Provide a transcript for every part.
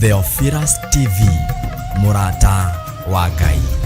Theophilus TV, mũrata wa Ngai.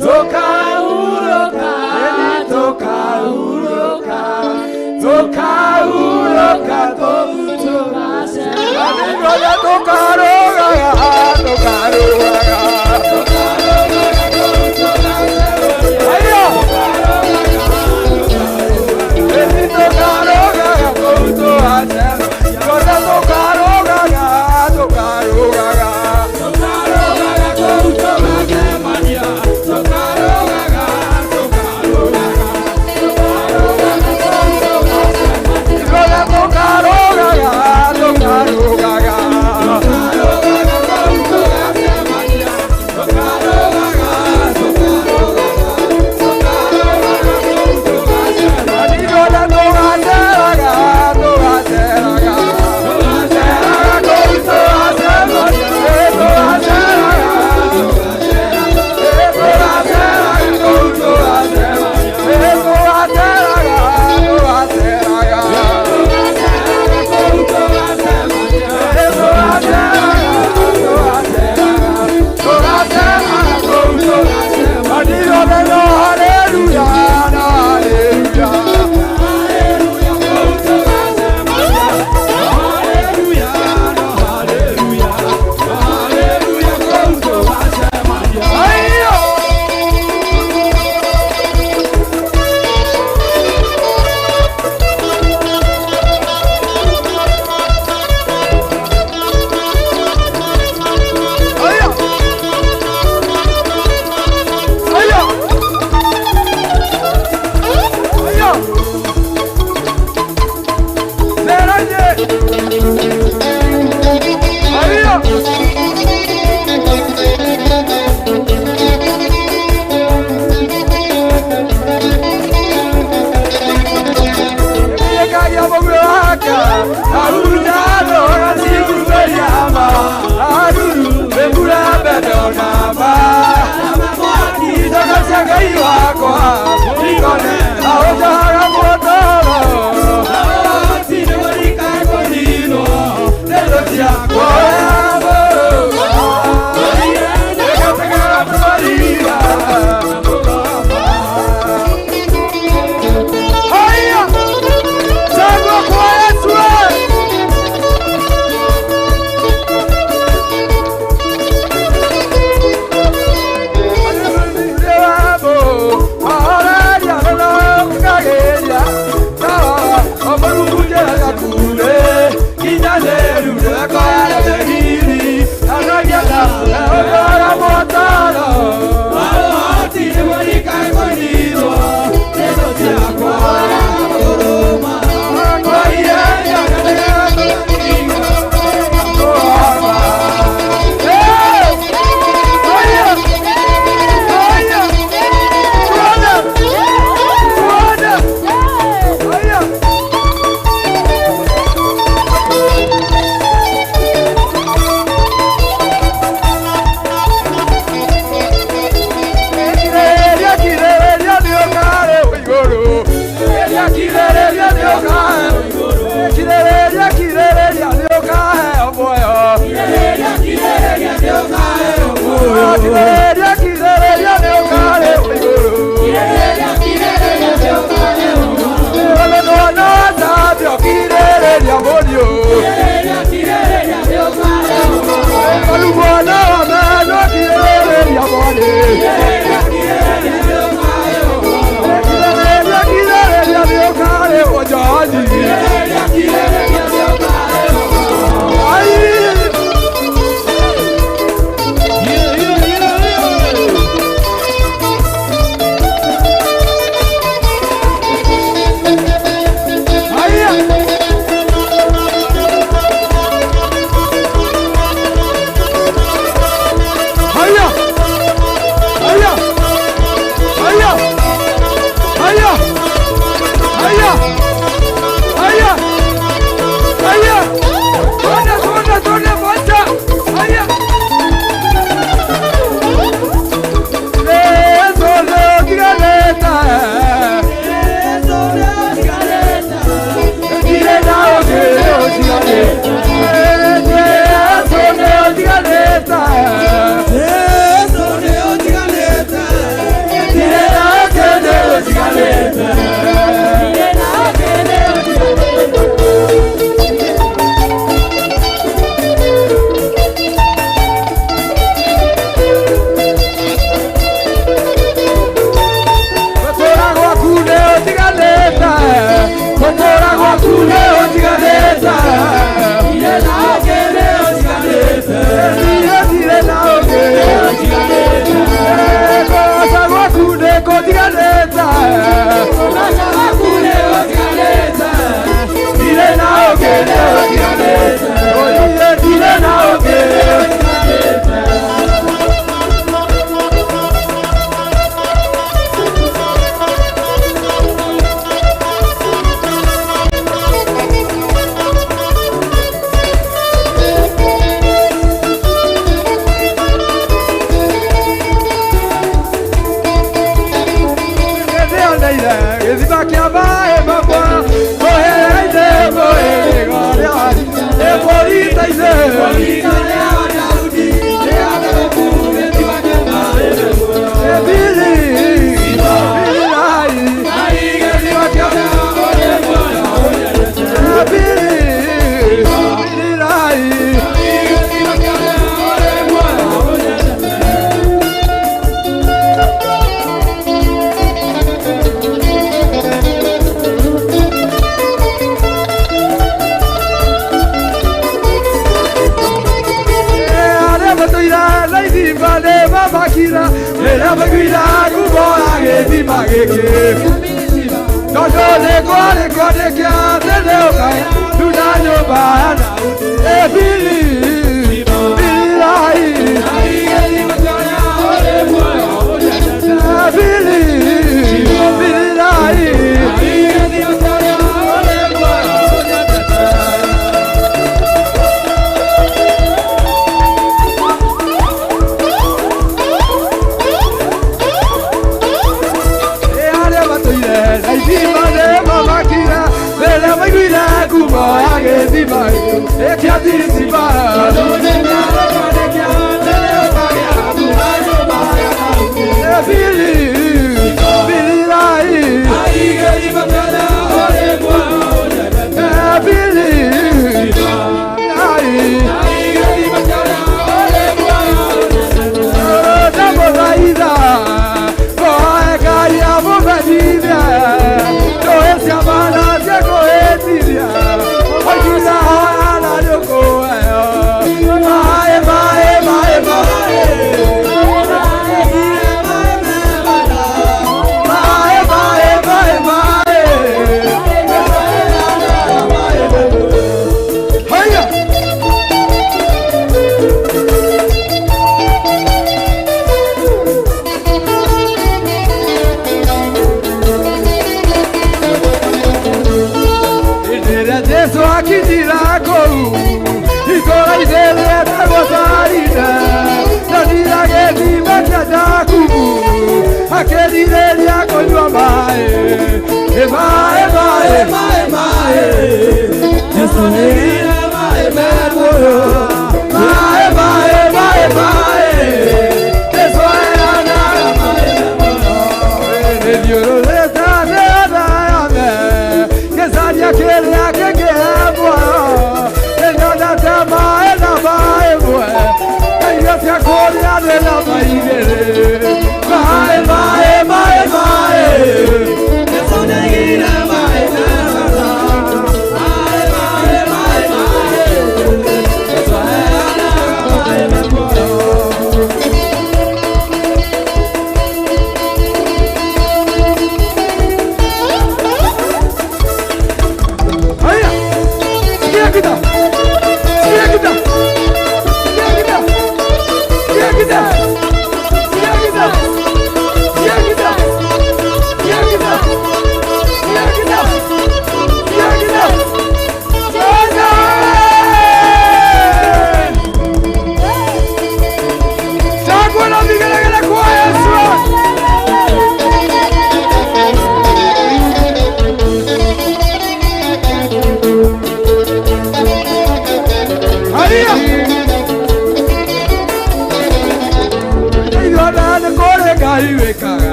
Tocarugaga.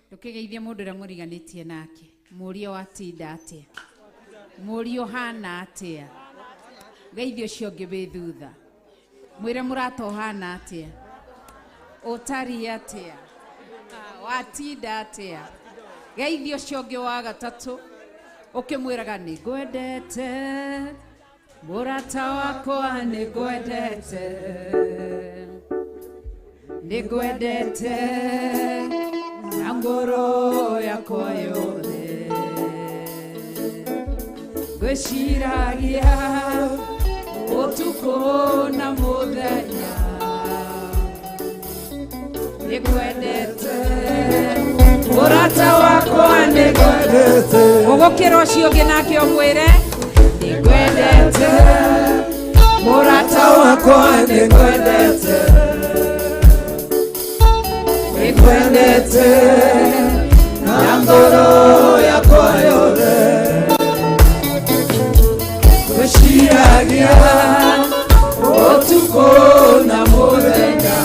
Ndũkĩgeithie mũndũ ũrĩa mũriganĩtie nake, mũrie watinda atĩa, mũrie ũhana atĩa, geithie ũcio ũngĩ wĩ thutha, mwĩre mũrata ũhana atĩa, ũtariĩ atĩa, watinda atĩa, geithie ũcio ũngĩ wa gatatũ ũkĩmwĩraga nĩngwendete mũrata wakwa, nĩngwendete, nĩngwendete na ngoro yakwa yothe, ngwĩciragia ũtukũ na mũthenya, nĩngwendete mũrata wakwa, nĩngwendete. Ũgũkĩra ũcio ũngĩ nake ũmwĩre nĩngwendete mũrata wakwa, nĩngwendete, nĩngwendete na ngoro yakwa yothe, ngwĩciragia ũtukũ na mũthenya,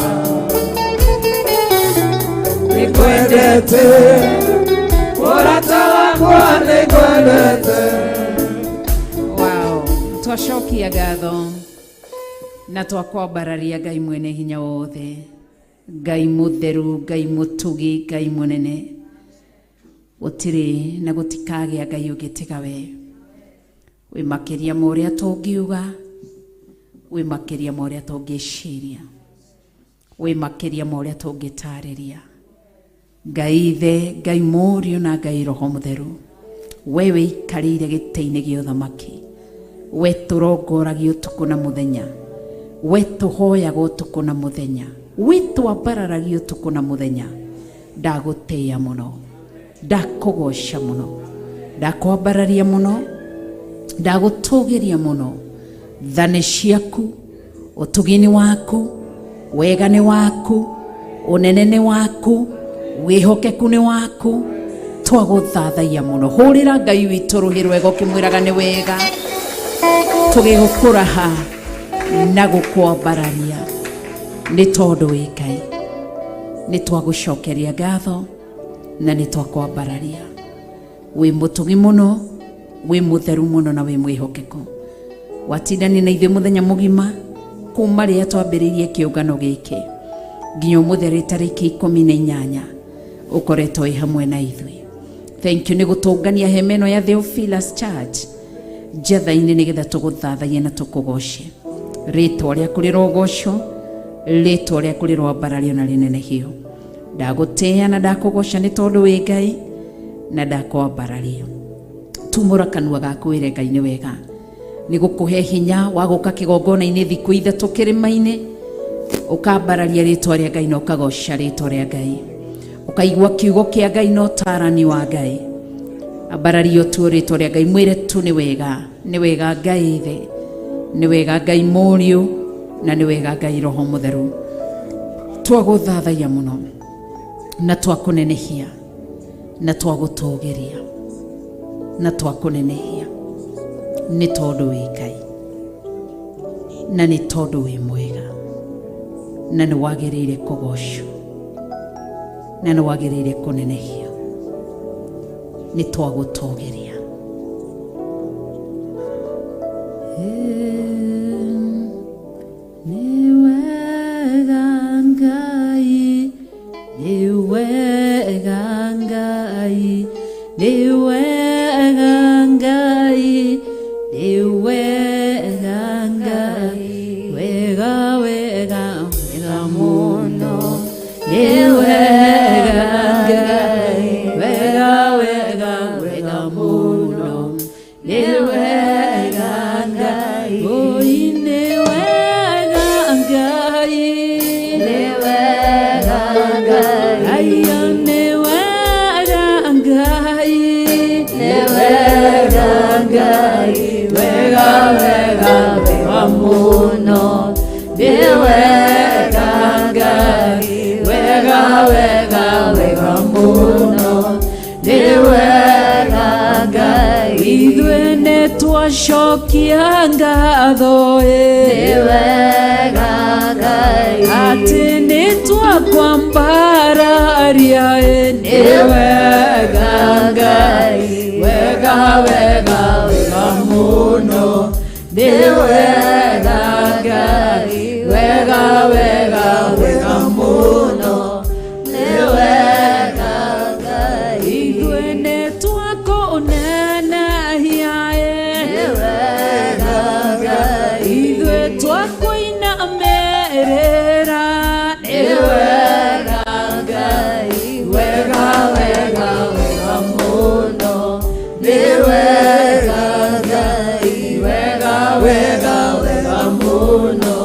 nĩngwendete mũrata wakwa, nĩngwendete. Wow, twacokia ngatho na twakwambararia Ngai mwene hinya wothe, Ngai mutheru, Ngai mutugi, Ngai munene, gutiri na gutikagĩa Ngai ũngĩ tiga we. Wĩ makĩria ma ũrĩa tũngiuga, wĩ makĩria ma ũrĩa tũngĩciria, wĩ makĩria ma ũrĩa tũngĩtarĩria. Ngai Ithe, Ngai Mũriũ na Ngai Roho Mũtheru, we wĩikarĩire gĩtĩ-inĩ gĩa ũthamaki, we tũrongoragia ũtukũ na mũthenya, we tũhoyaga ũtukũ na mũthenya, we twambararagia ũtukũ na mũthenya, ndagũtĩĩa mũno, ndakũgoca mũno, ndakwambararia mũno, ndagũtũgĩria mũno. Tha nĩ ciaku, ũtugi nĩ waku, wega nĩ waku, ũnene nĩ waku, wĩhokeku nĩ waku. Twagũthathaiya mũno. Hũrĩra Ngai witũ rũhĩ rwega ũkĩmwĩraga nĩ wega, tũgĩgũkũraha na gũkwambararia nĩ tondũ wĩ Ngai. Nĩ twagũcokeria ngatho na nĩ twakwambararia. Wĩ mũtugi mũno, wĩ mũtheru mũno na wĩ mwĩhokeku. Watindania na ithuĩ mũthenya mũgima kuma rĩrĩa twambĩrĩirie kĩũngano gĩkĩ nginya ũmũthĩ rĩ tarĩki 18, ũkoretwo wĩ hamwe na ithuĩ. Thank you nĩ gũtũngania hema ĩno ya Theophilus Church njatha-inĩ nĩgetha tũgũthathaie na tũkũgoce. Rĩtwa rĩaku rĩrogocwo, rĩtwa rĩaku rĩroambarario na rĩnenehio. Ndagũtĩĩa na ndakũgoca nĩ tondũ wĩ Ngai na ndakwambararia. Tumũra kanua gaku wĩre Ngai nĩ wega nĩ gũkũhe hinya wa gũka kĩgongona-inĩ thikũ 3 kĩrĩma-inĩ, ũkambararia rĩtwa rĩa Ngai na ũkagoca rĩtwa rĩa Ngai, ũkaigua kiugo kĩa Ngai na ũtarani wa Ngai. Ambararia tu rĩtwa rĩa Ngai, mwĩre tu nĩ wega, nĩ wega Ngai Ithe, nĩ wega Ngai Mũriũ, na nĩ wega Ngai Roho Mũtheru. Twagũthathaiya mũno na twakũnenehia na twagũtũgĩria na twakũnenehia nĩ tondũ wĩ Ngai na nĩ tondũ wĩ mwega na nĩ wagĩrĩire kũgocwo na nĩ wagĩrĩire kũnenehio. Nĩ twagũtũgĩria. Nĩ wega Ngai, nĩ wega Ngai, nĩ wega Ngai, nĩ wega Ngai, wega wega wega mũno, nĩ wega Ngai, wega wega wega mũno, nĩ wega Ngai, oi nĩ wega Ngai, nĩ wega Ngai, aya nĩ wega Ngai, nĩ wega Ngai, wega wega wega mũno, nĩ wega Ngai, wega wega wega mũno, nĩ wega Ngai. Ithuĩ nĩ twacokia ngatho ĩ, Nĩ wega Ngai, atĩ nĩ twakwambararia ĩ, nĩ wega Ngai, wega wega wega mũno, nĩ wega Ngai, wega wega wega mũno, nĩ wega Ngai, ithuĩ nĩ twakũnenehia ĩ, nĩ wega Ngai, ithuĩ twakũinamĩrĩra, nĩ nĩ wega Ngai, wega wega wega mũno, nĩ wega Ngai, wega wega wega mũno,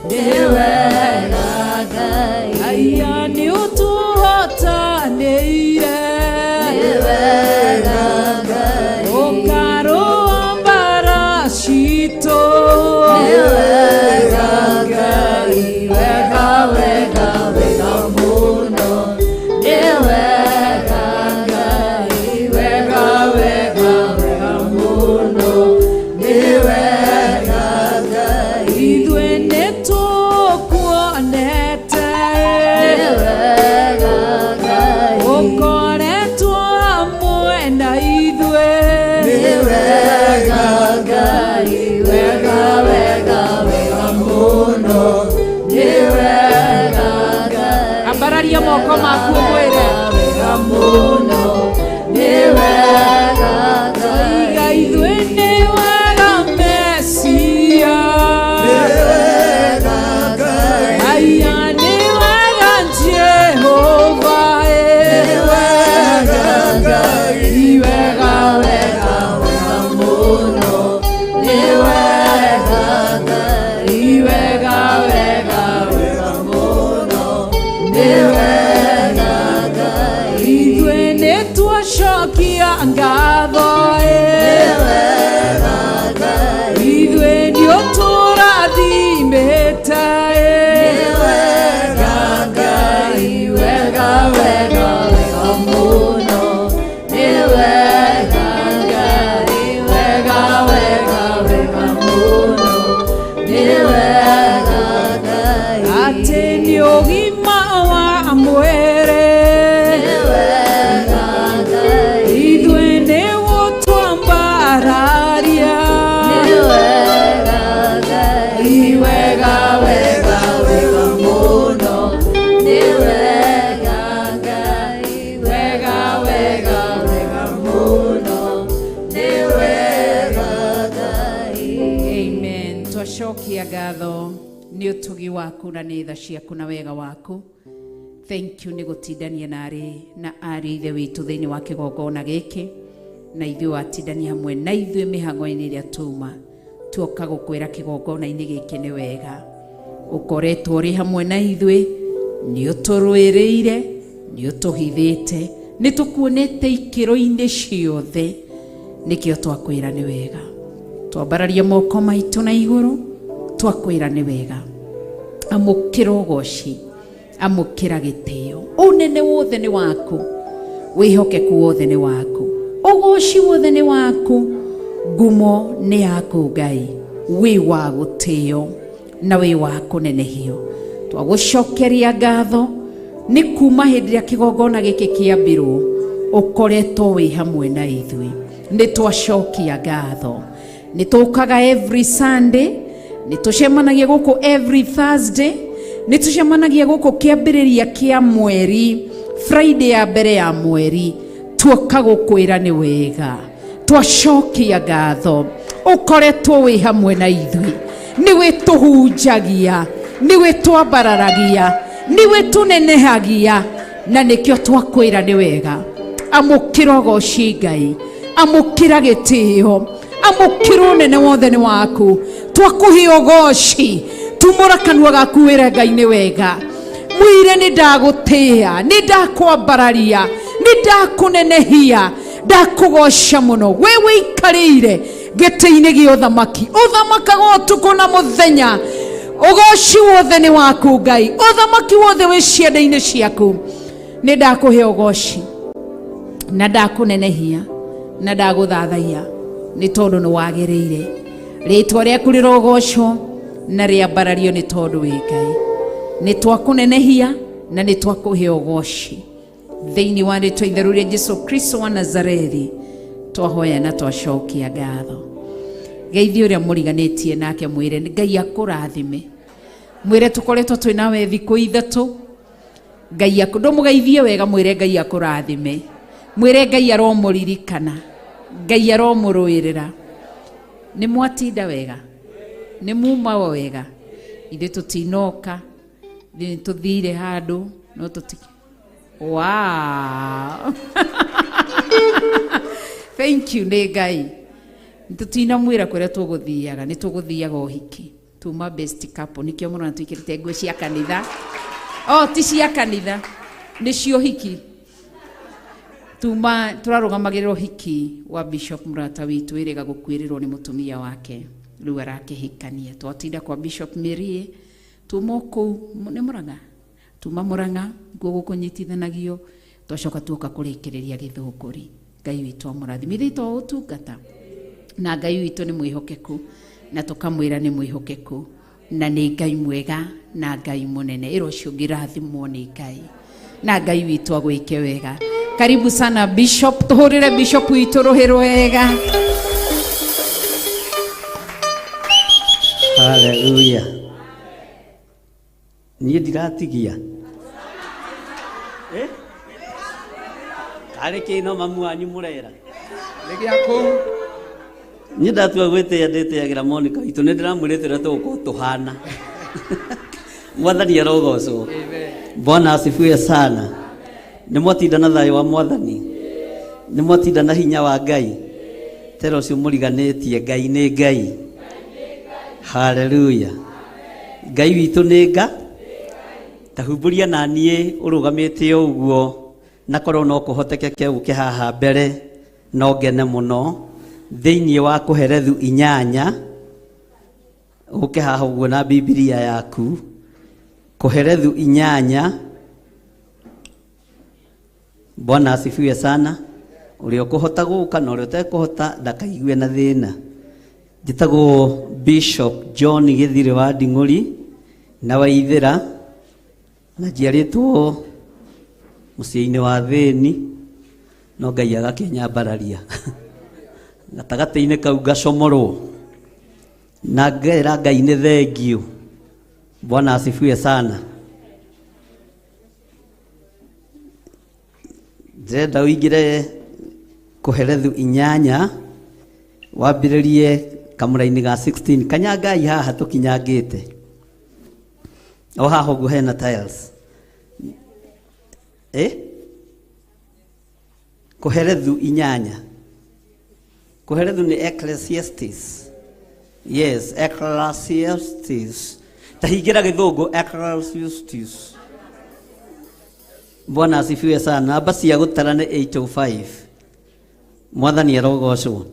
nĩ wega Ngai, aya nĩ ũtũhotanĩire, nĩ wega Ngai, ũkarũa mbara citũ, nĩ wega Ngai, wega wega wega mũno, nĩ wega Ngai, wega wega wega mũno, nĩ wega Ngai, ithuĩ nĩ tũkuonete, nĩ wega Ngai, ũkoretwo hamwe na ithuĩ, nĩ wega Ngai, wega wega wega mũno, nĩ wega Ngai, ambararia moko maku ũmwĩre wega mũno, nĩ wega Ngai, iga ithuĩ nĩ wega Mesia, nĩ wega Ngai, aya nĩ wega Jehova ĩ, nĩ wega Ngai, wega wega wega mũno, nĩ wega Atĩ nĩ ũgima wa mwĩrĩ. Nĩ wega Ngai. Ithuĩ nĩ gũtwambararia. Nĩ wega Ngai. Wega, Wega, wega mũno. Nĩ wega Ngai. Wega, wega, wega mũno. Nĩ wega Ngai. Amen. Twacokia ngatho nĩ ũtugi waku na nĩ tha ciaku na wega waku. Thank you nĩ gũtindania na arĩ na arĩ ithe witũ thĩinĩ wa kĩgongona gĩkĩ na ithuĩ watindania hamwe na ithuĩ mĩhang'o-inĩ ĩrĩa tuma tuoka gũkwĩra kĩgongona-inĩ gĩkĩ nĩ wega ũkoretwo ũrĩ hamwe na ithuĩ nĩ ũtũrũĩrĩire nĩ ũtũhithĩte nĩ tũkuonete ikĩro-inĩ ciothe nĩkĩo twakwĩra nĩ wega twambararia moko maitũ na igũrũ twakwĩra nĩ wega amũkĩra ũgoci amũkĩra gĩtĩo ũnene wothe nĩ waku wĩhokeku wothe nĩ waku ũgoci wothe nĩ waku ngumo nĩ yaku Ngai wĩ wa gũtĩo na wĩ wa kũnenehio twagũcokeria ngatho nĩ kuma hĩndĩ ĩrĩa kĩgongona gĩkĩ kĩambirwo ũkoretwo wĩ hamwe na ithuĩ nĩ twacokia ngatho nĩ tũkaga every Sunday nĩ tũcemanagia gũkũ every Thursday nĩ tũcemanagia gũkũ kĩambĩrĩria kĩa mweri Friday ya mbere ya mweri tuoka gũkwĩra nĩ wega twacokia ngatho ũkoretwo wĩ hamwe na ithuĩ nĩwe tũhunjagia nĩwe twambararagia nĩwe tũnenehagia na nĩkĩo twakwĩra nĩ wega amũkĩra ũgoci Ngai amũkĩra gĩtĩo amũkĩra ũnene wothe nĩ waku twakũhe ũgoci tumũra kanua gaku wĩre Ngai nĩ wega mwĩre nĩ ndagũtĩĩa nĩ ndakwambararia nĩ ndakũnenehia ndakũgoca mũno we wĩikarĩire gĩtĩ-inĩ gĩa ũthamaki ũthamakaga ũtukũ na mũthenya ũgoci wothe nĩ waku Ngai ũthamaki wothe wĩ ciande-inĩ ciaku nĩ ndakũhe ũgoci na ndakũnenehia na ndagũthathaiya nĩ tondũ nĩ wagĩrĩire rĩtwa rĩaku rĩrogocwo na rĩambarario nĩ tondũ wĩ Ngai nĩ twakũnenehia na nĩ twakũhe ũgoci thĩinĩ wa rĩtwa itheru rĩa Jesu Kristo wa Nazarethi twahoya na twacokia ngatho geithie ũrĩa mũriganĩtie nake mwĩre Ngai akũrathime mwĩre tũkoretwo twĩ nawe thikũ ithatũ Ngai akũ ndũmũgeithie wega mwĩre Ngai akũrathime mwĩre Ngai aromũririkana Ngai aromũrũĩrĩra nĩ mwatinda wega nĩ muma wega ithuĩ tũtinoka ithuĩ nĩ tũthire handũ no tũti wow thank you nĩ Ngai tũtinamwĩra kũrĩa tũgũthiaga nĩ tũgũthiaga ũhiki tuma best couple nĩkĩo mũrona twĩkĩrĩte nguo cia kanitha oh ti cia kanitha nĩ cia ũhiki tuma tũrarũgamagĩrĩra ũhiki wa bishop mũrata witũ ĩrĩga gũkuĩrĩrwo nĩ mũtumia wake rĩu arakĩhikania twatinda kwa Bishop Mĩrie tuma o kũu nĩ Mũrang'a tuma Mũrang'a nguo gũkũnyitithanagio twacoka tuoka kũrĩkĩrĩria Gĩthũngũri Ngai witũ amũrathime ithuĩ to ũtungata na Ngai witũ nĩ mwĩhokeku na tũkamwĩra nĩ mwĩhokeku na nĩ Ngai mwega na Ngai mũnene ĩra ũcio ũngĩ rathimwo nĩ Ngai na Ngai witũ agwĩke wega karibu sana bishop tũhũrĩre bishop witũ rũhĩ rwega. Haleluya. Niĩ ndiratigia. Eh? Karĩ kĩ no mamu wanyu mũrera? Nĩ gĩa kũu. Niĩ ndatua gwĩtĩa ndĩtĩagĩra Monica witũ nĩ ndĩramwĩrĩte ũrĩa tũgũkorwo tũhana. Mwathani arogocwo. Bwana asifiwe sana. Nĩ mwatinda na thayũ wa Mwathani. Nĩ mwatinda na hinya wa Ngai. Tera ũcio mũriganĩtie Ngai nĩ Ngai. Haleluya. Ngai witũ nĩ nga. Ta humbũria na niĩ ũrũgamĩte o ũguo na korwo no kũhotekeke ũke haha mbere no ngene mũno thĩinĩ wa Kũherethu 8 ũke haha ũguo na Bibilia yaku Kũherethu 8. Bwana asifiwe sana. Ũrĩa ũkũhota gũka na ũrĩa ũtekũhota ndakaigue na thĩna. Njĩtagwo Bishop John Gĩthirĩ wa Nding'ũri na Waithĩra. Na njiarĩtwo mũciĩ-inĩ wa thĩni, no Ngai agakĩnyambararia. Gatagatĩ-inĩ kau ngacomorwo na ngera Ngai nĩ thengiũ. Bwana asifiwe sana. Ndĩrenda ũingĩre Kohelethu 8 wambĩrĩrie kamũraini ga 16. Kanyangai haha tũkinyangĩte. O haha ũguo hena tiles. Kohelethu 8. Kohelethu nĩ Ecclesiastes. Yes, Ecclesiastes. Tahingĩra gĩthũngũ Ecclesiastes. Bwana asifiwe sana. Namba cia gũtara nĩ 805. Mwathani arogocwo.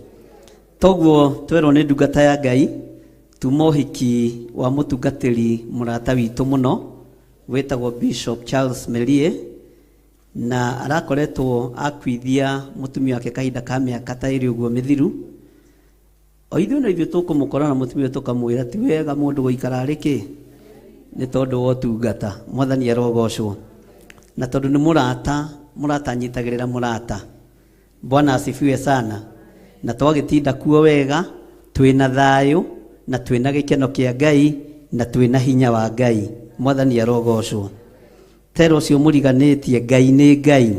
Toguo twerwo nĩ ndungata ya Ngai tuma ũhiki wa mũtungatĩri mũrata witũ mũno wĩtagwo Bishop Charles Melie, na arakoretwo akuithia mũtumia wake kahinda ka mĩaka ta ĩrĩ ũguo mĩthiru. O ithuĩ no ithuĩ tũkũmũkora na mũtumia tũkamwĩra ti wega mũndũ gũikara arĩ kĩ nĩ tondũ wa ũtungata. Mwathani arogocwo. Na tondũ nĩ mũrata, mũrata anyitagĩrĩra mũrata. Bwana asifiwe sana. Na twagĩtinda kuo wega, twĩna thayũ na twĩna gĩkeno kĩa Ngai na twĩna hinya wa Ngai. Mwathani arogocwo. Tera ũcio mũriganĩtie, Ngai nĩ Ngai.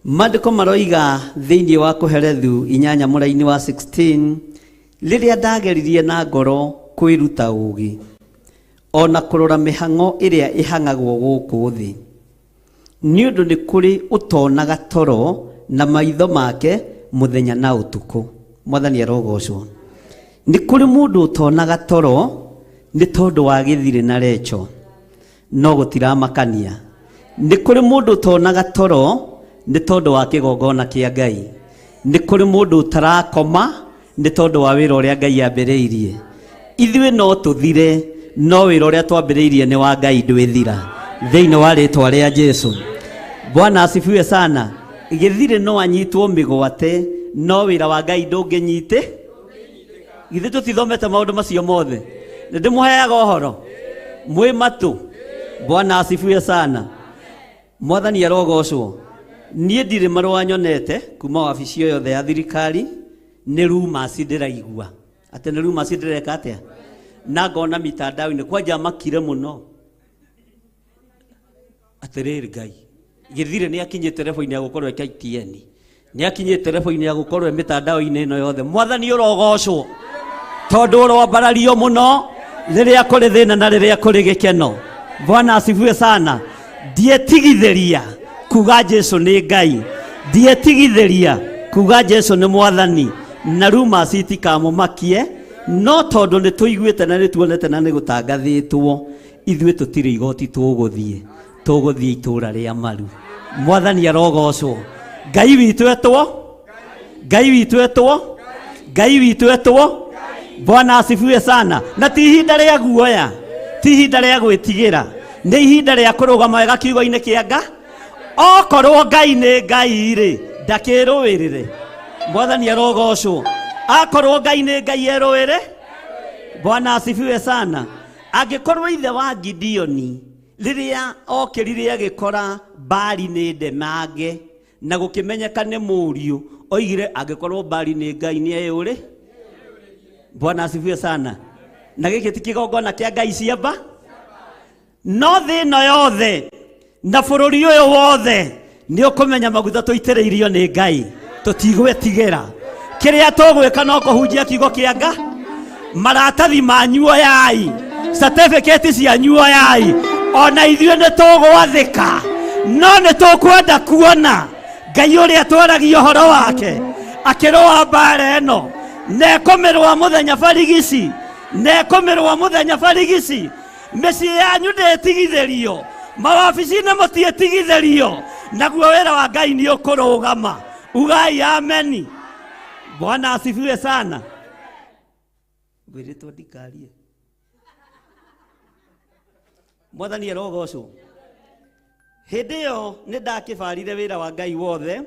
Maandĩko maroiga thĩinĩ wa Kohelethu 8 mũraini wa 16, rĩrĩa ndageririe na ngoro kwĩruta ũũgĩ ona kũrora mĩhang'o ĩrĩa ĩhang'agwo gũkũ thĩ, nĩ ũndũ nĩ kũrĩ ũtonaga toro na maitho make mũthenya na ũtukũ. Mwathani arogocwo. Nĩ kũrĩ mũndũ ũtonaga toro nĩ tondũ wa gĩthirĩ na recho, no gũtiramakania. Nĩ kũrĩ mũndũ ũtonaga toro nĩ tondũ wa kĩgongona kĩa Ngai. Nĩ kũrĩ mũndũ ũtarakoma nĩ tondũ wa wĩra ũrĩa Ngai ambĩrĩirie. Ithuĩ no tũthire, no wĩra ũrĩa twambĩrĩirie nĩ wa Ngai ndwĩthira. Thĩinĩ wa rĩtwa rĩa Jesu. Bwana asifiwe sana. Gĩthirĩ no anyitwo mĩgwate, no wĩra wa Ngai ndũngĩnyitĩ. Githĩ tũtithomete maũndũ macio mothe? Nĩ ndĩmũheaga ũhoro mwĩ matũ. Bwana asifiwe sana. Mwathani arogocwo. Niĩ ndirĩ marũa nyonete kuma wabici o yothe ya thirikari, nĩ rumors ndĩraigua. Atĩ nĩ rumors ndĩreka atĩa? Na ngona mitandao-inĩ kwanja makire mũno. Atĩrĩrĩ Ngai, gĩthirĩ nĩ akinyĩte level-inĩ ya gũkorwo e KTN. Nĩ akinyĩte level-inĩ ya gũkorwo e mitandao-inĩ ĩno yothe. Mwathani ũrogocwo. Tondũ ũroambarario mũno rĩrĩa kũrĩ thĩna na rĩrĩa kũrĩ gĩkeno. Bwana asifiwe sana. Ndietigithĩria kuga Jesu nĩ Ngai. Ndietigithĩria kuga Jesu nĩ Mwathani. Na rumors itikamũmakie, no tondũ nĩ tũiguĩte na nĩ tuonete na nĩ gũtangathĩtwo, ithuĩ tũtirĩ igoti tũgũthiĩ, tũgũthiĩ itũũra rĩa Maru. Mwathani arogocwo. Ngai witũ etwo, Ngai witũ etwo, Ngai witũ etwo. Bwana asifiwe sana. Na ti ihinda rĩa guoya, ti ihinda rĩa gwĩtigĩra, nĩ ihinda rĩa kũrũgama wega kiugo-inĩ kĩa Nga. Okorwo Ngai nĩ Ngai rĩ, ndakĩrũĩrĩre. Mwathani arogocwo. Akorwo Ngai nĩ Ngai erũĩre. Bwana asifiwe sana. Angĩkorwo ithe wa Gideoni rĩrĩa okĩrire agĩkora Baali nĩ ndemange na gũkĩmenyeka nĩ mũriũ, oigire angĩkorwo Baali nĩ Ngai nĩ eyũrĩ. Bwana asifiwe sana. Na gĩkĩ ti kĩgongona kĩa Ngai ciamba, no thĩ ĩno yothe na bũrũri ũyũ wothe nĩ ũkũmenya maguta tũitĩrĩirio nĩ Ngai, tũtigwĩtigĩra. Kĩrĩa tũgwĩka no kũhunjia kiugo kĩa Nga. Maratathi manyu oyai, certificate cianyu oyai, ona ithuĩ nĩ tũgwathĩka, no nĩ tũkwenda kuona Ngai ũrĩa twaragia ũhoro wake akĩrũa mbara ĩno, na ekũmĩrũa mũthenya barigici, na ekũmĩrũa mũthenya barigici. Mĩciĩ yanyu ndĩtigithĩrio, mawabici-inĩ mũtiĩtigithĩrio, naguo wĩra wa Ngai nĩ ũkũrũgama. Ugai ameni. Bwana asifiwe sana. Ngwĩrĩtwo ndikarie. Mwathani arogocwo. Hĩndĩ ĩyo nĩ ndakĩbarire wĩra wa Ngai wothe,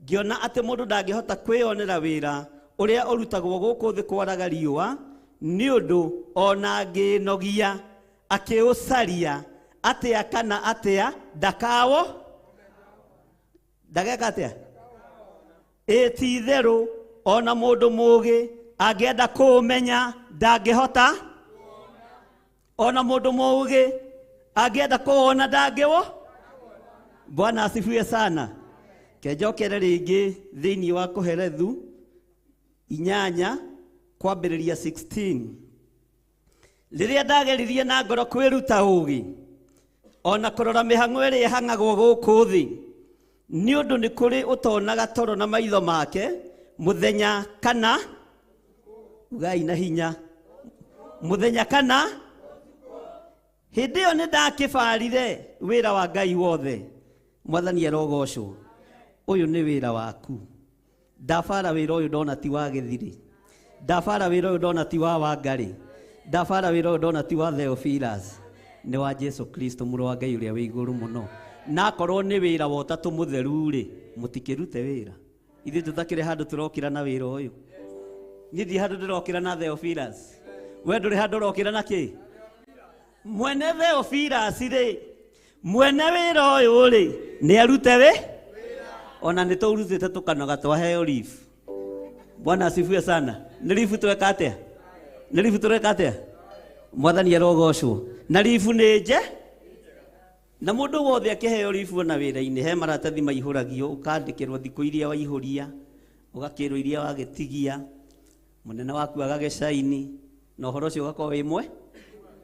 ngĩona atĩ mũndũ ndangĩhota kwĩyonera wĩra ũrĩa ũrutagwo gũkũ thĩ kwaraga riũa, nĩ ũndũ ona ngĩnogia akĩũcaria Atĩa kana atĩa ndakawo ndageka atĩa? Ĩ ti itherũ ona mũndũ mũũgĩ angĩenda kũũmenya ndangĩhota, ona mũndũ mũũgĩ angĩenda kũwona ndangĩwo. Bwana asifiwe sana. Kenjokere rĩngĩ thĩinĩ wa Kohelethu 8 kwambĩrĩria 16. Rĩrĩa ndageririe na ngoro kwĩruta ũũgĩ ona kũrora mĩhang'o ĩrĩa ĩhang'agwo gũkũ thĩ, nĩ ũndũ nĩ kũrĩ ũtonaga toro na maitho make mũthenya kana ugai na hinya mũthenya kana hĩndĩ ĩyo nĩ ndakĩbarire wĩra wa Ngai wothe. Mwathani arogocwo. Ũyũ nĩ wĩra waku. Ndabara wĩra ũyũ ndona ti wa Gĩthirĩ, ndabara wĩra ũyũ ndona ti wa Wangarĩ, ndabara wĩra ũyũ ndona ti wa Theophilus, nĩ wa Jesu Kristo mũrũ wa Ngai ũrĩa wĩ igũrũ mũno. Na akorwo nĩ wĩra wa ũtatũ mũtheru rĩ, mũtikĩrute wĩra. Ithuĩ tũtakĩrĩ handũ tũrokĩra na wĩra ũyũ. Niĩ ndirĩ handũ ndĩrokĩra na Theophilus. We ndũrĩ handũ ũrokĩra na kĩ? Mwene Theophilus rĩ, mwene wĩra ũyũ rĩ, nĩ arute wĩ? Ona nĩ tũrutĩte tũkanoga twaheo leave. Bwana asifiwe sana. Nĩ leave tweka atĩa? Nĩ leave tũreka atĩa? Mwathani arogocwo. Na leave nĩ nje? Na mũndũ wothe akĩheo leave ona wĩra-inĩ, he maratathi maihũragio, ũkandĩkĩrwo thikũ iria waihũria, ũgakĩrwo iria wagĩtigia, mũnene waku agagĩcaini, na ũhoro ũcio ũgakorwo wĩ mwe.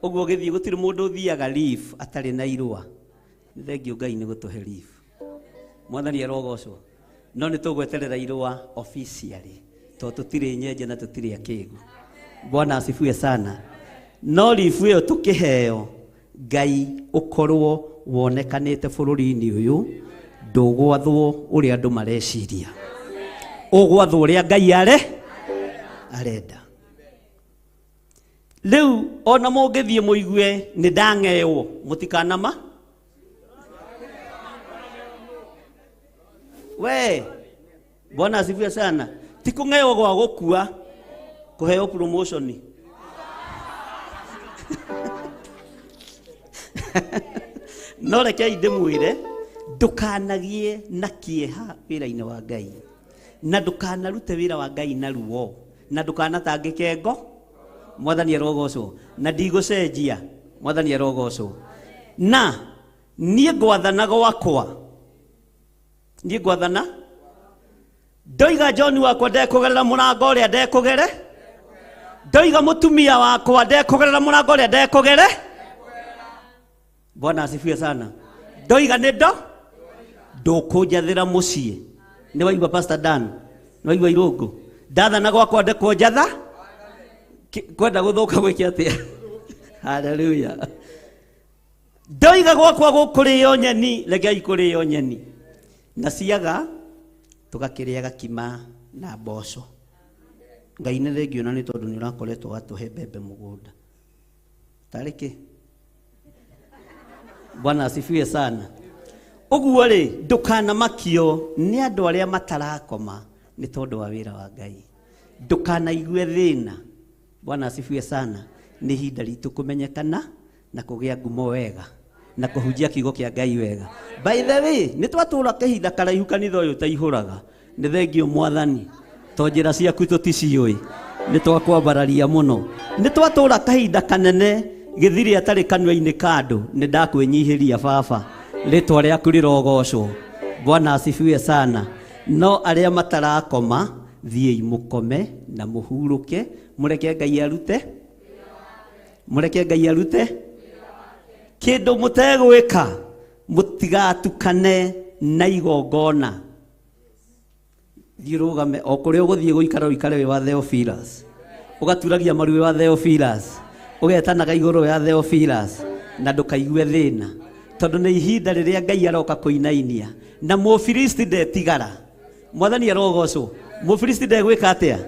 Ũguo ũgĩthiĩ gũtirĩ mũndũ ũthiaga leave atarĩ na irũa. Nĩ thengiũ Ngai nĩ gũtũhe leave. Mwathani arogocwo. No nĩ tũgweterera irũa officially, tondũ tũtirĩ nyenje na tũtirĩ akĩgu. Bwana asifiwe sana. No leave ĩyo tũkĩheo, Ngai ũkorwo wonekanĩte bũrũri-inĩ ũyũ, ndũgwathwo ũrĩa andũ mareciria, ũgwathwo ũrĩa Ngai arenda. Rĩu ona mũngĩthiĩ mũigue nĩ ndang'ewo, mũtikanama we. Bwana asifiwe sana. Ti kũng'ewo gwa gũkua, kũheo promotion. No rekei ndĩmwĩre, ndũkanagie na kĩeha wĩra-inĩ wa Ngai, na ndũkanarute wĩra wa Ngai na ruo, na ndũkanatangĩke ngo. Mwathani arogocwo. Na ndigũcenjia. Mwathani arogocwo. Na niĩ ngwathana gwakwa, niĩ ngwathana ndoiga John wakwa ndekũgerera mũrango ũrĩa ndekũgere, ndoiga mũtumia wakwa ndekũgerera mũrango ũrĩa ndekũgere. Bwana asifiwe sana. Ndoiga nĩ ndo ndũkũnjathĩra mũciĩ. Nĩ waigua Pastor Dan? Nĩ waigua Irũngũ? Ndathana gwakwa ndekũnjatha kwenda gũthũka gwĩke atĩa? Hallelujah. Ndoiga gwakwa gũkũrĩo nyeni, rekei kũrĩo nyeni. Na ciaga tũgakĩrĩa gakima na mboco. Ngai nĩ thengiũ na nĩ tondũ nĩ ũrakoretwo watũhe mbembe mũgũnda. Tarĩ kĩ? Bwana asifiwe sana. Ũguo rĩ, ndũkanamakio nĩ andũ arĩa matarakoma nĩ tondũ wa wĩra wa Ngai. Ndũkanaigue thĩna. Bwana asifiwe sana. Nĩ ihinda ritũ kũmenyekana na kũgĩa ngumo wega na kũhunjia kiugo kĩa Ngai wega. By the way, nĩ twatũra kahinda karaihu kanitha ũyũ ũtaihũraga. Nĩ thengiũ Mwathani, to njĩra ciaku tũticiũĩ, nĩ twakwambararia mũno. Nĩ twatũra kahinda kanene gĩthirĩ atarĩ kanua-inĩ ka andũ. Nĩ ndakwĩnyihĩria baba, rĩtwa rĩaku rĩrogocwo. Bwana asifiwe sana. No arĩa matarakoma, thiĩi mũkome na mũhurũke, mũreke Ngai arute, mũreke Ngai arute kĩndũ mũtegwĩka. Mũtigatukane na igongona. Thiĩ ũrũgame o kũrĩa ũgũthiĩ gũikara, ũikare wĩ wa Theophilus, ũgaturagia maru wĩ wa Theophilus, ũgetanaga igũrũ wĩ wa Theophilus, na ndũkaigue thĩna, tondũ nĩ ihinda rĩrĩa Ngai aroka kũinainia. Na Mũfilisti ndetigara. Mwathani arogocwo. Mũfilisti ndegwĩka atĩa?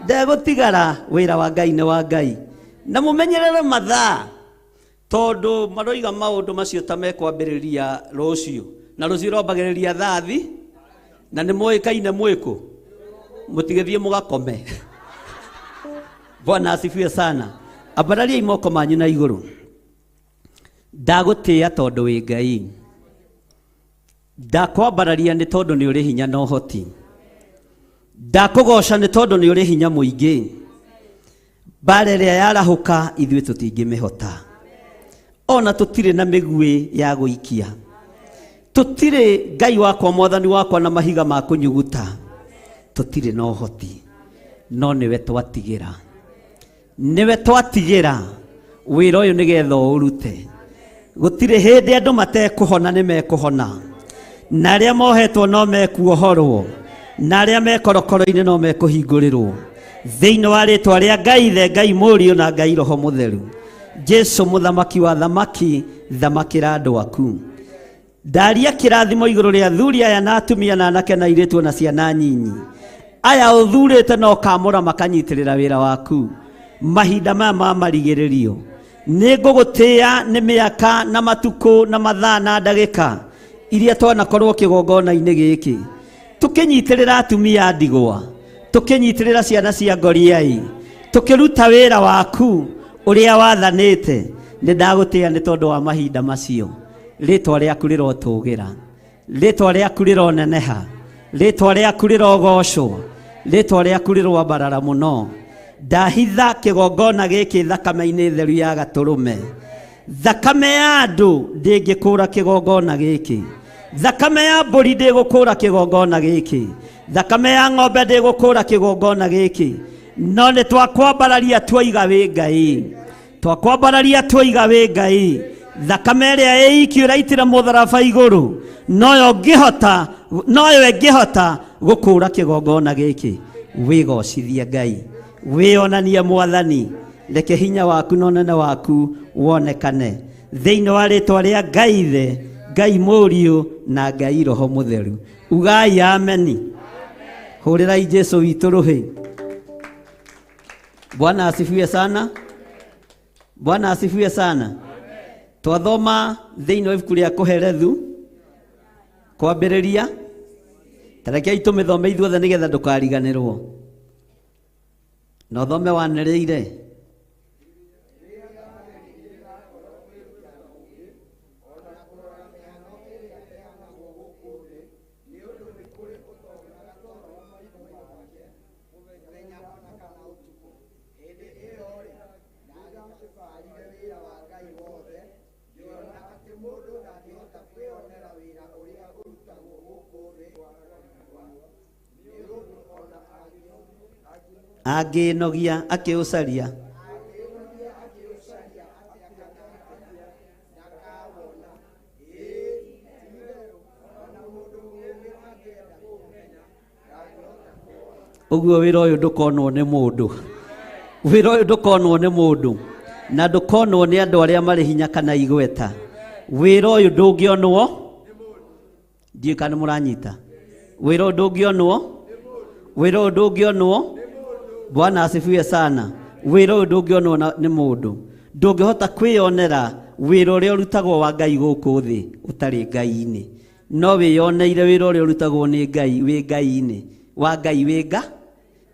Ndegũtigara. Wĩra wa Ngai nĩ wa Ngai. Na mũmenyerere mathaa, tondũ maroiga maũndũ macio ta mekwambĩrĩria rũciũ, na rũciũ rwambagĩrĩria thaa thi, na nĩ mũĩkaine mwĩkũ, mũtigĩthiĩ mũgakome. Bwana asifiwe sana. Ambarariai moko manyu na igũrũ. Ndagũtĩĩa tondũ wĩ Ngai, ndakwambararia nĩ tondũ nĩ ũrĩ hinya na ũhoti, ndakũgoca nĩ tondũ nĩ ũrĩ hinya mũingĩ. Mbara ĩrĩa yarahũka ithuĩ tũtingĩmĩhota, ona tũtirĩ na mĩguĩ ya gũikia, tũtirĩ Ngai wakwa mwathani wakwa na mahiga ma kũnyuguta, tũtirĩ na ũhoti, no nĩwe twatigĩra, nĩwe twatigĩra wĩra ũyũ nĩgetha ũũrute. Gũtirĩ hĩndĩ andũ matekũhona nĩ mekũhona, na arĩa mohetwo no mekuohorwo, na arĩa mekorokoro-inĩ no mekũhingũrĩrwo thĩinĩ wa rĩtwa rĩa Ngai Ithe, Ngai Mũriũ na Ngai Roho Mũtheru. Jesu mũthamaki wa thamaki, thamakĩra andũ aku. Ndaria kĩrathimo igũrũ rĩa athuri aya na atumia na anake na airĩtu na ciana nyinyi aya ũthurĩte na ũkamũra makanyitĩrĩra wĩra waku mahinda maya ma marigĩrĩrio. Nĩ ngũgũtĩĩa nĩ mĩaka na matukũ na mathaa na ndagĩka iria twanakorwo kĩgongona-inĩ gĩkĩ tũkĩnyitĩrĩra atumia a ndigwa, tũkĩnyitĩrĩra ciana cia ngoriai, tũkĩruta wĩra waku ũrĩa wathanĩte. Nĩ ndagũtĩĩa nĩ tondũ wa mahinda macio. Rĩtwa rĩaku rĩrotũgĩra, rĩtwa rĩaku rĩroneneha, rĩtwa rĩaku rĩrogocwo, rĩtwa rĩaku rĩroambarara mũno. Ndahitha kĩgongona gĩkĩ thakame-inĩ theru ya gatũrũme. Thakame ya andũ ndĩngĩkũra kĩgongona gĩkĩ, thakame ya mbũri ndĩgũkũra kĩgongona gĩkĩ, thakame ya ng'ombe ndĩgũkũra kĩgongona gĩkĩ, no nĩ twakwambararia tuoiga wĩ Ngai, twakwambararia tuoiga wĩ Ngai. Thakame ĩrĩa ĩiki ũraitĩra mũtharaba igũrũ noyo ngĩhota, noyo ĩngĩhota gũkũra kĩgongona gĩkĩ. Wĩgocithie Ngai, wĩonanie mwathani, reke hinya waku na ũnene waku wonekane thĩinĩ wa rĩtwa rĩa Ngai Ithe, Ngai Mũriũ na Ngai Roho Mũtheru. Ugai ameni. Hũrĩrai Jesu witũ rũhĩ. Bwana asifiwe sana. Bwana asifiwe sana. Twathoma thĩinĩ wa ibuku rĩa Kohelethu kwambĩrĩria, ta rekei tũmĩthome ithuothe nĩgetha ndũkariganĩrwo. Na ũthome wanĩrĩire. Angĩnogia akĩũcaria ũguo wĩra ũyũ ndũkonwo nĩ mũndũ, wĩra ũyũ ndũkonwo nĩ mũndũ na ndũkonwo nĩ andũ arĩa marĩ hinya kana igweta. Wĩra ũyũ ndũngĩonwo, ndiũĩ kana mũranyita. Wĩra ũyũ ndũngĩonwo, wĩra ũyũ ndũngĩonwo. Bwana asifiwe sana. Wĩra ũyũ ndũngĩonwo nĩ mũndũ, ndũngĩhota kwĩyonera wĩra ũrĩa ũrutagwo wa Ngai gũkũ thĩ ũtarĩ Ngai-inĩ. No wĩyoneire wĩra ũrĩa ũrutagwo nĩ Ngai wĩ Ngai-inĩ, wa Ngai wĩ nga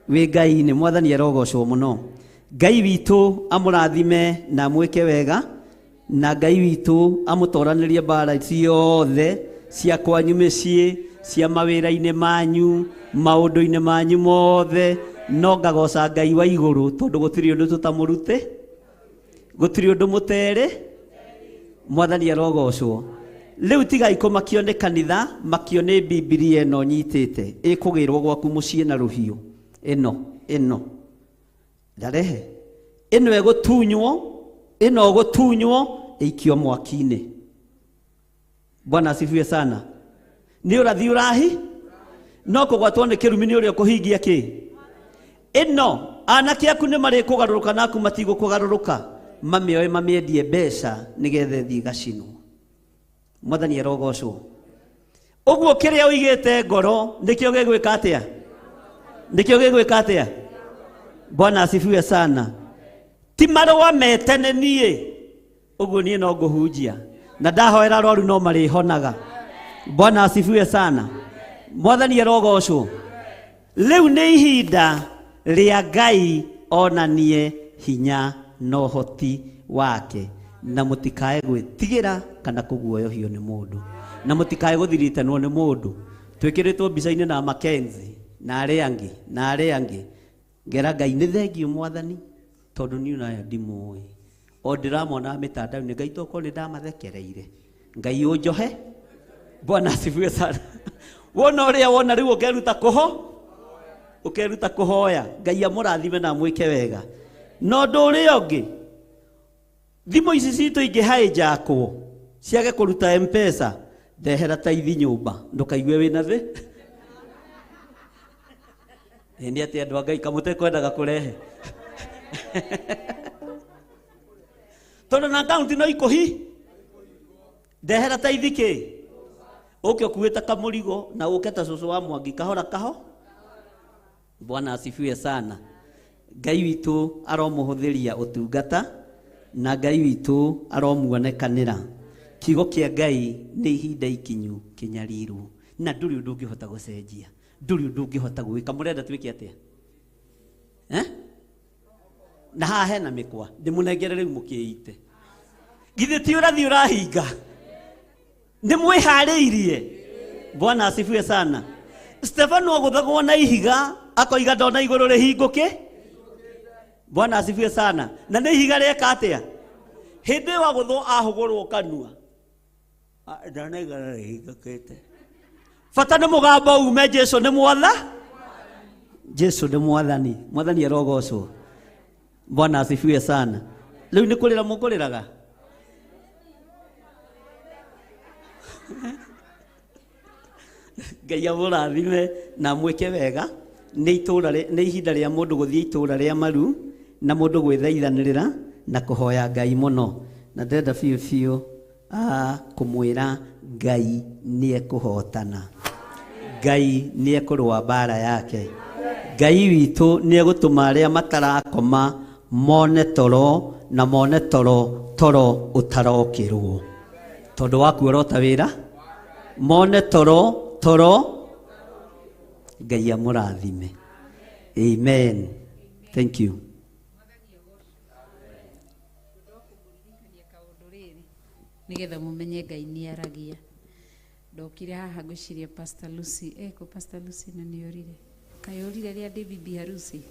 wĩ Ngai-inĩ. Mwathani arogocwo mũno. Ngai witũ amũrathime na amwĩke wega, na Ngai witũ amũtoranĩrie mbara ciothe cia kwanyu mĩciĩ, cia mawĩra-inĩ manyu, maũndũ-inĩ manyu mothe. No ngagoca Ngai wa igũrũ tondũ gũtirĩ ũndũ tũtamũrute, gũtirĩ ũndũ mũterĩ. Mwathani arogocwo. Rĩu tigai kũmakio nĩ kanitha, makio nĩ Bibilia ĩno nyitĩte ĩkũgĩrwo gwaku mũciĩ na rũhiũ. Ĩno ĩno ndarehe ĩno ĩgũtunywo, ĩno ĩgũtunywo ĩikio mwaki-inĩ. Bwana asifiwe sana. Nĩ ũrathi ũrahi no kũgwatwo nĩ kĩrumi nĩ ũrĩa ũkũhingia kĩ ĩno. Anake aku nĩ marĩkũgarũrũka naku matigũkũgarũrũka, mamĩoe mamĩendie mbeca nĩgetha ĩthiĩ ĩgacinwo. Mwathani arogocwo. Ũguo kĩrĩa ũigĩte ngoro nĩkĩo gĩgwĩka atĩa? Nĩkĩo gĩgwĩka atĩa? Bwana asifiwe sana. Ti marũa metene niĩ ũguo niĩ no ngũhunjia na ndahoera arwaru no marĩhonaga. Bwana asifiwe sana. Mwathani arogocwo. Rĩu nĩ ihinda rĩa Ngai onanie hinya na ũhoti wake. Na mũtikae gwĩtigĩra kana kũguoyohio nĩ mũndũ, na mũtikae gũthiritanwo nĩ mũndũ. Twĩkĩrĩtwo mbica-inĩ na Mackenzie na arĩa angĩ na arĩa angĩ. Ngera Ngai nĩ thengiũ Mwathani, tondũ niĩ nayo ndimũĩ, o ndĩramona mĩtandao-inĩ. Ngai tokorwo nĩ ndamathekereire, Ngai ũnjohe. Bwana asifiwe sana. Wona ũrĩa wona rĩu ũkeruta kũho ũkeruta kũhoya. Ngai amũrathime na amwĩke wega. Na ũndũ ũrĩa ũngĩ, thimũ ici citũ ingĩ haijakwo ciage kũruta Mpesa, ndehera taithi nyũmba, ndũkaigue wĩna thĩ. Nĩ atĩ andũ a Ngai kamũte kwendaga kũrehe, tondũ na akaunti no ikũhi ndehera taithi kĩ ũke ũkuĩte kamũrigo na ũke ta cũcũ wa Mwangi kahora kaho. Bwana asifiwe sana. Ngai witũ aromũhũthĩria ũtungata na Ngai witũ aromuonekanĩra. Kiugo kĩa Ngai nĩ ihinda ikinyu kĩnyarirwo, na ndũrĩ ũndũ ũngĩhota gũcenjia, ndũrĩ ũndũ ũngĩhota gwĩka. Mũrenda twĩke atĩa? Eh? Na haha hena mĩkwa ndĩmũnengere rĩu mũkĩite. Githĩ ti ũrathi ũrahinga? Nĩ mwĩharĩirie? Bwana asifiwe sana. Stefano agũthagwo na ihiga akoiga ndona igũrũ rĩhingũke. Bwana asifiwe sana. Na nĩ ihiga rĩeka atĩa? Hĩndĩ ĩyo agũthwo ahũgũrwo kanua, ndona igũrũ rĩhingũkĩte. Bata nĩ mũgambo ume, Jesu nĩ mwatha, Jesu nĩ mwathani. Mwathani arogocwo. Bwana asifiwe sana. Rĩu nĩ kũrĩra mũkũrĩraga. Ngai amũrathime na amwĩke wega. Nĩ itũra nĩ ihinda rĩa mũndũ gũthiĩ itũra rĩa maru na mũndũ gwĩthaithanĩrĩra na kũhoya Ngai mũno. Na ndĩrenda biũ biũ kũmwĩra Ngai nĩ ekũhotana, Ngai nĩ ekũrũa mbara yake, Ngai witũ nĩ egũtũma arĩa matarakoma mone toro, na mone toro toro ũtarokĩrwo, tondũ wa kuorota wĩra, mone toro toro. Ngai amũrathime. Amen. Thank you. Nigetha mumenye Ngai nĩ aragia. Ndokire haha ngwĩciria Pastor Lucy eko. Pastor Lucy na nĩ orire, kaĩ orire rĩa ndĩ bibi harusi.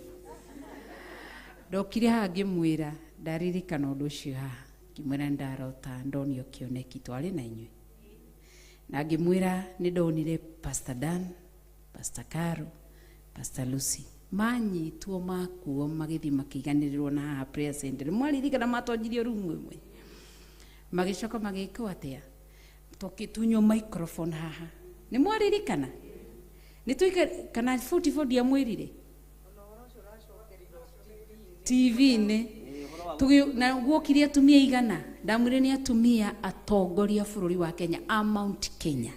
Ndokire haha ngĩmwĩra ndaririkana ũndũ ũcio haha, ngĩmwĩra nĩ ndarota, ndonio kĩoneki twarĩ na inyuĩ, na ngĩmwĩra nĩ ndonire Pastor Dan, Pastor Caro, Pastor Lucy manyitwo makuo magĩthiĩ makĩiganĩrĩrwo na haha prayer center. Mwaririkana matonyirio rumu ĩmwe, magĩcoka magĩkwo atĩa? Tũkĩtunywo microphone haha. Nĩ mwaririkana? Nĩ tuika kana 44 ndiamwĩrire TV-inĩ na guokire atumia igana. Ndamwĩrire nĩ atumia atongoria bũrũri wa Kenya a Mount Kenya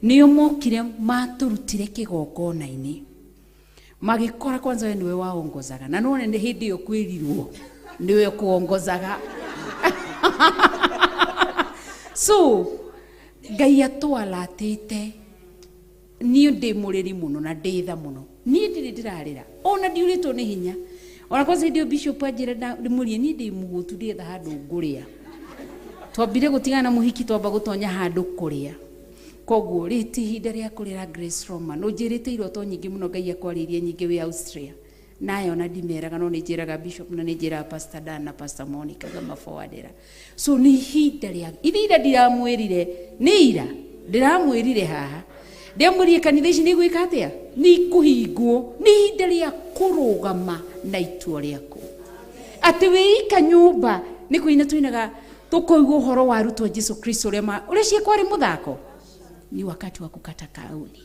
nĩo mokire matũrutire kĩgongona-inĩ, magĩkora kwanza we nĩwe waongozaga, na none nĩ hĩndĩ ĩyo kwĩrirwo nĩwe kuongozaga. So Ngai atwalatĩte. Niĩ ndĩ mũrĩri mũno na ndĩ tha mũno. Niĩ ndirĩ ndĩrarĩra, ona ndiurĩtwo nĩ hinya. Ona kwanza hĩndĩ ĩyo bishop anjĩra ndĩmũrie, niĩ ndĩ mũhũtu, ndĩretha handũ ngũrĩa. Twambire gũtigana na mũhiki, twamba gũtonya handũ kũrĩa. Koguo rĩ ti ihinda rĩa kũrĩra. Grace Roman, ũnjĩrĩte iroto nyingĩ mũno. Ngai akwarĩirie nyingĩ wĩ Austria nayo ona ndimeraga, no nĩ njĩraga bishop na nĩ njĩraga Pastor Dan na Pastor Monica ngamaforwardĩra. So nĩ ihinda rĩa ithe ira ndiramwĩrire, nĩ ira ndĩramwĩrire haha, ndĩamwĩrire kanitha ici nĩ gwĩka atĩa, nĩ ikũhingwo. Nĩ ihinda rĩa kũrũgama na itua rĩaku atĩ wĩika nyũmba nĩ kũina tũinaga tũkoigua ũhoro wa arutwo a Jesu Kristo ũrĩa ũrĩa ciĩkwarĩ mũthako. Ni wakati wa kukata kauli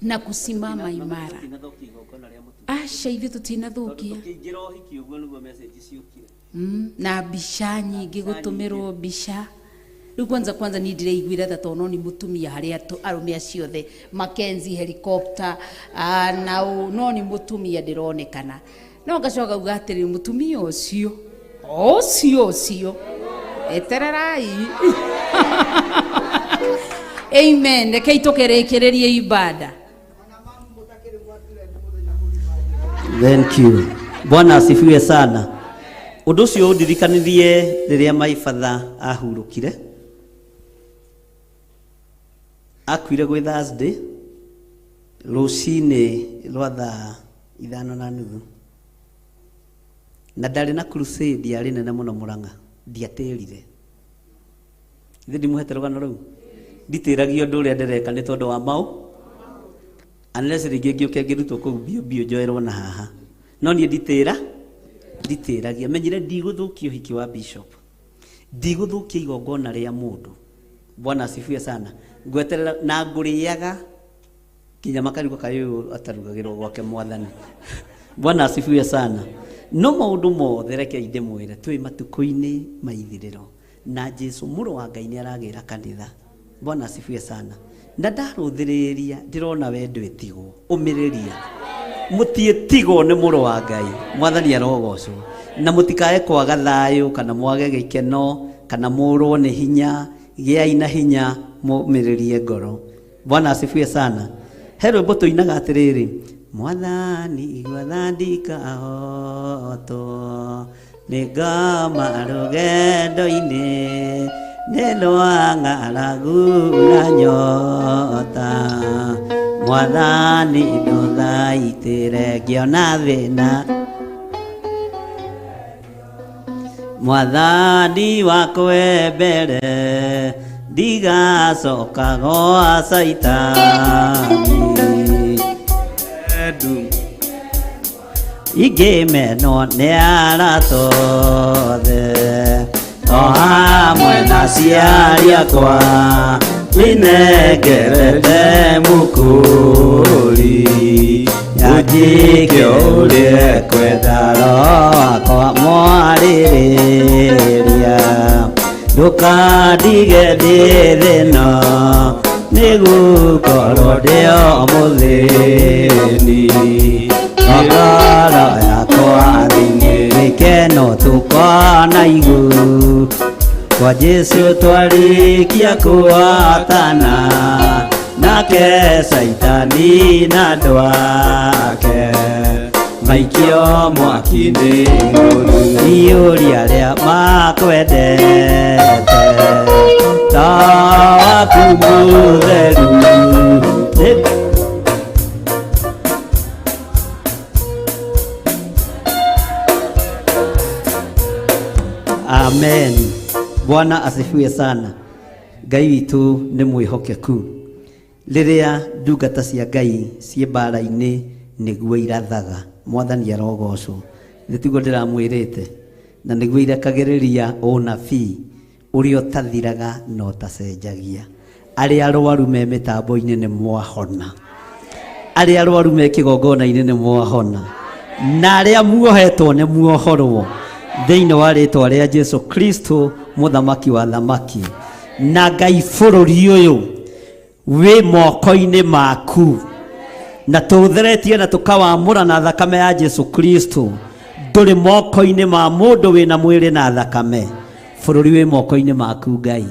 na kusimama imara. Aca, ithuĩ tũtinathukia. Tũkĩingĩra ũhiki ũguo nĩguo message ciũkire. Na mbica nyingĩ gũtũmĩrwo mbica. Rĩu kwanza kwanza niĩ ndĩreiguĩra tha, tondũ no nĩ mũtumia harĩ arũme acio othe Mackenzie helicopter na ũ no nĩ mũtumia ndĩronekana, no ngacoka ngauga atĩrĩrĩ, mũtumia ũcio ũcio ũcio etererai. Amen. Rekei tũkĩrĩkĩrĩrie ibada. Thank you. Bwana asifiwe sana. Ũndũ ũcio ũndirikanirie rĩrĩa my father ahurũkire. Akuire gwĩ Thursday rũcinĩ rwa thaa 5:30. Na ndarĩ na crusade yarĩ nene mũno Mũrang'a, ndiatĩrire. Ithe ndimũhete rũgano rũu? Nditĩragia ũndũ ũrĩa ndĩreka nĩ tondũ wa mau. Unless rĩngĩ ngĩũke ngĩrutwo kũu biũ biũ njoerwo na haha. No niĩ nditĩragia. Menyire ndigũthũkia ũhiki wa bishop. Ndigũthũkia igongona rĩa mũndũ. Bwana asifiwe sana. Ngweterera na ngũrĩaga nginya makarigwo kaĩ ũyũ atarugagĩrwo gwake mwathani. Bwana asifiwe sana. No maũndũ mothe rekei ndĩmwĩre twĩ matukũ-inĩ ma ithirĩro na Jesu mũrũ wa Ngai nĩ aragĩra kanitha. Bwana asifiwe sana. Na ndarũthĩrĩria ndĩrona we ndwĩtigwo ũmĩrĩria mũtiĩtigwo nĩ mũrũ wa Ngai. Mwathani arogocwo. Na mũtikae kwaga thayũ kana mwage gĩkeno kana mũrwo nĩ hinya. Gĩai na hinya mũmĩrĩrie ngoro. Bwana asifiwe sana. He rwĩmbo tũinaga atĩrĩrĩ, Mwathani igua thandikahotwo nĩ ngoma rũgendo-inĩ nĩ rwa ng'aragu na nyota. Mwathani ndũthaitĩre ngĩona thĩna. Mwathani wakwe mbere ndigacoka gwa Caitani. Ingĩmenwo nĩ arata othe o hamwe na aciari akwa winengerete mũkũri yanjĩke ũrĩa ekwenda roho wakwa mwarĩrĩria ndũkandige ndĩ thĩna nĩgũkorwo ndĩ o mũthĩni. Ngoro yakwa thĩinĩ gĩkeno tũkona igũrũ kwa Jesu twarĩkia kũhotana nake Caitani na andũ ake maikio mwaki-inĩ mũru. Iyũria arĩa makwendete ta waku mũtheru. Amen. Bwana asifiwe sana. Ngai witũ nĩ mwĩhokeku. Rĩrĩa ndungata cia Ngai ciĩ mbara-inĩ nĩguo irathaga. Mwathani arogocwo. Nĩ tiguo ndĩramwĩrĩte. Na nĩguo irekagĩrĩria ũnabii ũrĩa ũtathiraga na ũtacenjagia. Arĩa arwaru me mĩtambo-inĩ nĩ mwahona. Arĩa arwaru me kĩgongona-inĩ nĩ mwahona. Na arĩa muohetwo nĩ muohorwo thĩinĩ wa rĩtwa rĩa Jesu Kristo mũthamaki wa thamaki. Na Ngai bũrũri ũyũ wĩ moko-inĩ maku na tũtheretie na tũkawamũra na thakame ya Jesu Kristo. Ndũrĩ moko-inĩ ma mũndũ wĩna mwĩrĩ na thakame. Bũrũri wĩ moko-inĩ maku Ngai.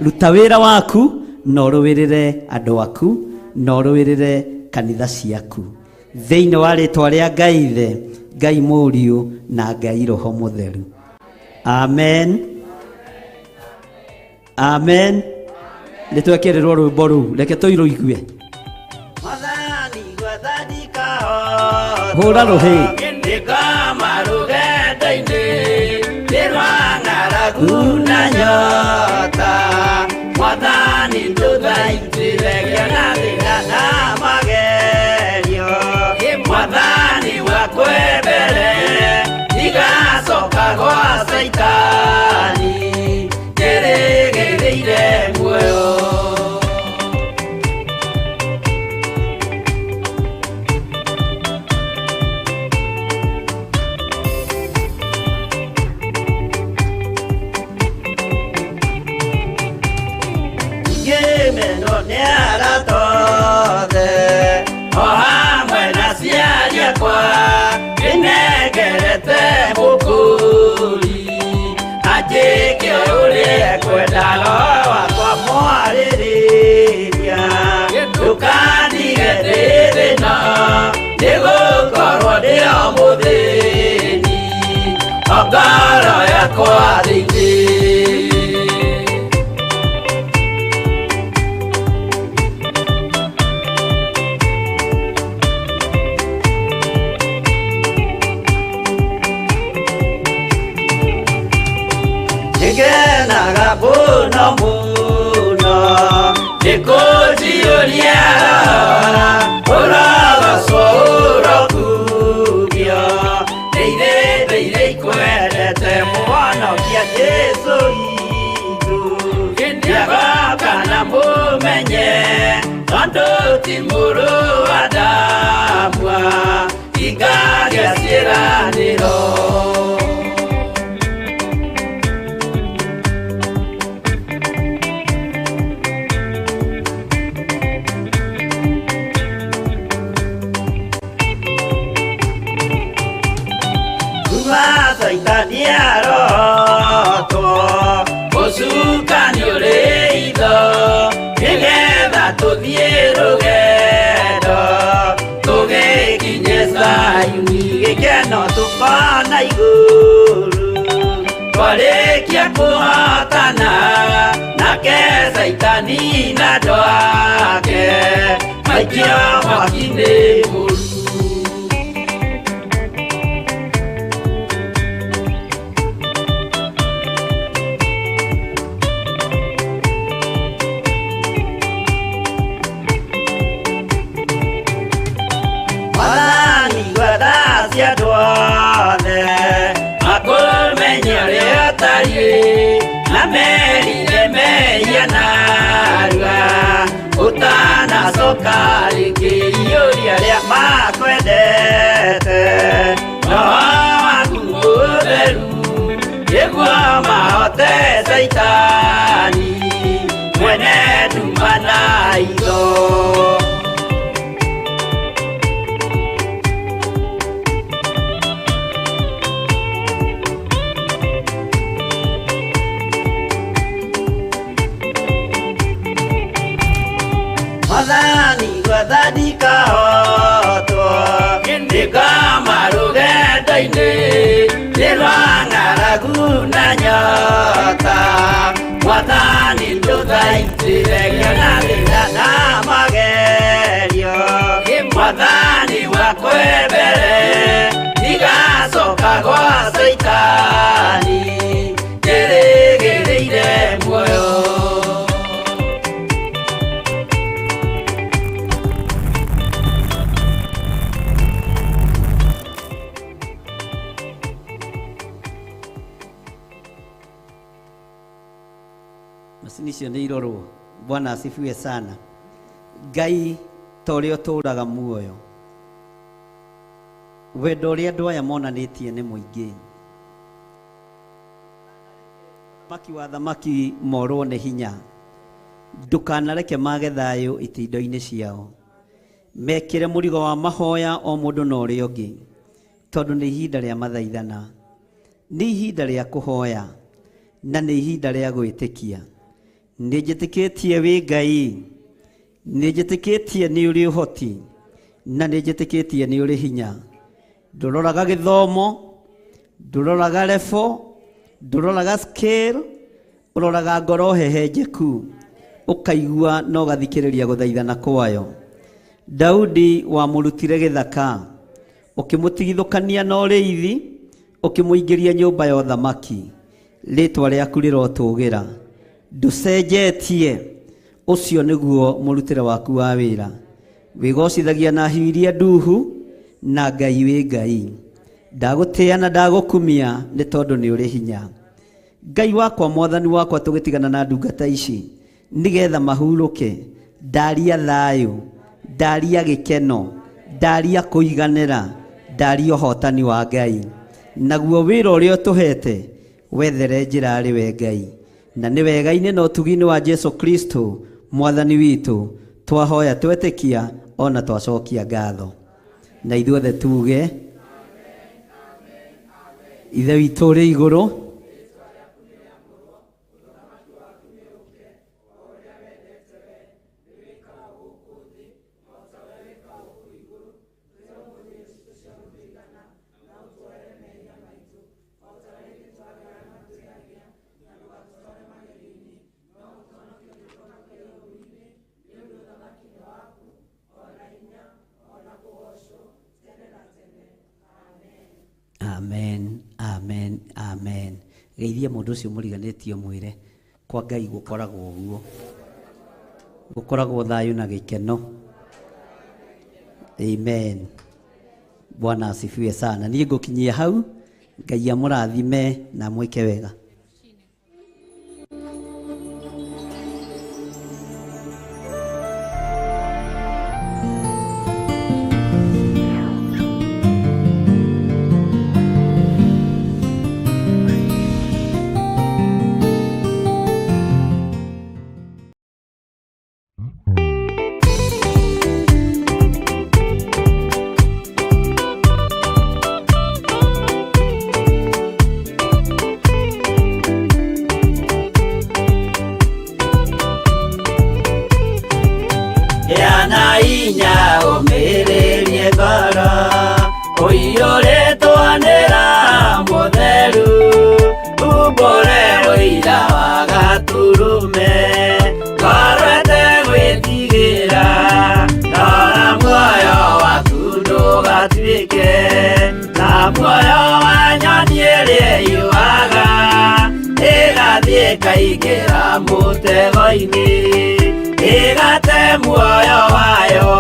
Ruta wĩra waku na ũrũĩrĩre andũ aku na ũrũĩrĩre kanitha ciaku thĩinĩ wa rĩtwa rĩa Ngai Ithe, Ngai Mũriũ na Ngai Roho Mũtheru. Amen. Amen. Nĩ twekĩrĩrwo rwĩmbo rũu, reke tũirũigue. Hũra rũhĩ. Na nyota Mwathani ndũthaitĩre ngĩona thĩna na magerio. Mwathani wakwe mbere ndigacoka gwa Caitani njĩrĩgĩrĩire muoyo. Ingĩmenwo nĩ arata othe Ngoro yakwa thĩinĩ. Nĩngenaga mũno mũno nĩkũnjiyũria ũrogocwo ũrokubio nĩ irĩndĩ ikwendete mũhonokia Jesũ witũ nĩagoka na mũmenye tondũ ti mũrũ wa Adamu ingagĩa ciĩranĩro. Saitani arotwo ũcukani ũrĩ itho nĩgetha tũthiĩ rũgendo tũgĩkinye Zayuni gĩkeno tũkona igũrũ twarĩkia kũhotana nake Saitani na andũ ake maikio mwaki-inĩ mũru. Makũmenye ũrĩa ũtariĩ na merire mehia narua ũtanacoka rĩngĩ iyũria arĩa makwendete roho waku mũtheru nĩguo mahote Saitani mwene nduma na itho. Mwathani gwathani kahotwo nĩngoma rũgendo-inĩ nĩ rwa ng'aragu na nyota Mwathani ndũthaitĩre ngĩona thĩna na magerio Mwathani wakwa mbere ndigacoka gwa Saitani njĩrĩgĩrĩire muoyo. Macini icio nĩ irorwo. Bwana asifiwe sana. Ngai ta ũrĩa ũtũũraga muoyo, wendo ũrĩa andũ aya monanĩtie nĩ mũingĩ. Thamaki wa thamaki morwo nĩ hinya, ndũkanareke mage thayũ itindo-inĩ ciao. Mekĩre mũrigo wa mahoya o mũndũ na ũrĩa ũngĩ, tondũ nĩ ihinda rĩa mathaithana, nĩ ihinda rĩa kũhoya, na nĩ ihinda rĩa gwĩtĩkia. Nĩ njĩtĩkĩtie wĩ Ngai, nĩ njĩtĩkĩtie nĩ ũrĩ ũhoti, na nĩ njĩtĩkĩtie nĩ ũrĩ hinya. Ndũroraga gĩthomo, ndũroraga level, ndũroraga scale, ũroraga ngoro hehenjeku, ũkaigua na ũgathikĩrĩria gũthaithana kwayo. Daudi wamũrutire gĩthaka, ũkĩmũtigithũkania na ũrĩithi, ũkĩmũingĩria nyũmba ya ũthamaki. Rĩtwa rĩaku rĩrotũgĩra, ndũcenjetie. Ũcio nĩguo mũrutĩre waku wa wĩra. Wĩgocithagia na hiũ iria nduhu, na Ngai wĩ Ngai. Ndagũtĩĩa na ndagũkumia nĩ tondũ nĩ ũrĩ hinya. Ngai wakwa, mwathani wakwa, tũgĩtigana na ndungata ici nĩgetha mahurũke. Ndaria thayũ, ndaria gĩkeno, ndaria kũiganĩra, ndaria ũhotani wa Ngai. Naguo wĩra ũrĩa ũtũhete wethere njĩra arĩ we Ngai. Na nĩ wega-inĩ na ũtugi-inĩ wa Jesu Kristo mwathani witũ twahoya twetĩkia ona twacokia ngatho. Na ithuothe tuge Ithe witũ ũrĩ igũrũ, Amen, amen, amen. Geithia mũndũ ũcio mũriganĩtie mwĩre kwa Ngai gũkoragwo ũguo, gũkoragwo thayũ na gĩkeno. Amen. Bwana asifiwe sana. Niĩ ngũkinyia hau, Ngai amũrathime na mwĩke wega. Yana inya ũmĩrĩrie ngoro ũiyũrĩtwo nĩ Roho Mũtheru, umbũre ũira wa Gatũrũme, ngoro ĩtegwĩtigĩra, rora muoyo waku ndũgatuĩke ta muoyo wa nyoni ĩrĩa ĩyũaga, ĩgathiĩ ĩkaingĩra mũtego-inĩ, ĩgate muoyo wayo.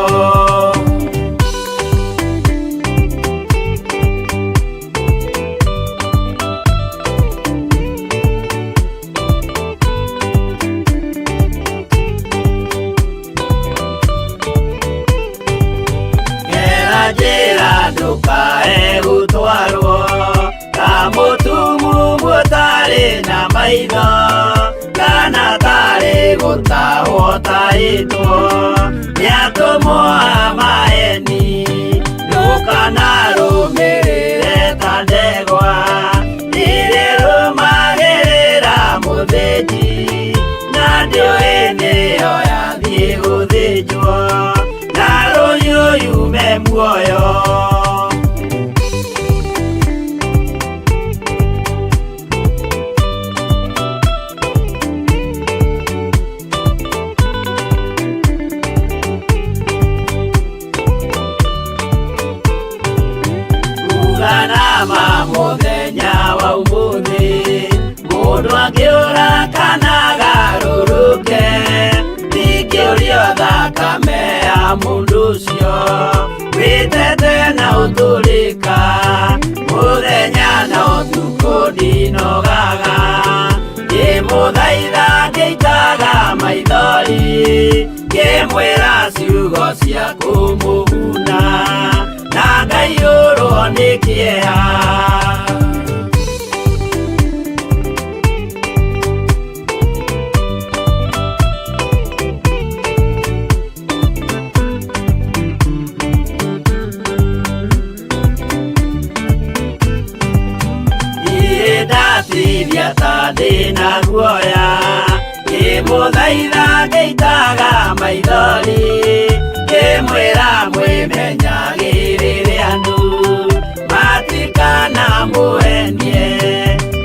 Gera njĩra ndũkae gũtwarwo ta mũtumumu ũtarĩ na maitho, kana tarĩ gũtahwo tahĩtwo nĩ atũmwo a maeni. Ndũkanarũmĩrĩre ta ndegwa ĩrĩrũmagĩrĩra mũthĩnji, na ndĩũĩ nĩyo yathiĩ gũthĩnjwo, na rũhiũ yume muoyo. Uganama mũthenya wa ũmũthĩ, mũndũ angĩũra kana agarũrũke, ndingĩũrio thakame ya mũndũ ũcio wĩtete na ũtũrĩka, mũthenya na ũtukũ ndinogaga, ngĩmũthaitha ngĩitaga maithori, ngĩmwĩra ciugo cia kũmũguna, na ngaiyũrwo nĩ kĩeha. Niĩ ndatithia ta ndĩna guoya, ngĩmũthaitha ngĩitaga maithori, ngĩmwĩra mwĩmenyagĩrĩre andũ matikanamũhenie,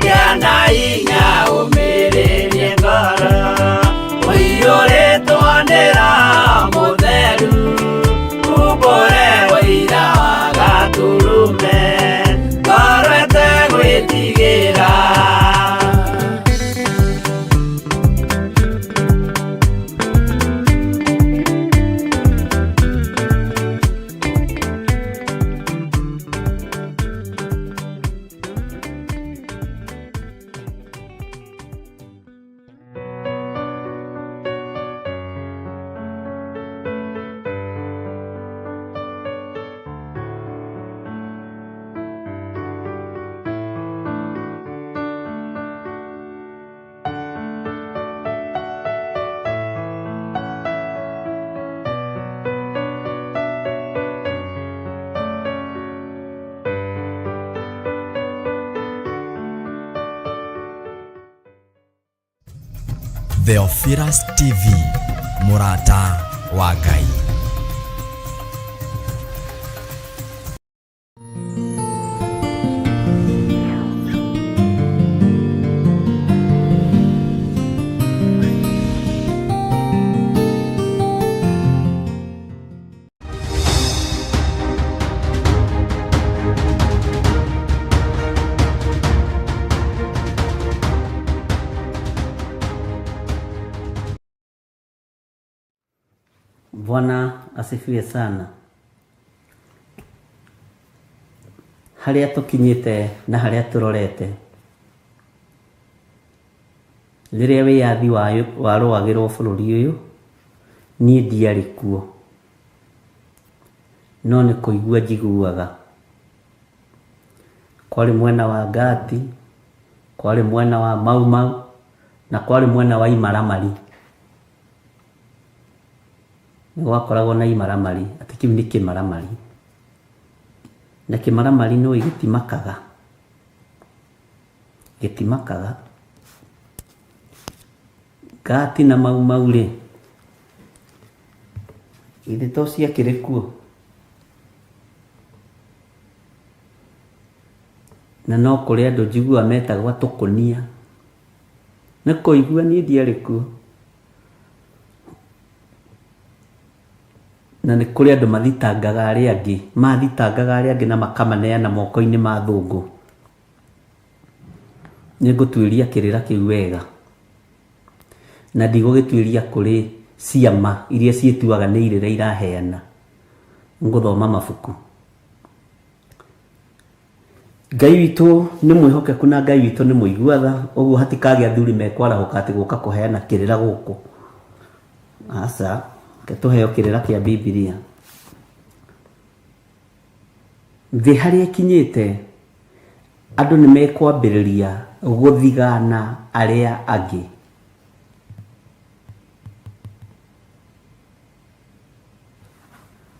kĩana inya ũmĩrĩrie ngoro ũiyũrĩtwo nĩ Roho Mũtheru, umbũre ũira wa Gatũrũme, ngoro ĩtegwĩtigĩra. Theophilus TV, mũrata wa Ngai. Bwana asifiwe sana. Harĩa tũkinyĩte na harĩa tũrorete, rĩrĩa wĩyathi warũagĩrwo bũrũri ũyũ, niĩ ndiarĩ kuo, no nĩ kũigua njiguaga. Kwarĩ mwena wa Ngati, kwarĩ mwena wa Mau Mau, na kwarĩ mwena wa Imaramari. Nĩ gwakoragwo na imaramari, atĩ kĩu nĩ kĩmaramari. Na kĩmaramari nĩ ũĩ gĩtimakaga, gĩtimakaga. Ngati na Mau Mau rĩ, githĩ to ciakĩrĩ kuo? Na no kũrĩ andũ njiguaga metagwo atũkũnia. Nĩ kũigua niĩ ndiarĩ kuo. Na nĩ kũrĩ andũ mathitangaga arĩa angĩ, mathitangaga arĩa angĩ na makamaneana moko-inĩ ma athũngũ. Nĩ ngũtuĩria kĩrĩra kĩu wega, na ndigũgĩtuĩria kũrĩ ciama iria ciĩtuaga nĩ irĩra iraheana. Ngũthoma mabuku. Ngai witũ nĩ mwĩhokeku na Ngai witũ nĩ mũigua tha, ũguo hatikagĩa athuri mekwarahũka atĩ gũka kũheana kĩrĩra gũkũ. Aca, reke tũheo kĩrĩra kĩa Bibilia. Thĩ harĩa ĩkinyĩte, andũ nĩ mekwambĩrĩria gũthigana arĩa angĩ.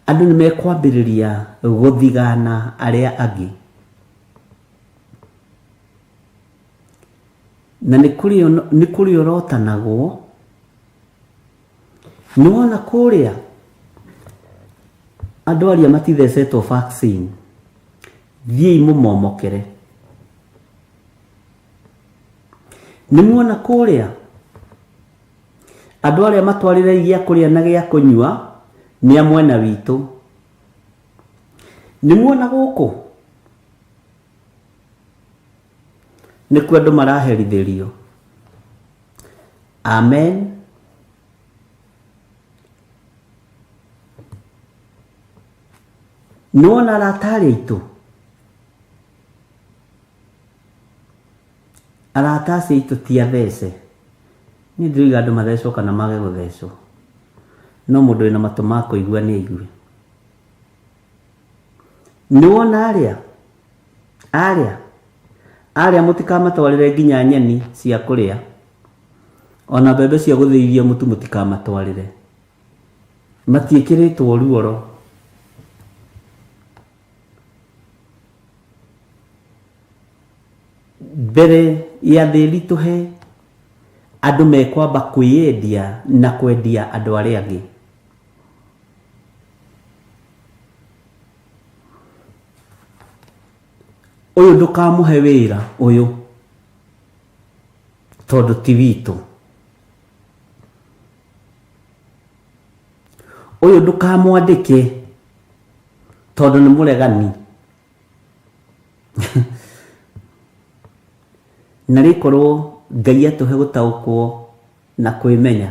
Andũ nĩ mekwambĩrĩria gũthigana arĩa angĩ. Na nĩ kũrĩorotanagwo. Nĩ wona kũrĩa andũ arĩa matithecetwo vaccine, thiĩi mũmomokere. Nĩ muona kũrĩa Andũ arĩa matwarĩrei gĩa kũrĩa na gĩa kũnyua nĩ a mwena witũ. Nĩ muona gũkũ? Nĩkuo andũ maraherithĩrio. Amen. Nĩ wona arata arĩa aitũ? Arata acio aitũ ti athece. Niĩ ndiroiga andũ mathecwo kana mage gũthecwo. No mũndũ wĩna matũ ma kũigua nĩ aigue. Nĩ wona arĩa? Arĩa? Arĩa mũtikamatwarĩre nginya nyeni cia kũrĩa. Ona mbembe cia gũthĩithia mũtu mũtikamatwarĩre. Matiĩkĩrĩtwo ruoro. Mbere ya thĩ ĩritũhe, andũ mekwamba kwĩyendia na kwendia andũ arĩa angĩ. Ũyũ ndũkamũhe wĩra ũyũ tondũ ti witũ. Ũyũ ndũkamwandĩke tondũ nĩ mũregani. Na rĩkorwo Ngai atũhe gũtaũkwo na kwĩmenya.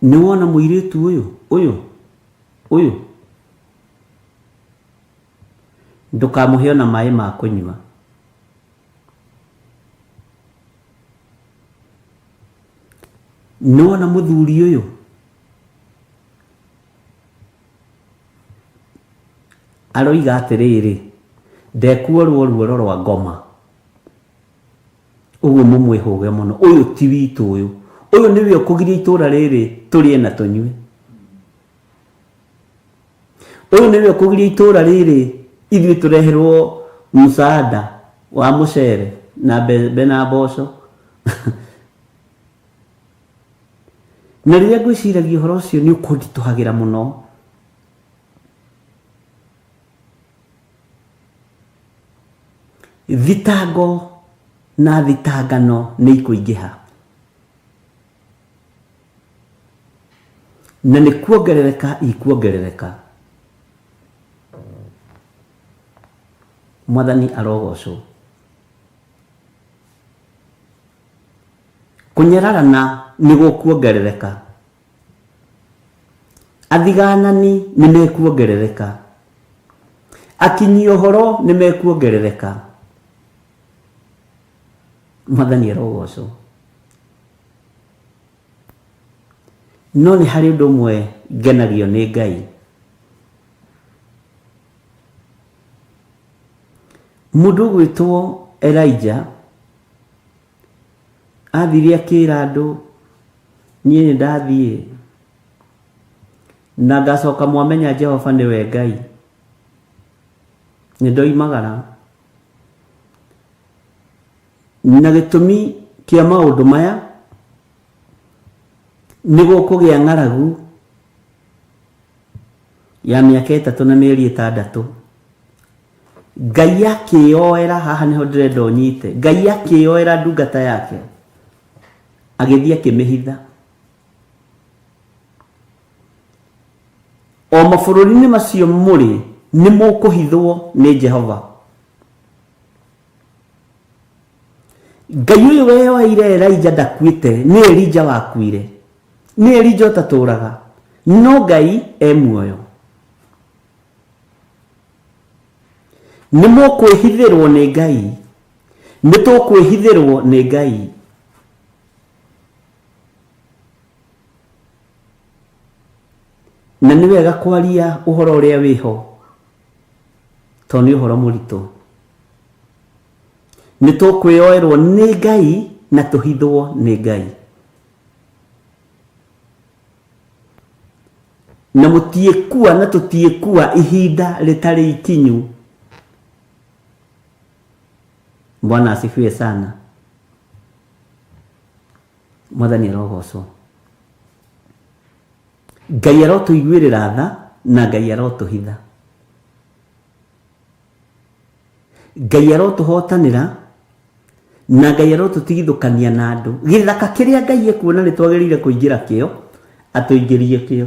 Nĩ wona mũirĩtu ũyũ ũyũ ũyũ ndũkamũhe ona maĩ ma kũnyua. Nĩ wona mũthuri ũyũ aroiga atĩrĩrĩ, ndekuorwo ruoro rwa ngoma. Ũguo mũmwĩhũge mũno, ũyũ ti witũ ũyũ. Ũyũ nĩwe ũkũgiria itũra rĩrĩ tũrĩe na tũnyue. Ũyũ nĩwe ũkũgiria itũra rĩrĩ ithuĩ tũreherwo msaada wa mũcere na mbembe na mboco. Na rĩrĩa ngwĩciragia ũhoro ũcio nĩ ũkũnditũhagĩra mũno. Thitango na thitangano nĩ ikũingĩha. Na nĩ kuongerereka ikuongerereka. Mwathani arogocwo. Kũnyararana nĩ gũkuongerereka. Athiganani nĩ mekuongerereka. Akinyi ũhoro nĩ mekuongerereka. Mwathani arogocwo. No nĩ harĩ ũndũ ũmwe ngenagio nĩ Ngai. Mũndũ ũgwĩtwo Elijah athire akĩra andũ niĩ nĩ ndathiĩ na ngacoka mwamenya Jehova nĩwe Ngai. Nĩ ndoimagara. Na gĩtũmi kĩa maũndũ maya nĩ gũkũgĩa ng'aragu ya mĩaka ĩtatũ na mĩeri ĩtandatũ. Ngai akĩyoera, haha nĩho ndĩrenda ũnyite, Ngai akĩyoera ndungata yake agĩthiĩ akĩmĩhitha. O mabũrũri-inĩ macio mũrĩ nĩ mũkũhithwo nĩ Jehova. Ngai ũyũ weyoeire Elija ndakuĩte, nĩ Elija wakuire. Nĩ Elija ũtatũraga, no Ngai e muoyo. Nĩ mũkwĩhithĩrwo nĩ Ngai. Nĩ tũkwĩhithĩrwo nĩ Ngai. Na nĩ wega kwaria ũhoro ũrĩa wĩho, tondũ nĩ ũhoro mũritũ. Nĩ tũkwĩyoerwo nĩ Ngai na tũhithwo nĩ Ngai. Na mũtiĩkua na tũtiĩkua ihinda rĩtarĩ ikinyu. Bwana asifiwe sana. Mwathani arogocwo. Ngai arotũiguĩrĩra tha na Ngai arotũhitha. Ngai arotũhotanĩra na Ngai arotũtigithũkania na andũ. Gĩthaka kĩrĩa Ngai ekuona nĩ twagĩrĩire kũingĩra kĩo, atũingĩrie kĩo.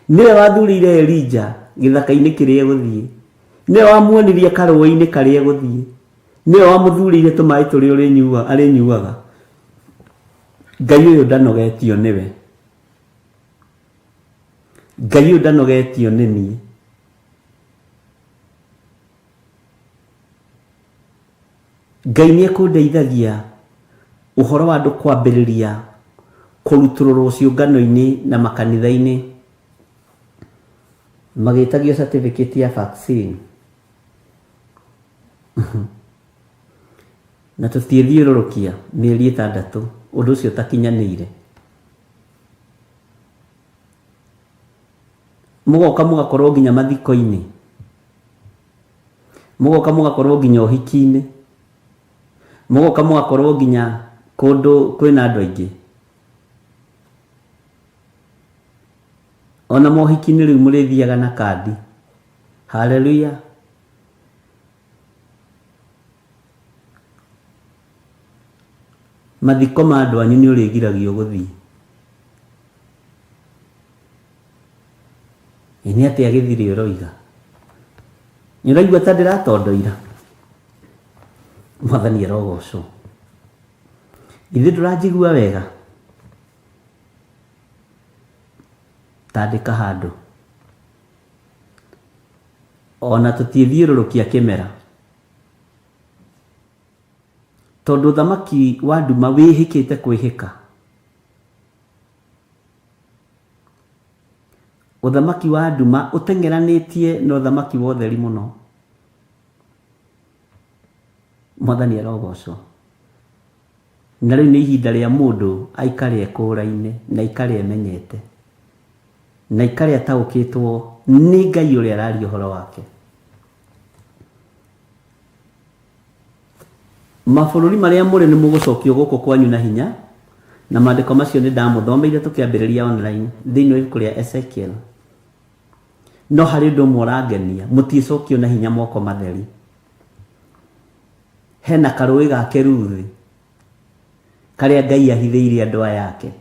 Nĩwe wathurĩire Elija gĩthaka-inĩ kĩrĩa egũthiĩ. Nĩwe wamuonirie karũĩ-inĩ karĩa egũthiĩ. Nĩwe wamũthurĩire tũmaĩ tũrĩa arĩnyuaga. Ngai ũyũ ndanogetio nĩwe. Ngai ũyũ ndanogetio nĩ niĩ. Ngai nĩ ekũndeithagia ũhoro wa andũ kwambĩrĩria kũrutũrũrwo ciũngano-inĩ na makanitha-inĩ magĩtagio certificate ya vaccine. Na tũtiĩthiũrũrũkia mĩeri ĩtandatũ ũndũ ũcio ũtakinyanĩire. Mũgoka mũgakorwo nginya mathiko-inĩ. Mũgoka mũgakorwo nginya ũhiki-inĩ. Mũgoka mũgakorwo nginya kũndũ kwĩna andũ aingĩ. Ona mohiki-inĩ rĩu mũrĩthiaga na kandi. Haleluya. Mathiko ma andũ anyu nĩ ũrĩgiragio gũthiĩ. Ĩ nĩ atĩa gĩthirĩ ũroiga? Nĩ ũraigua ta ndĩratondoira? Mwathani arogocwo. Githĩ ndũranjigua wega? Tandĩka handũ. Ona tũtiĩthiũrũrũkia kĩmera. Tondũ ũthamaki wa nduma wĩhĩkĩte kwĩhĩka. Ũthamaki wa nduma ũteng'eranĩtie na ũthamaki wa ũtheri mũno. Mwathani arogocwo. Na rĩu nĩ ihinda rĩa mũndũ aikare ekũraine na aikare emenyete na aikare ataũkĩtwo nĩ Ngai ũrĩa araria ũhoro wake. Mabũrũri marĩa mũrĩ nĩ mũgũcokio gũkũ kwanyu na hinya, na maandĩko macio nĩ ndamũthomeire tũkĩambĩrĩria online thĩinĩ wa ibuku rĩa Ezekiel. No harĩ ũndũ ũmwe ũrangenia, mũtiĩcokio na hinya moko matheri. Hena karũĩ ga Keruthi karĩa Ngai ahithĩire andũ aya ake.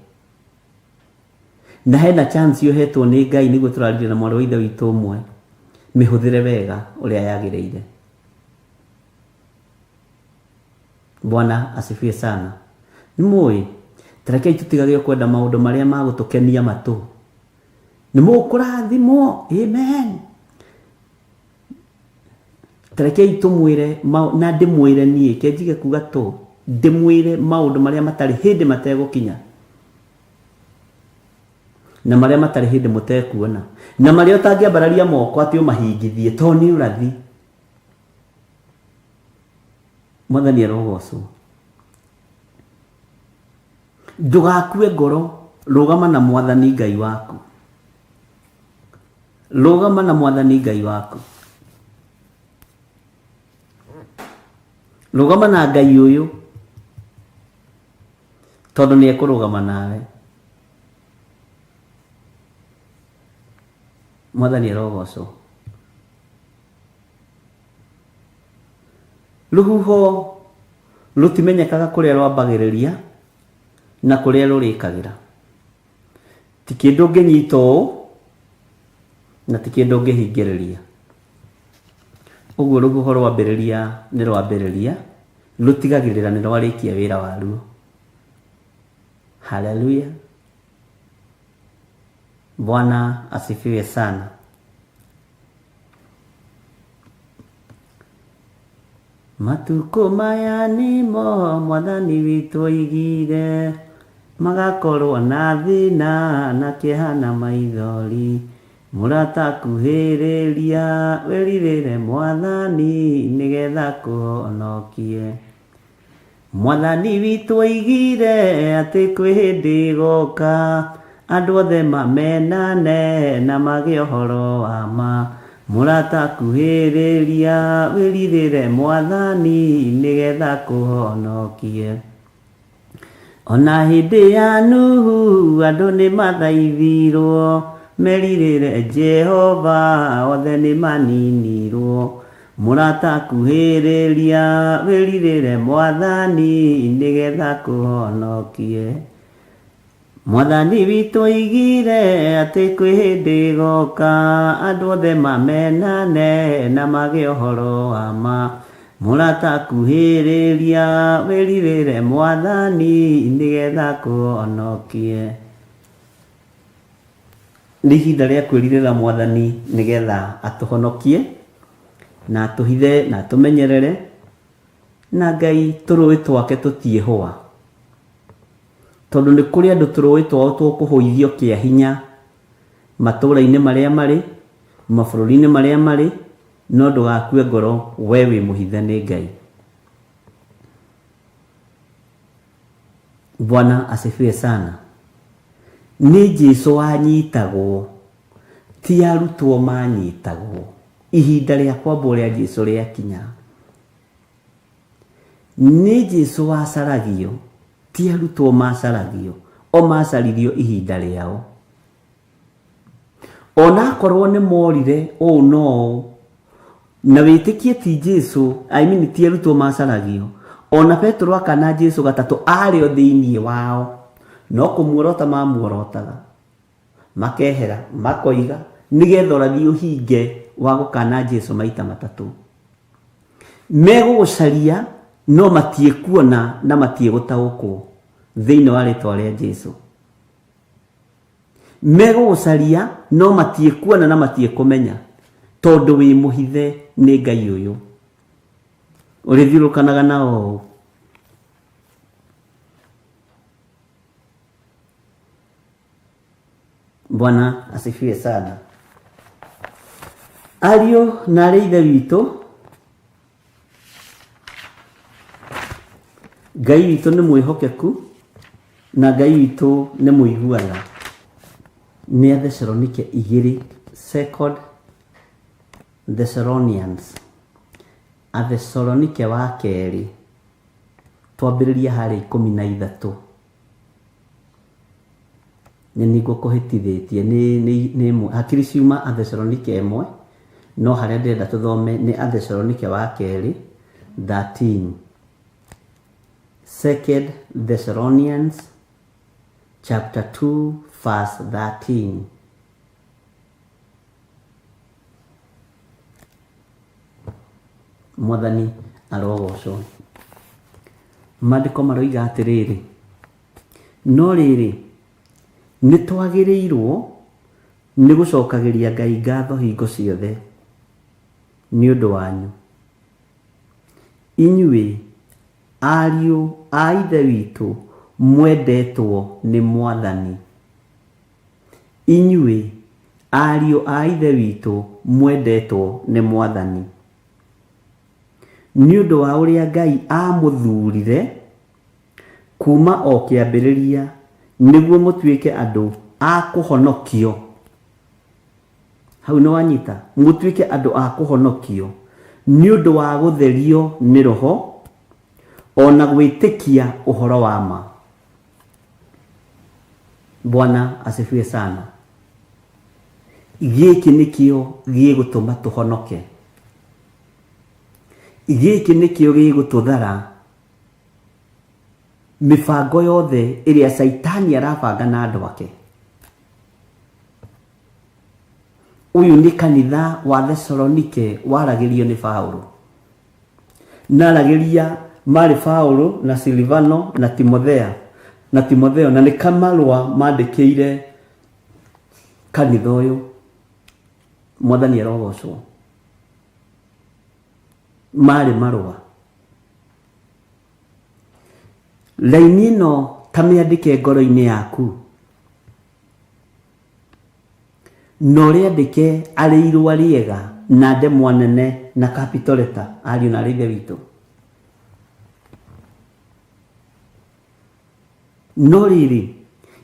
Na hena chance ũhetwo nĩ Ngai nĩguo tũraririe na mwarĩ wa ithe witũ ũmwe, mĩhũthĩre wega ũrĩa yagĩrĩire. Bwana asifiwe sana. Nĩ mũĩ? Ta rekei tũtigage kwenda maũndũ marĩa ma gũtũkenia matũ. Nĩ mũkũrathimwo. Amen. Ta rekei tũmwĩre na ndĩmwĩre niĩ, ke njige kuga tũ, ndĩmwĩre maũndũ marĩa matarĩ hĩndĩ mategũkinya. Na marĩa matarĩ hĩndĩ mũtekuona. Na marĩa ũtangĩambararia moko atĩ ũmahingithie, tondũ nĩ ũrathi. Mwathani arogocwo. Ndũgakue ngoro, rũgama na Mwathani Ngai waku. Rũgama na Mwathani Ngai waku. Rũgama na Ngai ũyũ, tondũ nĩ ekũrũgama nawe. Mwathani arogocwo. Rũhuho rũtimenyekaga kũrĩa rwambagĩrĩria na kũrĩa rũrĩkagĩra. Ti kĩndũ ũngĩnyita ũũ na ti kĩndũ ũngĩhingĩrĩria. Ũguo rũhuho rwambĩrĩria nĩ rwambĩrĩria, rũtigagĩrĩra nĩ rwarĩkia wĩra waruo. Haleluya! Bwana asifiwe sana. Matukũ maya nĩmo Mwathani witũ oigire, magakorwo na thĩna na kĩeha na maithori. Mũrata kuhĩrĩria wĩrirĩre Mwathani nĩgetha akũhonokie. Mwathani witũ oigire atĩ kwĩ hĩndĩ ĩgoka andũ othe mamenane na magĩe ũhoro wa ma. Mũrata kuhĩrĩria wĩrirĩre Mwathani nĩgetha akũhonokie. Ona hĩndĩ ya Nuhu andũ nĩ mathaithirwo merirĩre Jehova othe nĩ maninirwo. Mũrata kuhĩrĩria wĩrirĩre Mwathani nĩgetha akũhonokie. Mwathani witũ oigire atĩ kwĩ hĩndĩ ĩgoka andũ othe mamenane na magĩe ũhoro wa ma. Mũrata kuhĩrĩria wĩrirĩre Mwathani nĩgetha akũhonokie. Nĩ ihinda rĩa kwĩrirĩra Mwathani nĩgetha atũhonokie na atũhithe na atũmenyerere na Ngai tũrũĩ twake tũtiĩhũa. Tondũ nĩ kũrĩ andũ tũrũĩ twao tũkũhũithio kĩa hinya matũũra-inĩ marĩa marĩ, mabũrũri-inĩ marĩa marĩ, no ndũgakue ngoro we wĩ mũhithe nĩ Ngai. Bwana asifiwe sana. Nĩ Jesu wanyitagwo, ti arutwo manyitagwo. Ihinda rĩa kwambwo rĩa Jesu rĩakinya. Nĩ Jesu wacaragio, ti arutwo macaragio, o macaririo ihinda rĩao. Ona akorwo nĩ morire ũũ na ũũ, na wĩtĩkie ti Jesu, I mean ti arutwo macaragio, ona Petero akana Jesu gatatũ arĩ o thĩinĩ wao, no kũmuorota mamuorotaga. Makehera, makoiga, nĩgetha ũrathi ũhinge wa gũkana Jesu maita matatũ. Megũgũcaria no matiĩkuona na matiĩgũtaũkwo thĩinĩ wa rĩtwa rĩa Jesu. Megũgũcaria no matiĩkuona na matiĩkũmenya tondũ wĩ mũhithe nĩ Ngai ũyũ. Ũrĩthiũrũkanaga nao ũũ. Bwana asifiwe sana. Ariũ na arĩ ithe witũ, Ngai witũ nĩ mwĩhokeku na Ngai witũ nĩ mũiguana. Nĩ Athesalonike igĩrĩ, Second Thessalonians, Athesalonike wa kerĩ, twambĩrĩria harĩa 13. Nĩ niĩ ngũkũhĩtithĩtie nĩ nĩ nĩ ĩmwe hakiri ciuma Athesalonike ĩmwe no harĩa ndĩrenda tũthome nĩ Athesalonike wa kerĩ 13 Second Thessalonians chapter 2 verse 13 Mwathani arogocwo. Maandĩko maroiga atĩrĩrĩ, No rĩrĩ, nĩ twagĩrĩirwo nĩ gũcokagĩria Ngai ngatho hingo ciothe nĩ ũndũ wanyu, inyuĩ ariũ a Ithe witũ mwendetwo nĩ Mwathani. Inyuĩ ariũ a Ithe witũ mwendetwo nĩ Mwathani. Nĩ ũndũ wa ũrĩa Ngai aamũthuurire kuuma o kĩambĩrĩria nĩguo mũtuĩke andũ a kũhonokio. Hau nĩ wanyita? Mũtuĩke andũ a kũhonokio nĩ ũndũ wa gũtherio nĩ Roho o na gwĩtĩkia ũhoro wa ma. Bwana asifiwe sana. Gĩkĩ nĩkĩo gĩgũtũma tũhonoke. Gĩkĩ nĩkĩo gĩgũtũthara mĩbango yothe ĩrĩa Caitani arabanga na andũ ake. Ũyũ nĩ kanitha wa Thesalonike waragĩrio nĩ Paulo. Naragĩria marĩ Paulo na Silivano na Timothea na Timotheo na nĩ kamarũa mandĩkĩire kanitha ũyũ. Mwathani arogocwo. Marĩ marũa. Raini ĩno ta mĩandĩke ngoro-inĩ yaku. Na ũrĩandĩke arĩ irũa rĩega na ndemwa nene na capital letter, ariũ na aarĩ a Ithe witũ. No rĩrĩ,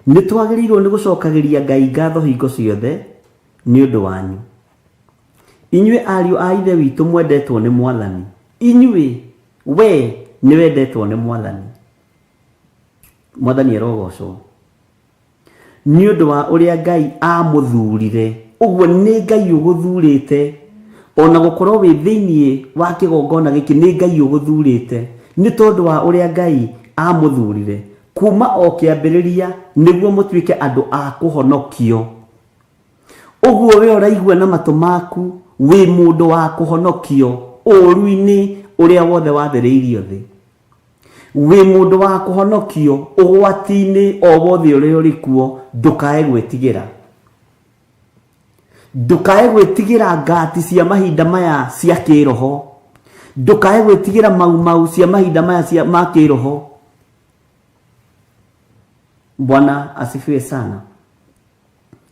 nĩ twagĩrĩirũo nĩ gũcokagĩria Ngai ngatho hingo ciothe nĩ ũndũ wanyu, inyuĩ ariũ a Ithe witũ mwendetwo nĩ Mwathani. Inyuĩ, wee nĩ wendetwo nĩ Mwathani. Mwathani arogocwo. Nĩ ũndũ wa ũrĩa Ngai aamũthuurire. Ũguo nĩ Ngai ũgũthuurĩte. O na gũkorwo wĩ thĩinĩ wa kĩgongona gĩkĩ nĩ Ngai ũgũthuurĩte. Nĩ tondũ wa ũrĩa Ngai aamũthuurire kuuma o kĩambĩrĩria nĩguo mũtuĩke andũ a kũhonokio. Ũguo we ũraigua na matũ maku wĩ mũndũ wa kũhonokio ũũru-inĩ ũrĩa wothe wathĩrĩirio thĩ. Wĩ mũndũ wa kũhonokio ũgwati-inĩ o wothe ũrĩa ũrĩ kuo, ndũkae gwĩtigĩra. Ndũkae gwĩtigĩra ngati cia mahinda maya cia kĩroho. Ndũkae gwĩtigĩra mau mau cia mahinda maya cia ma kĩroho. Bwana asifiwe sana.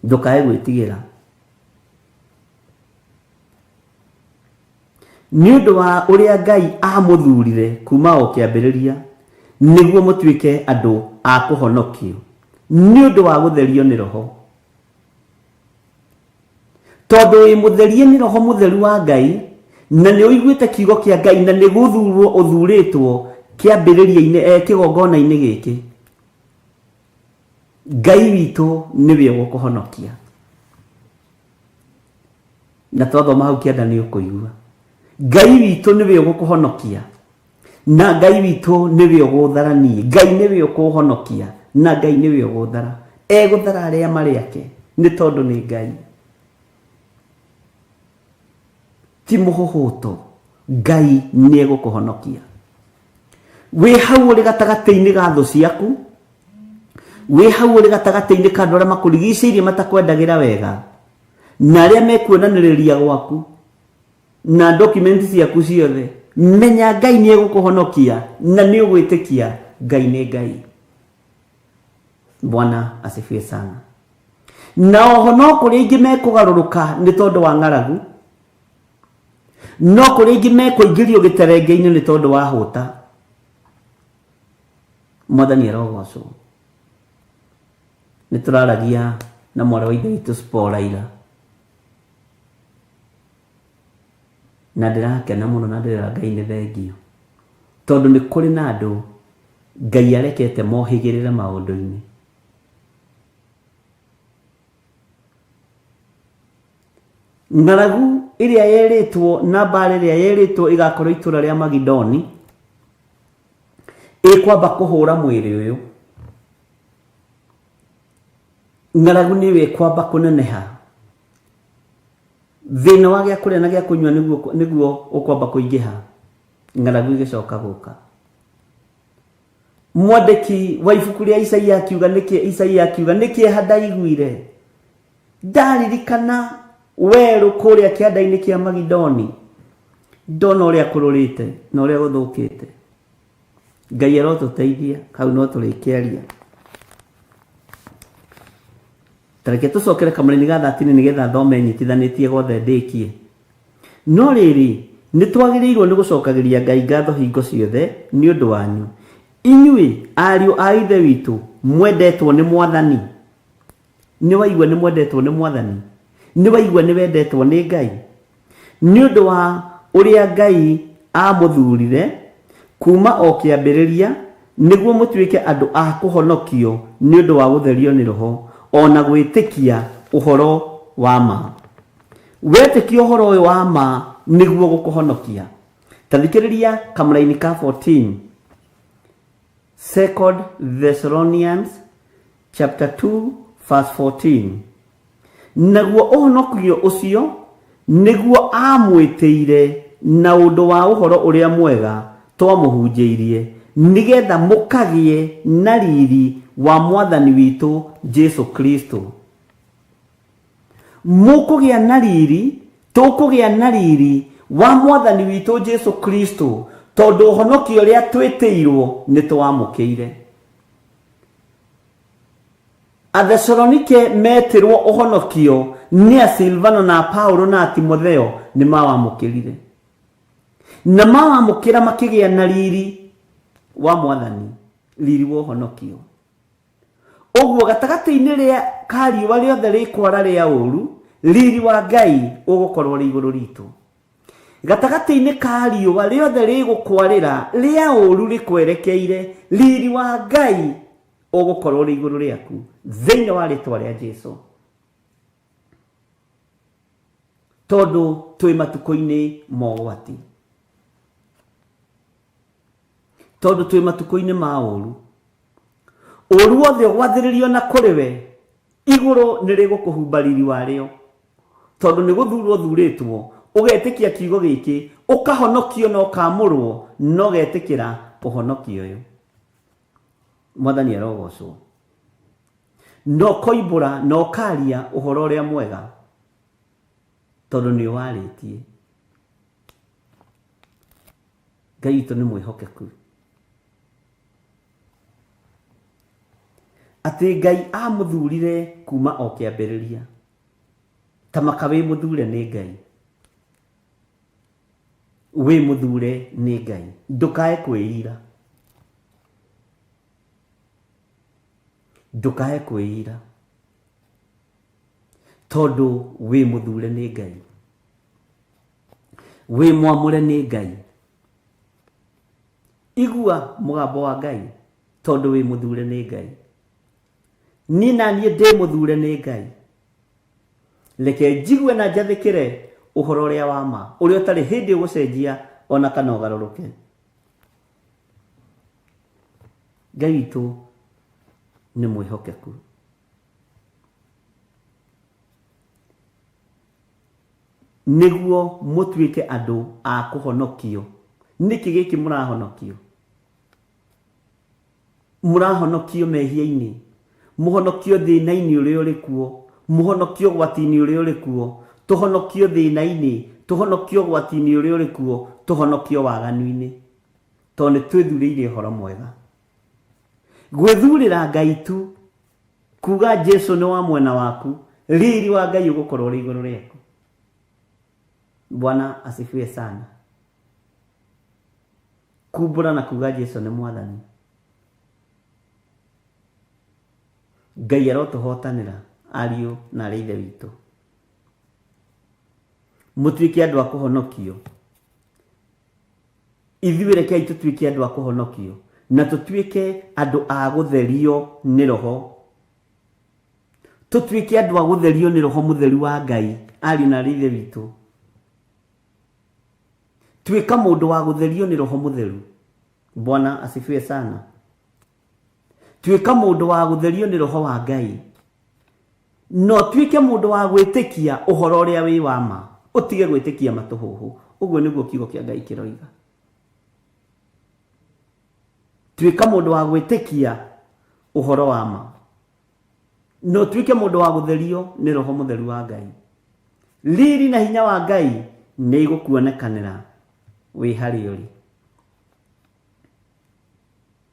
Ndũkae gwĩtigĩra. Nĩ ũndũ wa ũrĩa Ngai aamũthuurire kuuma o kĩambĩrĩria nĩguo mũtuĩke andũ a kũhonokio nĩ ũndũ wa gũtherio nĩ Roho. Tondũ wĩ mũtherie nĩ Roho Mũtheru wa Ngai, na nĩ ũiguĩte kiugo kĩa Ngai na nĩ gũthurwo ũthurĩtwo kĩambĩrĩria-inĩ, eh, kĩgongona-inĩ gĩkĩ, Ngai witũ nĩwe ũgũkũhonokia. Na twathoma hau kĩanda nĩ ũkũigua. Ngai witũ nĩwe ũgũkũhonokia. Na Ngai witũ nĩwe ũgũthara niĩ. Ngai nĩwe ũkũhonokia. Na Ngai nĩwe ũgũthara. Egũthara arĩa marĩ ake. Nĩ tondũ nĩ Ngai. Ti mũhũhũto. Ngai nĩ egũkũhonokia. Wĩ hau ũrĩ gatagatĩ-inĩ ga thũ ciaku. Wĩ hau ũrĩ gatagatĩ-inĩ ka andũ arĩa makũrigicĩirie matakwendagĩra wega. Na arĩa mekuonanĩrĩria gwaku na document ciaku ciothe, menya Ngai nĩ egũkũhonokia na nĩ ũgwĩtĩkia Ngai nĩ Ngai. Bwana asifiwe sana. Na oho no kũrĩ aingĩ mekũgarũrũka nĩ tondũ wa ng'aragu, no kũrĩ aingĩ mekũingĩrio gĩterenge-inĩ nĩ tondũ wa hũta. Mwathani arogocwo. Nĩ tũraragia na mwarĩ wa ithe witũ Spora ira. Na ndĩrakena mũno na ndĩrera Ngai nĩ thengio. Tondũ nĩ kũrĩ na andũ Ngai arekete mohĩgĩrĩre maũndũ-inĩ. Ng'aragu ĩrĩa yerĩtwo na mbaara ĩrĩa yerĩtwo ĩgakorwo itũra rĩa Magidoni ĩkwamba kũhũra mwĩrĩ ũyũ. Ng'aragu nĩyo ĩkwamba kũneneha. Thĩna wa gĩa kũrĩa na gĩa kũnyua nĩguo nĩguo ũkwamba kũingĩha. Ng'aragu ĩgĩcoka gũka. Mwandĩki wa ibuku rĩa Isaia akiuga nĩkĩ Isaia akiuga nĩ kĩeha ndaiguire ndaririkana werũ kũrĩa kĩanda-inĩ kĩa Magidoni, ndona ũrĩa kũrũrĩte na ũrĩa gũthũkĩte. Ngai arotũteithia, hau no tũrĩkĩaria. Ta reke tũcokere kamũraini ga 13 nĩgetha thome nyitithanĩtie gothe ndĩkie. No rĩrĩ, nĩtwagĩrĩirwo nĩ gũcokagĩria Ngai ngatho hingo ciothe nĩ ũndũ wanyu, inyuĩ ariũ a Ithe witũ mwendetwo nĩ Mwathani. Nĩ waigua nĩ mwendetwo nĩ Mwathani? Nĩ waigua nĩ wendetwo nĩ Ngai? Nĩ ũndũ wa ũrĩa Ngai aamũthuurire kuuma o kĩambĩrĩria nĩguo mũtuĩke andũ a kũhonokio nĩ ũndũ wa gũtherio nĩ Roho o na gwĩtĩkia ũhoro wa ma. Wetĩkia ũhoro ũyũ wa ma nĩguo gũkũhonokia. Ta thikĩrĩria kamũraini ka 14. Second Thessalonians chapter 2 verse 14. Naguo ũhonokio ũcio nĩguo aamwĩtĩire na ũndũ wa ũhoro ũrĩa mwega twamũhunjĩirie, nĩgetha mũkagĩe na riri wa Mwathani witũ Jesu Kristo. Mũkũgĩa na riri, tũkũgĩa na riri wa Mwathani witũ Jesu Kristo, tondũ ũhonokio ũrĩa twĩtĩirwo nĩ tũwamũkĩire. Athesalonike meetirwo ũhonokio nĩ a Silvano na a Paulo na a Timotheo nĩ mawamũkĩrire. Na mawamũkĩra makĩgĩa na riri wa Mwathani, riri wa ũhonokio. Ũguo gatagatĩ-inĩ rĩa ka riũa rĩothe rĩkwara rĩa ũru, riri wa Ngai ũgũkorwo ũrĩ igũrũ ritũ. Gatagatĩ-inĩ ka riũa rĩothe rĩgũkwarĩra rĩa ũru rĩkwerekeire, riri wa Ngai ũgũkorwo ũrĩ igũrũ rĩaku thĩinĩ wa rĩtwa rĩa Jesu. Tondũ twĩ matukũ-inĩ ma ũgwati, tondũ twĩ matukũ-inĩ ma ũru, ũru wothe ũgwathĩrĩrio na kũrĩ we, igũrũ nĩ rĩgũkũhumba riri warĩo, tondũ nĩ gũthurwo ũthurĩtwo, ũgetĩkia kiugo gĩkĩ, ũkahonokio na ũkamũrwo, na ũgetĩkĩra ũhonokio ũyũ. Mwathani arogocwo. Na ũkoimbũra na ũkaria ũhoro ũrĩa mwega, tondũ nĩ ũwarĩtie. Ngai witũ nĩ mwĩhokeku. Atĩ Ngai amũthurire kuma o kĩambĩrĩria. Ta maka wĩ mũthure nĩ Ngai. Wĩ mũthure nĩ Ngai. Ndũkae kwĩira. Ndũkae kwĩira. Tondũ wĩ mũthure nĩ Ngai. Wĩ mwamũre nĩ Ngai. Igua mũgambo wa Ngai tondũ wĩ mũthure nĩ Ngai. Niĩ na niĩ ndĩ mũthure nĩ Ngai. Reke njigue na njathĩkĩre ũhoro ũrĩa wa ma, ũrĩa ũtarĩ hĩndĩ ũgũcenjia ona kana ũgarũrũke. Ngai witũ nĩ mwĩhokeku. Nĩguo mũtuĩke andũ a kũhonokio. Nĩkĩ gĩkĩ mũrahonokio? Mũrahonokio mehia-inĩ, mũhonokio thĩna-inĩ ũrĩa ũrĩ kuo, mũhonokio ũgwati-inĩ ũrĩa ũrĩ kuo, tũhonokio thĩna-inĩ, tũhonokio ũgwati-inĩ ũrĩa ũrĩ kuo, tũhonokio waganu-inĩ. Tondũ nĩ twĩthurĩire ũhoro mwega. Gwĩthurĩra Ngai tu, kuga Jesu nĩ wa mwena waku, riri wa Ngai ũgũkorwo ũrĩ igũrũ rĩaku. Bwana asifiwe sana. Kumbũra na kuga Jesu nĩ mwathani. Ngai arotũhotanĩra ariũ na arĩ ithe witũ. Mũtuĩke andũ a kũhonokio. Ithuĩ rekei tũtuĩke andũ a kũhonokio na tũtuĩke andũ a gũtherio nĩ Roho. Tũtuĩke andũ a gũtherio nĩ Roho Mũtheru wa Ngai, ariũ na arĩ ithe witũ. Tuĩka mũndũ wa gũtherio nĩ Roho Mũtheru. Bwana asifiwe sana. Tuĩka mũndũ wa gũtherio nĩ Roho wa Ngai. Na ũtuĩke mũndũ wa gwĩtĩkia ũhoro ũrĩa wĩ wa ma, ũtige gwĩtĩkia matũhũhũ. Ũguo nĩguo kiugo kĩa Ngai kĩroiga. Tuĩka mũndũ wa gwĩtĩkia ũhoro wa ma, na ũtuĩke mũndũ wa gũtherio nĩ Roho Mũtheru wa Ngai. Riri na hinya wa Ngai nĩ igũkuonekanĩra wĩ harĩa ũrĩ.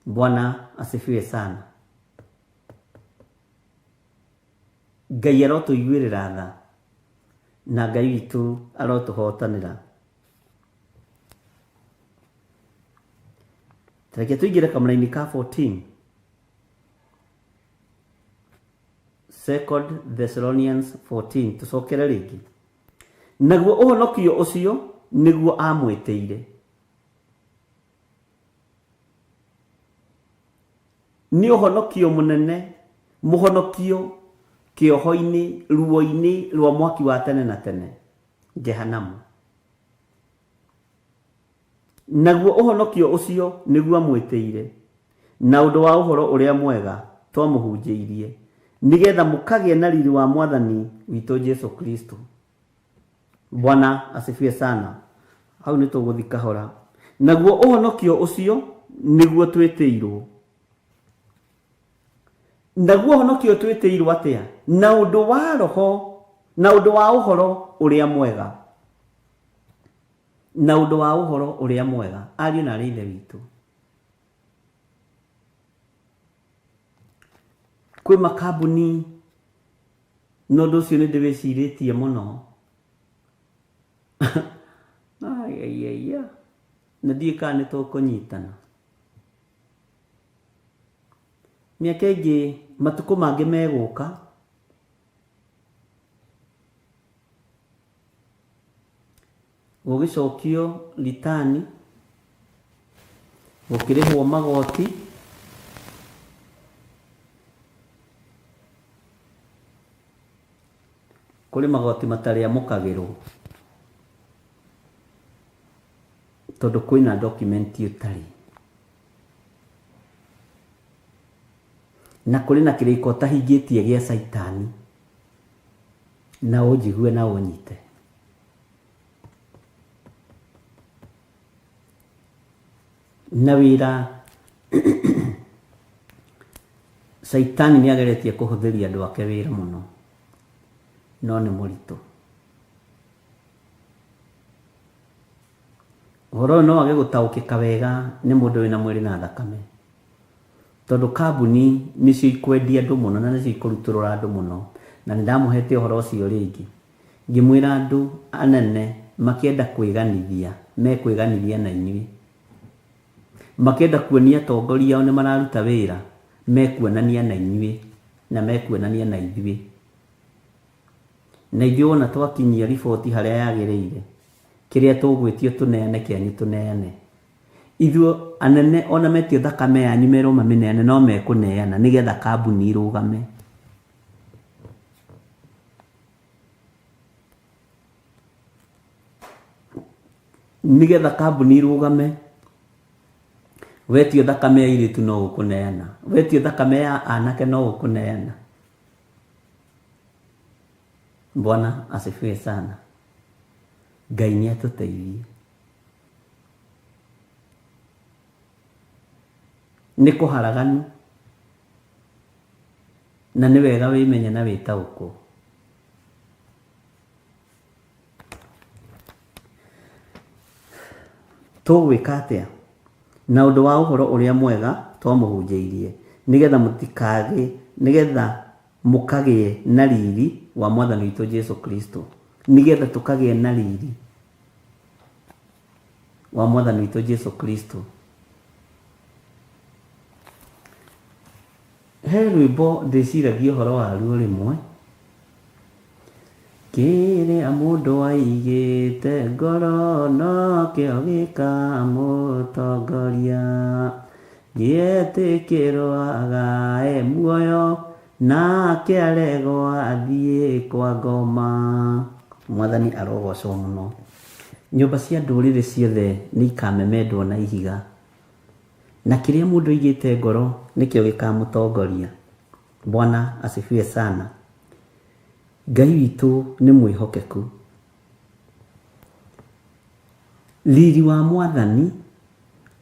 Bwana asifiwe sana. Ngai arotũiguĩrĩra tha, na Ngai witũ arotũhotanĩra. Reke tũingĩre kamũraini ka 14. Second Thessalonians 14, tũcokere rĩngĩ. Naguo ũhonokio ũcio nĩguo amwĩtĩire. Nĩ ũhonokio mũnene, mũhonokio kĩoho-inĩ, ruo-inĩ rwa mwaki wa tene na tene, Jehanamu. Naguo ũhonokio ũcio nĩguo amwĩtĩire, na ũndũ wa ũhoro-ũrĩa-mwega twamũhunjĩirie, nĩ getha mũkagĩe na riri wa Mwathani witũ Jesu Kristo. Bwana asifiwe sana. Hau nĩ tũgũthi kahora. Naguo ũhonokio ũcio nĩguo twĩtĩirwo. Naguo ũhonokio twĩtĩirwo atĩa? Na ũndũ wa Roho, na ũndũ wa ũhoro ũrĩa mwega. Na ũndũ wa ũhoro ũrĩa mwega, ariũ na aarĩ a Ithe witũ. Kwĩ makambuni, na ũndũ ũcio nĩ ndĩwĩcirĩtie mũno. Aiaiaia, na ndiũĩ kana nĩ tũkũnyitana. Mĩaka ĩngĩ, matukũ mangĩ megũka, Gũgĩcokio ritani, gũkĩrĩhwo magoti, kũrĩ magoti matarĩamũkagĩrwo tondũ kwĩna document ũtarĩ. Na kũrĩ na kĩrĩko ũtahingĩtie gĩa caitani. Na ũnjigue na ũnyite. Na wĩra Caitani nĩ ageretie kũhũthĩria andũ ake wĩra mũno, no nĩ mũritũ. Ũhoro ũyũ no wage gũtaũkĩka wega nĩ mũndũ wĩna mwĩrĩ na thakame, tondũ kambuni nĩcio ikwendia andũ mũno na nĩcio ikũrutũrũra andũ mũno, na nĩ ndamũhete ũhoro ũcio rĩngĩ, ngĩmwĩra andũ anene makĩenda kwĩganithia, mekwĩganithia na inyuĩ. Makĩenda kuonia atongoria ao nĩ mararuta wĩra, mekuonania na inyuĩ na mekuonania na ithuĩ. Na ithuĩ wona twakinyia riboti harĩa yagĩrĩire, kĩrĩa tũgwĩtio tũneane kĩanyu tũneane. Ithuĩ anene ona metio thakame yanyu merwo mamĩneane no mekũneana nĩgetha kambuni irũgame. Nĩgetha kambuni irũgame, wetio thakame ya airĩtu no ũkũneana, wetio thakame ya anake no ũkũneana. Bwana asifiwe sana. Ngai nĩ atũteithie. Nĩ kũharaganu na nĩ wega wĩmenye na wĩtaũkwo. Tũgwĩka atĩa? Na ũndũ wa ũhoro ũrĩa mwega twamũhunjĩirie, nĩgetha mũtikagĩ, nĩgetha mũkagĩe na riri wa Mwathani witũ Jesu Kristo. Nĩgetha tũkagĩe na riri wa Mwathani witũ Jesu Kristo. He rwĩmbo ndĩciragia ũhoro waruo rĩmwe, Kĩrĩa mũndũ aigĩte ngoro nokĩo gĩkamũtongoria, Gĩetĩkĩrwo agae muoyo nake aregwo athiĩ kwa ngoma. Mwathani arogocwo mũno. Nyũmba cia ndũrĩrĩ ciothe nĩ ikamemendwo na ihiga. Na kĩrĩa mũndũ aigĩte ngoro nĩkĩo gĩkamũtongoria. Bwana asifiwe sana. Ngai witũ nĩ mwĩhokeku. Riri wa Mwathani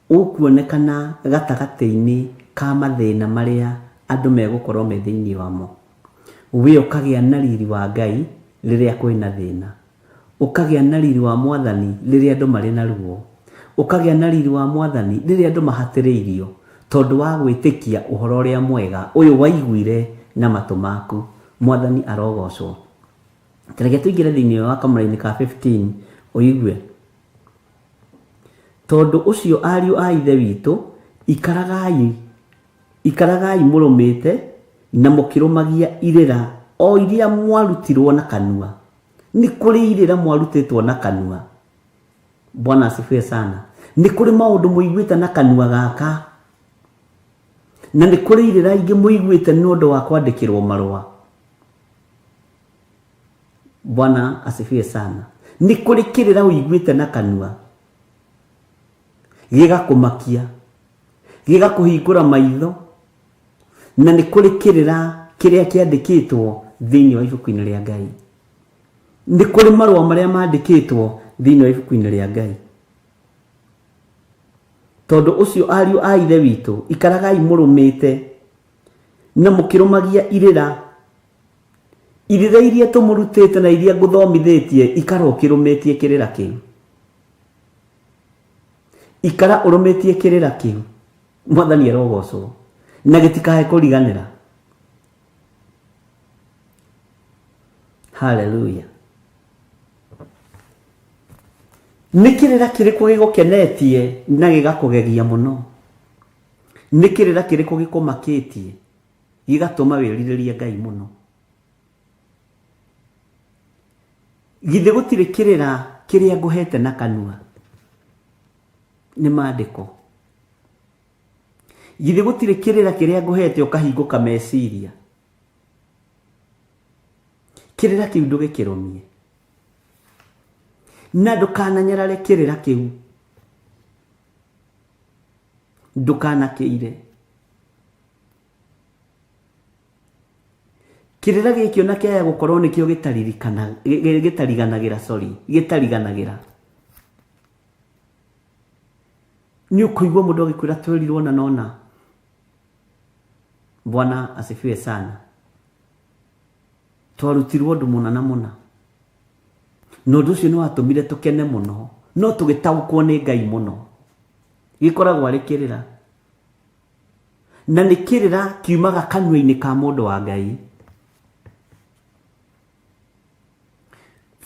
Ũkuonekana gatagatĩ-inĩ ka mathĩna marĩa andũ megũkorwo me thĩinĩ wamo. We ũkagĩa na riri wa Ngai rĩrĩa kwĩna thĩna. Ũkagĩa na riri wa Mwathani rĩrĩa andũ marĩ na ruo. Ũkagĩa na riri wa Mwathani rĩrĩa andũ mahatĩrĩirio tondũ wa gwĩtĩkia ũhoro ũrĩa mwega ũyũ waiguire na matũ maku. Mwathani arogocwo. Ta reke tũingĩre thĩinĩ wa kamũra-inĩ ka 15 ũigue. Tondũ ũcio ariũ a Ithe witũ, ikaragai, ikaragai mũrũmĩte na mũkĩrũmagia irĩra o iria mwarutirwo na kanua. Nĩ kũrĩ irĩra mwarutĩtwo na kanua. Bwana asifiwe sana. Nĩ kũrĩ maũndũ mũiguĩte na kanua gaka, na nĩ kũrĩ irĩra ingĩ mũiguĩte nĩ ũndũ wa kwandĩkĩrwo marũa. Bwana asifiwe sana. Nĩ kũrĩ kĩrĩra ũiguĩte na kanua gĩgakũmakia, gĩgakũhingũra maitho, na nĩ kũrĩ kĩrĩra kĩrĩa kĩandĩkĩtwo thĩinĩ wa ibuku-inĩ rĩa Ngai. Nĩ kũrĩ marũa marĩa mandĩkĩtwo thĩinĩ wa ibuku-inĩ rĩa Ngai. Tondũ ũcio ariũ a Ithe witũ, ikaragai mũrũmĩte na mũkĩrũmagia irĩra Irĩra iria tũmũrutĩte na iria ngũthomithĩtie, ikara ũkĩrũmĩtie kĩrĩra kĩu. Ikara ũrũmĩtie kĩrĩra kĩu. Mwathani arogocwo. Na gĩtikae kũriganĩra. Haleluya. Nĩ kĩrĩra kĩrĩkũ gĩgũkenetie na gĩgakũgegia mũno? Nĩ kĩrĩra kĩrĩkũ gĩkũmakĩtie? Gĩgatũma wĩrirĩrie Ngai mũno. Githĩ gũtirĩ kĩrĩra kĩrĩa ngũhete na kanua? Nĩ maandĩko. Githĩ gũtirĩ kĩrĩra kĩrĩa ngũhete ũkahingũka meciria? Kĩrĩra kĩu ndũgĩkĩrũmie. Na ndũkananyarare kĩrĩra kĩu. Ndũkanakĩire. Kĩrĩra gĩkĩ ona kĩaya gũkorwo nĩkĩo gĩtaririkana gĩtariganagĩra sorry gĩtariganagĩra. Nĩ ũkũigua mũndũ agĩkwĩra twerirwo na nona. Bwana asifiwe sana. Twarutirwo ũndũ mũna na mũna. Na ũndũ ũcio nĩ watũmire tũkene mũno. No tũgĩtaũkwo nĩ Ngai mũno. Gĩkoragwo arĩ kĩrĩra. Na nĩ kĩrĩra kiumaga kanua-inĩ ka mũndũ wa Ngai.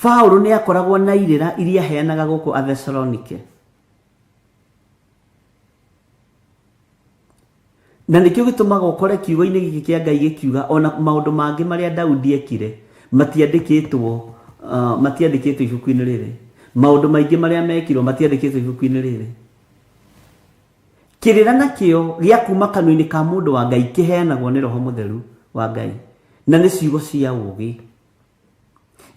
Paulo nĩ akoragwo na irĩra iria aheanaga gũkũ Athesalonike. Na nĩkĩo gĩtũmaga ũkore kiugo-inĩ gĩkĩ kĩa Ngai gĩkiuga ona maũndũ mangĩ marĩa Daudi ekire matiandĩkĩtwo uh, matiandĩkĩtwo ibuku-inĩ rĩrĩ. Maũndũ maingĩ marĩa mekirwo matiandĩkĩtwo ibuku-inĩ rĩrĩ. Kĩrĩra nakĩo gĩa kuuma kanua-inĩ ka mũndũ wa Ngai kĩheanagwo nĩ Roho Mũtheru wa Ngai, na nĩ ciugo cia ũũgĩ,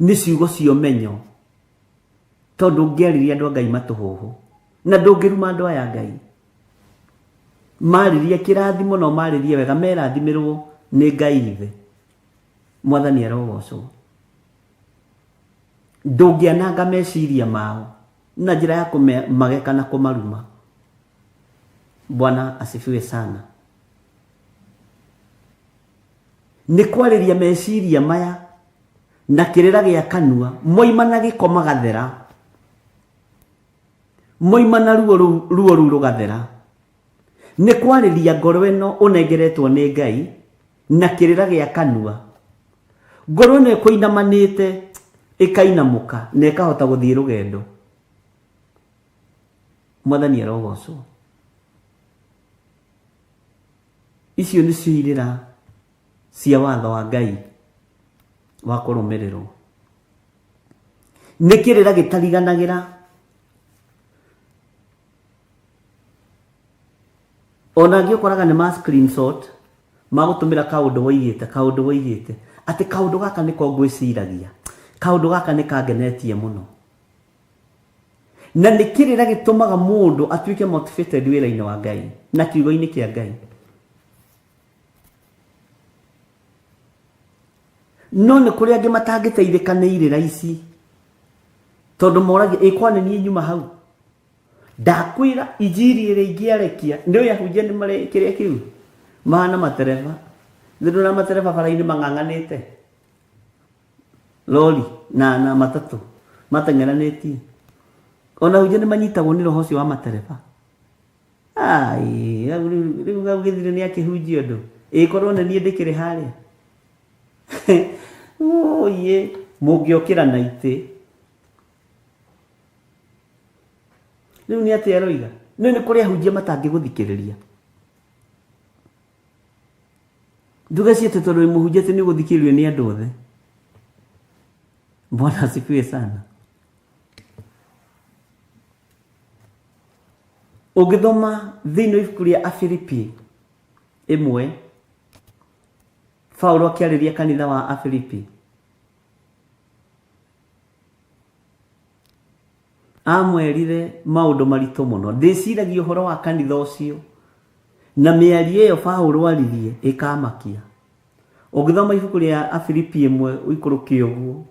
nĩ ciugo cia ũmenyo, tondũ ũngĩarĩria andũ a Ngai matũhũhũ, na ndũngĩruma andũ aya a Ngai. Marĩrie kĩrathimo na ũmarĩrie wega, merathimĩrwo nĩ Ngai Ithe. Mwathani arogocwo. Ndũngĩananga meciria mao na njĩra ya kũmageka na kũmaruma. Bwana asifiwe sana. Nĩ kwarĩria meciria maya na kĩrĩra gĩa kanua, moima na gĩko magathera, moima na ruo rũu ruo rũu rũgathera. Nĩ kwarĩria ngoro ĩno ũnengeretwo nĩ Ngai na kĩrĩra gĩa kanua. Ngoro ĩno ĩkũinamanĩte ĩkainamũka na ĩkahota gũthiĩ rũgendo. Mwathani arogocwo. Icio nĩcio irĩra cia watho wa Ngai wa kũrũmĩrĩrwo. Nĩ kĩrĩra gĩtariganagĩra. Ona angĩ ũkoraga nĩ ma screenshot magũtũmĩra kaũndũ woigĩte kaũndũ woigĩte atĩ kaũndũ gaka nĩko ngwĩciragia kaũndũ gaka nĩ kangenetie mũno. Na nĩ kĩrĩra gĩtũmaga mũndũ atuĩke motivated wĩra-inĩ wa Ngai na kiugo-inĩ kĩa Ngai. No nĩ kũrĩ angĩ matangĩteithĩka nĩ irĩra ici tondũ moragia ĩ kwa nĩ niĩ nyuma hau. Ndakwĩra injiri ĩrĩa ingĩarekia, nĩ ũĩ ahunjia nĩ marĩ kĩrĩa kĩu mahana matereba. Nĩ ndona matereba bara-inĩ mang'ang'anĩte lori na na matatũ mateng'eranĩtie. Ona ahunjia nĩ manyitagwo nĩ roho ũcio wa matereba. Ai, rĩu rĩu rĩu gĩthire nĩ akĩhunjia ũndũ. Ĩ korwo nĩ niĩ ndĩkĩrĩ harĩa. Ũiĩ, mũngĩokĩra na itĩ. Rĩu nĩ atĩa aroiga? Nĩ nĩ kũrĩ ahunjia matangĩgũthikĩrĩria. Nduga ciĩte tondũ wĩ mũhunjia atĩ nĩ ũgũthikĩrĩrio nĩ andũ othe. Bwana asifiwe sana. Ũngĩthoma thĩinĩ wa ibuku rĩa Afilipi ĩmwe, Paulo akĩarĩria kanitha wa Afilipi, amwerire maũndũ maritũ mũno. Ndĩciragia ũhoro wa kanitha ũcio na mĩario ĩyo Paulo aririe ĩkamakia. Ũngĩthoma ibuku rĩa Afilipi ĩmwe ũikũrũke ũguo,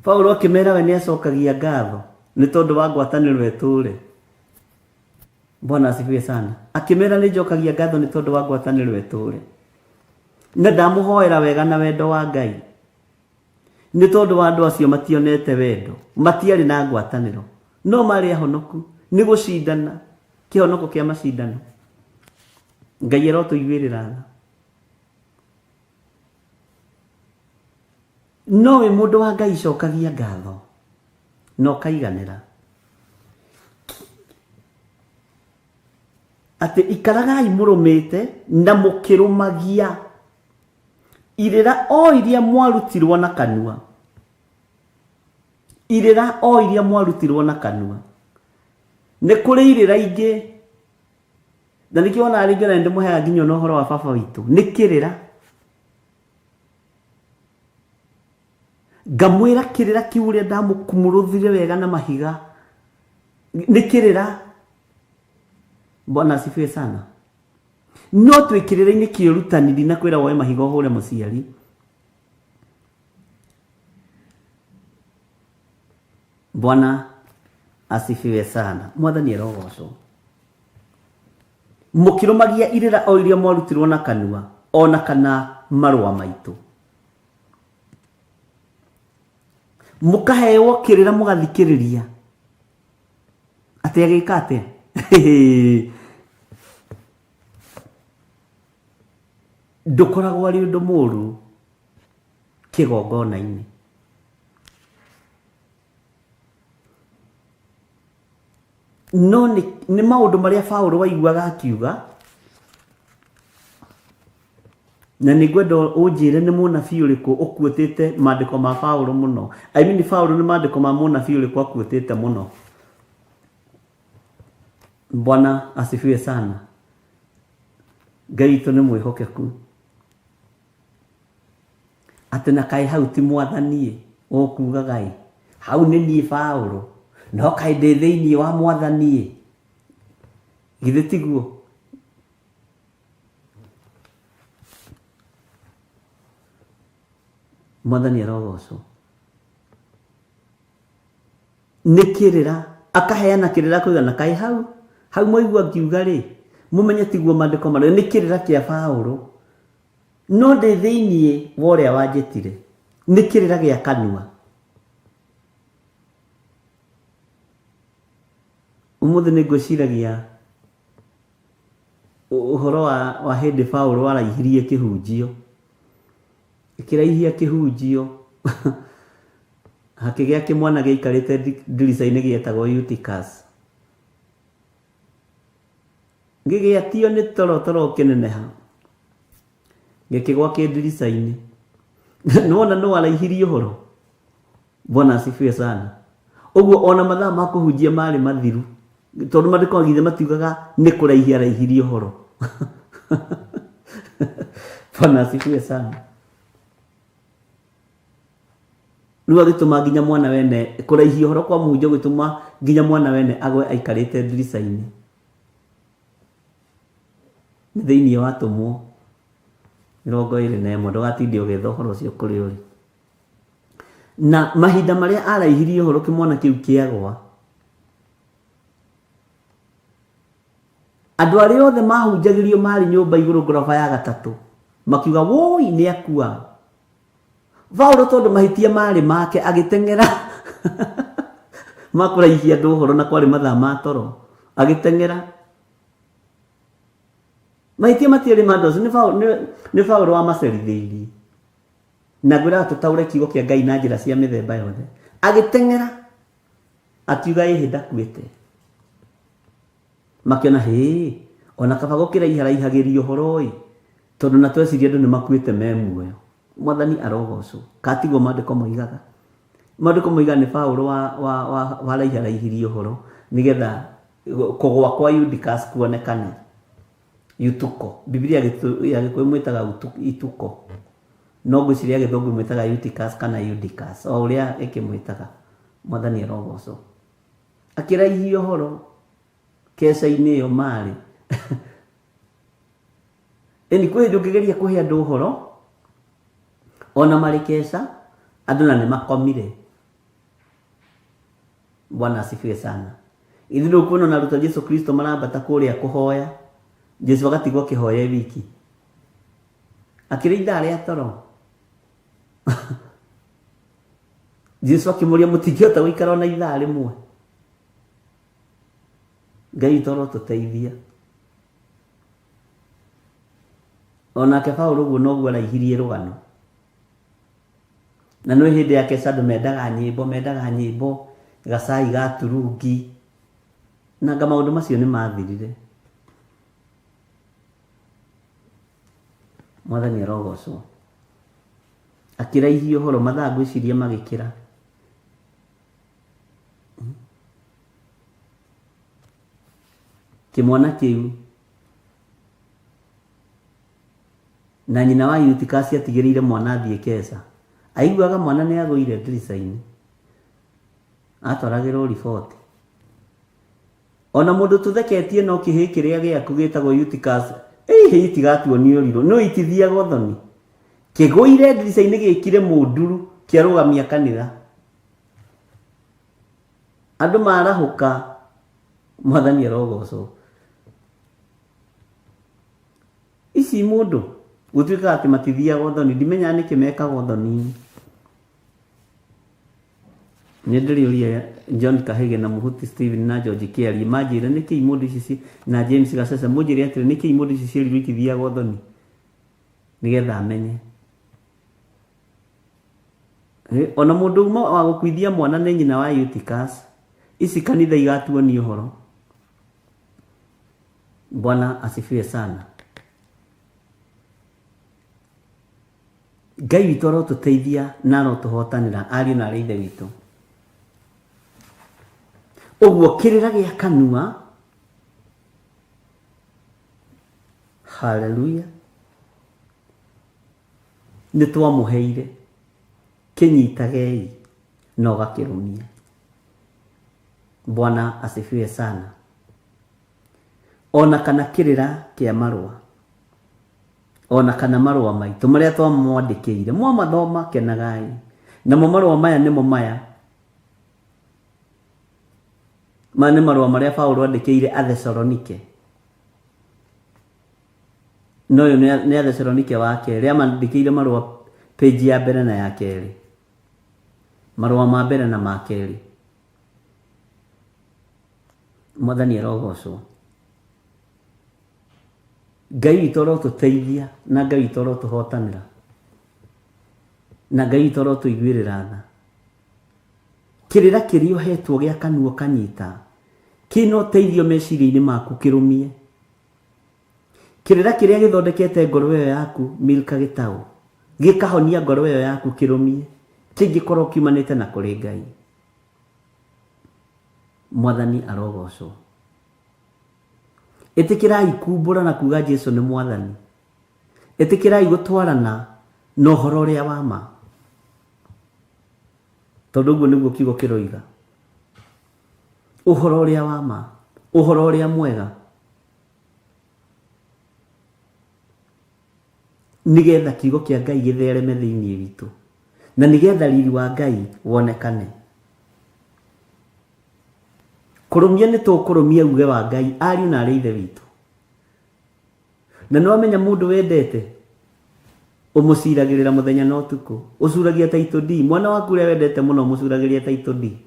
Paulo akĩmera we nĩ acokagia ngatho nĩ tondũ wa ngwatanĩro ĩtũre. Bwana asifiwe sana. Akĩmera nĩ njokagia ngatho nĩ tondũ wa ngwatanĩro ĩtũre. Na ndamũhoera wega na wendo wa Ngai. Nĩ tondũ wa andũ acio mationete wendo, matiarĩ na ngwatanĩro, no marĩ ahonoku nĩ gũcindana, kĩhonoko kĩa macindano. Ngai arotũiguĩrĩra tha. No wĩ mũndũ wa Ngai cokagia ngatho na ũkaiganĩra. Atĩ ikaragai mũrũmĩte na mũkĩrũmagia irĩra o iria mwarutirwo na kanua. Irĩra o iria mwarutirwo na kanua. Nĩ kũrĩ irĩra ingĩ na nĩkĩo wonaga rĩngĩ ona nĩndĩmũheaga nginya ona ũhoro wa baba witũ nĩ kĩrĩra. Ngamwĩra kĩrĩra kĩu ũrĩa ndamũkumũrũthire wega na mahiga nĩ kĩrĩra. Bwana asifiwe sana. No twĩ kĩrĩra-inĩ kĩa ũrutani ndinakwĩra woe mahiga ũhũre mũciari. Bwana asifiwe sana. Mwathani arogocwo. Mũkĩrũmagia irĩra o iria mwarutirwo na kanua ona kana marũa maitũ. Mũkaheo kĩrĩra mũgathikĩrĩria. Atĩ agĩka atĩa? Ndũkoragwo arĩ ũndũ mũru kĩgongona-inĩ. No nĩ maũndũ marĩa Paũlũ waiguaga akiuga, na nĩ ngwenda ũnjĩre nĩ mũnabii ũrĩkũ ũkuĩtĩte maandĩko ma Paũlũ mũno. I mean Paũlũ nĩ maandĩko ma mũnabii ũrĩkũ akuĩtĩte mũno. Bwana asifiwe sana. Ngai witũ nĩ mwĩhokeku. Atĩ na kaĩ hau ti mwathani-ĩ, ũkugaga-ĩ, hau nĩ niĩ Paũlũ, no kaĩ ndĩ thĩinĩ wa mwathani-ĩ. Githĩ tiguo? Mwathani arogocwo. Nĩ kĩrĩra, akaheana kĩrĩra kũigana kaĩ hau, hau mwaigua ngiuga rĩ, mũmenye tiguo maandĩko marĩa, nĩ kĩrĩra kĩa Paũlũ. No ndĩ thĩinĩ wa ũrĩa wanjĩtire, nĩ kĩrĩra gĩa kanua. Ũmũthĩ nĩ ngwĩciragia ũhoro wa, wa hĩndĩ Paũlũ araihirie kĩhunjio. Akĩraihia kĩhunjio hakĩgĩa kĩmwana gĩaikarĩte ndirica-inĩ gĩetagwo Eutychus. Gĩgĩatio nĩ toro toro ũkĩneneha gĩkĩgwa kĩ ndirica-inĩ. Nĩwona nũ araihirie ũhoro? Bwana asifiwe sana. Ũguo ona mathaa ma kũhunjia marĩ mathiru tondũ maandĩko githĩ matiugaga nĩ kũraihia araihirie ũhoro. Bwana asifiwe sana. Rĩu agĩtũma nginya mwana wene kũraihia ũhoro kwa mũhunjia gũgĩtũma nginya mwana wene agwe aikarĩte ndirica-inĩ. Nĩ thĩinĩ wa atũmwo 21 ndũgatinde ũgĩetha ũhoro ũcio kũrĩa ũrĩ. Na mahinda marĩa araihirie ũhoro kĩmwana kĩu kĩagwa, andũ arĩa othe mahunjagĩrio marĩ nyũmba igũrũ ngoroba ya gatatũ makiuga woi nĩ akua. Paulo tondũ mahĩtia marĩ make agĩteng'era ma kũraihia andũ ũhoro na kwarĩ mathaa ma toro agĩteng'era. Mahĩtia matiarĩ ma andũ acio, nĩ Paulo wamacerithĩirie. Na ngwĩraga tũtaũre kiugo kĩa Ngai na njĩra cia mĩthemba yothe. Agĩteng'era akiuga ĩhĩ ndakuĩte. Makĩona hĩ ona kaba gũkĩraiharaihagĩria ũhoro ĩ, tondũ na tweciria andũ nĩ makuĩte me muoyo. Mwathani arogocwo. Katiguo maandĩko moigaga. Maandĩko moigaga nĩ Paulo waraiharaihirie ũhoro nĩgetha kũgwa kwa Eutychus kuonekane. Yutuko. Bibilia ya Gĩkũyũ mwĩtaga Ituko. No ngwĩciria ya Gĩthũngũ mwĩtaga Eutychus kana Eutychus, o ũrĩa ĩkĩmwĩtaga. Mwathani arogocwo. Akĩraihia ũhoro keca-inĩ ĩyo marĩ. Ĩni kwĩ hĩndĩ ũngĩgeria kũhe andũ ũhoro ona marĩ keca, andũ na nĩ makomire. Bwana asifiwe sana. Ithuĩ ndũkuona ona arutwo a Jesu Kristo marambata kũrĩa kũhoya, Jesu agatigwo akĩhoya e wiki. Akĩrĩ ithaa rĩa toro. Jesu akĩmũria mũtingĩhota gũikara ona ithaa rĩmwe. Ngai witũ arotũteithia. Onake Paulo ũguo noguo araihirie rũgano. Na nĩ hĩndĩ ya keca andũ mendaga nyĩmbo, mendaga nyĩmbo, gacai ga turungi. Na anga maũndũ macio nĩ mathirire. Mwathani arogocwo. Akĩraihia ũhoro, mathaa ngwĩciria magĩkĩra. Kĩmwana kĩu Na nyina wa Eutychus atigĩrĩire mwana athiĩ keca. Aiguaga mwana nĩ agũire ndirica-inĩ. Atwaragĩrwo riboti. Ona mũndũ tũtheketie no kĩhĩĩ kĩrĩa gĩaku gĩtagwo Eutychus, ĩĩ itigatuonie ũrirũ. No itithiaga ũthoni. Kĩgũire ndirica-inĩ gĩkire mũnduru kĩarũgamia kanitha. Andũ marahũka, Mwathani arogocwo. Ici mũndũ gũtuĩkaga atĩ matithiaga ũthoni, ndimenyaga nĩkĩ mekaga ũthoni-inĩ. Nĩ ndĩrĩũria John Kahĩge na Mũhuti Stephen na George Kĩarie manjĩre nĩkĩ imũndũ ici ci na James Gacece mũnjĩre atĩrĩ nĩkĩ imũndũ ici cierirwo itithiaga ũthoni nĩgetha menye. Ona mũndũ uma wa gũkuithia mwana nĩ nyina wa Eutychus, ici kanitha igatuonia ũhoro. Bwana asifiwe sana. Ngai witũ arotũteithia na arotũhotanĩra ariũ na arĩ ithe witũ. Ũguo kĩrĩra gĩa kanua, haleluya, nĩ twamũheire, kĩnyitagei na ũgakĩrũmia. Bwana asifiwe sana. Ona kana kĩrĩra kĩa marũa, ona kana marũa maitũ marĩa twamwandĩkĩire, mwamathoma kenagai. Namo marũa maya nĩmo maya. Maya nĩ marũa marĩa Paulo andĩkĩire Athesalonike. No ũyũ nĩ Athesalonike wa kerĩ, amandĩkĩire marũa page ya mbere na ya kerĩ. Marũa ma mbere na ma kerĩ. Mwathani arogocwo. Ngai witũ arotũteithia na Ngai witũ arotũhotanĩra na Ngai witũ arotũiguĩrĩra tha. Kĩrĩra kĩrĩa ũhetwo gĩa kanua ũkanyita kĩna ũteithio meciria-inĩ maku kĩrũmie. Kĩrĩra kĩrĩa gĩthondekete ngoro ĩyo yaku Milka Gĩtaũ gĩkahonia ngoro ĩyo yaku kĩrũmie kĩngĩkorwo kiumanĩte na kũrĩ Ngai. Mwathani arogocwo. Ĩtĩkĩrai kumbũra na kuga Jesu nĩ Mwathani. Ĩtĩkĩrai gũtwarana na ũhoro ũrĩa wa ma. Tondũ ũguo nĩguo kiugo kĩroiga. Ũhoro ũrĩa wa ma, ũhoro ũrĩa mwega. Nĩgetha kiugo kĩa Ngai gĩthereme thĩinĩ witũ. Na nĩgetha riri wa Ngai wonekane. Kũrũmia nĩ tũkũrũmia uge wa Ngai, ariũ na arĩ ithe witũ. Na nĩ wamenya mũndũ wendete ũmũciragĩrĩra mũthenya na ũtukũ. Ũcuragia title D. Mwana waku ũrĩa wendete mũno ũmũcuragĩria title D.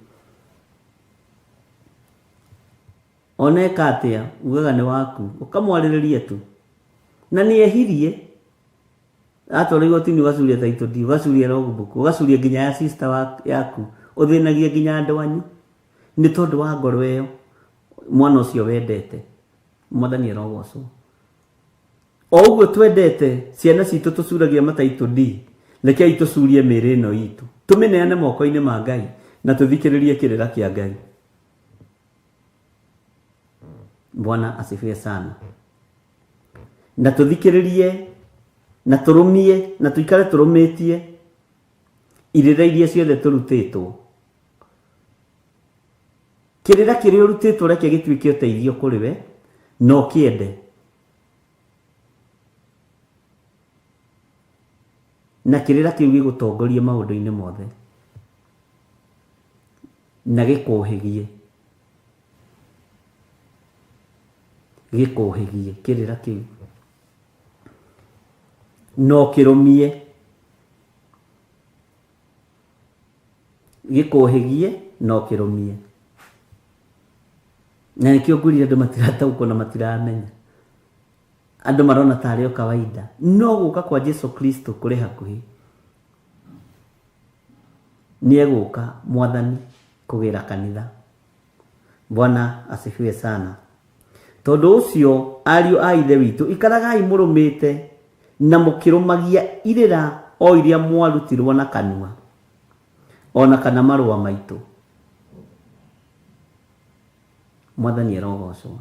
Ona eka atĩa, ugaga nĩ waku. Ũkamwarĩrĩria tu. Na nĩ ehirie. Atwarwo igoti-inĩ ũgacuria title D, ũgacuria logbook, ũgacuria nginya ya sister yaku. Ũthĩnagia nginya andũ anyu. Nĩ tondũ wa ngoro ĩyo mwana ũcio wendete. Mwathani arogocwo. O ũguo twendete ciana citũ tũcuragia ma title D, rekei tũcurie mĩĩrĩ ĩno itũ. Tũmĩneane moko-inĩ ma Ngai na tũthikĩrĩrie kĩrĩra kĩa Ngai. Bwana asifiwe sana. Na tũthikĩrĩrie na tũrũmie na tũikare tũrũmĩtie irĩra iria ciothe tũrutĩtwo. Kĩrĩra kĩrĩa ũrutĩtwo reke gĩtuĩke ũteithio kũrĩ we na ũkĩende. Na kĩrĩra kĩu gĩgũtongorie maũndũ-inĩ mothe na gĩkũhĩgie. Gĩkũhĩgie kĩrĩra kĩu. Na ũkĩrũmie. Gĩkũhĩgie na ũkĩrũmie. Na nĩkĩo ngwĩrire andũ matirataũkwo na matiramenya. Andũ marona tarĩ o kawaida. No gũka kwa Jesu Kristo kũrĩ hakuhĩ. Nĩ egũka mwathani kũgĩra kanitha. Bwana asifiwe sana. Tondũ ũcio ariũ a ithe witũ, ikaragai mũrũmĩte na mũkĩrũmagia irĩra o iria mwarutirwo na kanua, o na kana marũa maitũ. Mwathani arogocwo.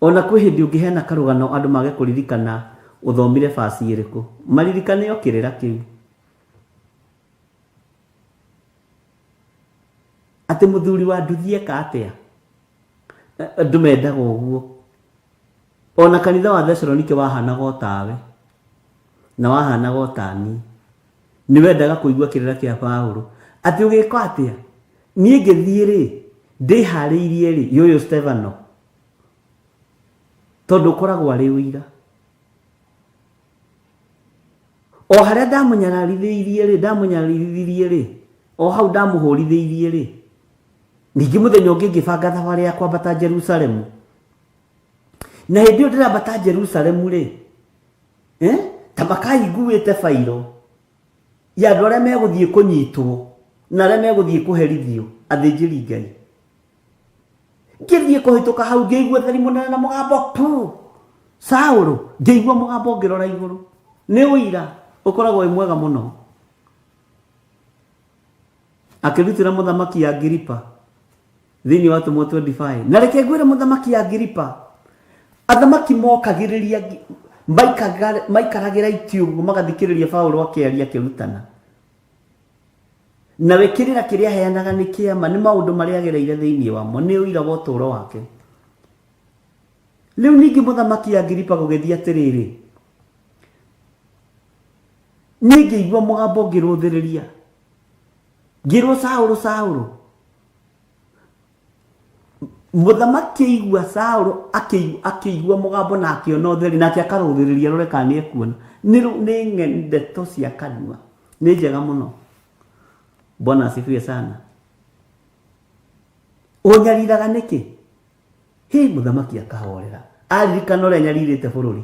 Ona kwĩ hĩndĩ ũngĩheana karũgano andũ mage kũririkana ũthomire baci ĩrĩkũ, maririkane o kĩrĩra kĩu. Atĩ mũthuri wa nduthi eka atĩa? Andũ mendaga ũguo. Ona kanitha wa Thesalonike wahanaga o tawe na wahanaga o ta niĩ. Nĩ wendaga kũigua kĩrĩra kĩa Paulo atĩ ũgĩka atĩa? Niĩ ngĩthiĩ rĩ, ndĩharĩirie rĩ, yũyũ Stefano, tondũ ũkoragwo arĩ ũira. O harĩa ndamũnyararithĩirie rĩ, ndamũnyararithirie rĩ, o hau ndamũhũrithĩirie rĩ, ningĩ mũthenya ũngĩ ngĩbanga thabarĩ ya kwambata Jerusalemu. Na hĩndĩ ĩyo ndĩrambata Jerusalemu rĩ, eh, ta makaiguĩte bairo ya andũ arĩa megũthiĩ kũnyitwo na arĩa megũthiĩ kũherithio athĩnjĩri Ngai. Ngĩthiĩ kũhĩtũka hau ngĩigua theri mũnene na mũgambo pu Saũlũ, ngĩigua mũgambo ngĩrora igũrũ. Nĩ ũira ũkoragwo wĩ mwega mũno. Akĩrutĩra mũthamaki Agiripa thĩinĩ wa Atũmwo 25. Na reke ngwĩre mũthamaki Agiripa, athamaki mokagĩrĩria maikaragĩra itĩ ũguo magathikĩrĩria Paũlũ akĩaria akĩrutana. Nawe kĩrĩra kĩrĩa aheanaga nĩ kĩama, nĩ maũndũ marĩa agereire thĩinĩ wamo, nĩ ũira wa ũtũũro wake. Rĩu ningĩ mũthamaki Agiripa gũgĩthiĩ atĩrĩrĩ, niĩ ngĩigua mũgambo ngĩrũthĩrĩria, ngĩrwo Saũlũ, Saũlũ. Mũthamaki aigua Saũlũ akĩigua mũgambo na akĩona ũtheri nake akarũthĩrĩria arore kana nĩ ekuona. Nĩ ndeto cia kanua, nĩ njega mũno. Bwana asifiwe sana. Ũnyariraga nĩkĩ? Hĩ, mũthamaki akahorera. Aririkana ũrĩa anyarirĩte bũrũri.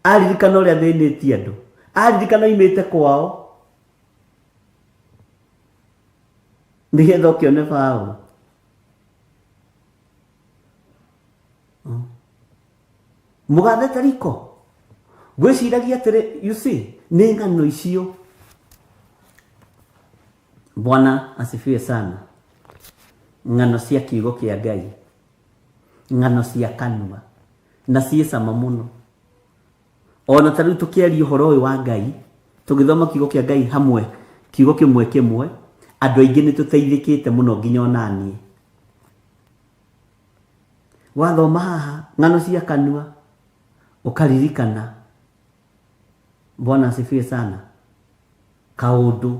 Aririkana ũrĩa athĩnĩtie andũ. Aririkana oimĩte kwao. Nĩgetha ũkĩone Paũlũ. Mũgathe Tariko. Ngwĩciragia atĩrĩ, you see, nĩ ng'ano icio. Bwana asifiwe sana. Ng'ano cia kiugo kĩa Ngai. Ng'ano cia kanua. Na ciĩ cama mũno. Ona ta rĩu tũkĩaria ũhoro ũyũ wa Ngai, tũgĩthoma kiugo kĩa Ngai hamwe, kiugo kĩmwe kĩmwe, andũ aingĩ nĩ tũteithĩkĩte mũno nginya ona niĩ. Wathoma haha, ng'ano cia kanua, Ũkaririkana, Bwana asifiwe sana, kaũndũ,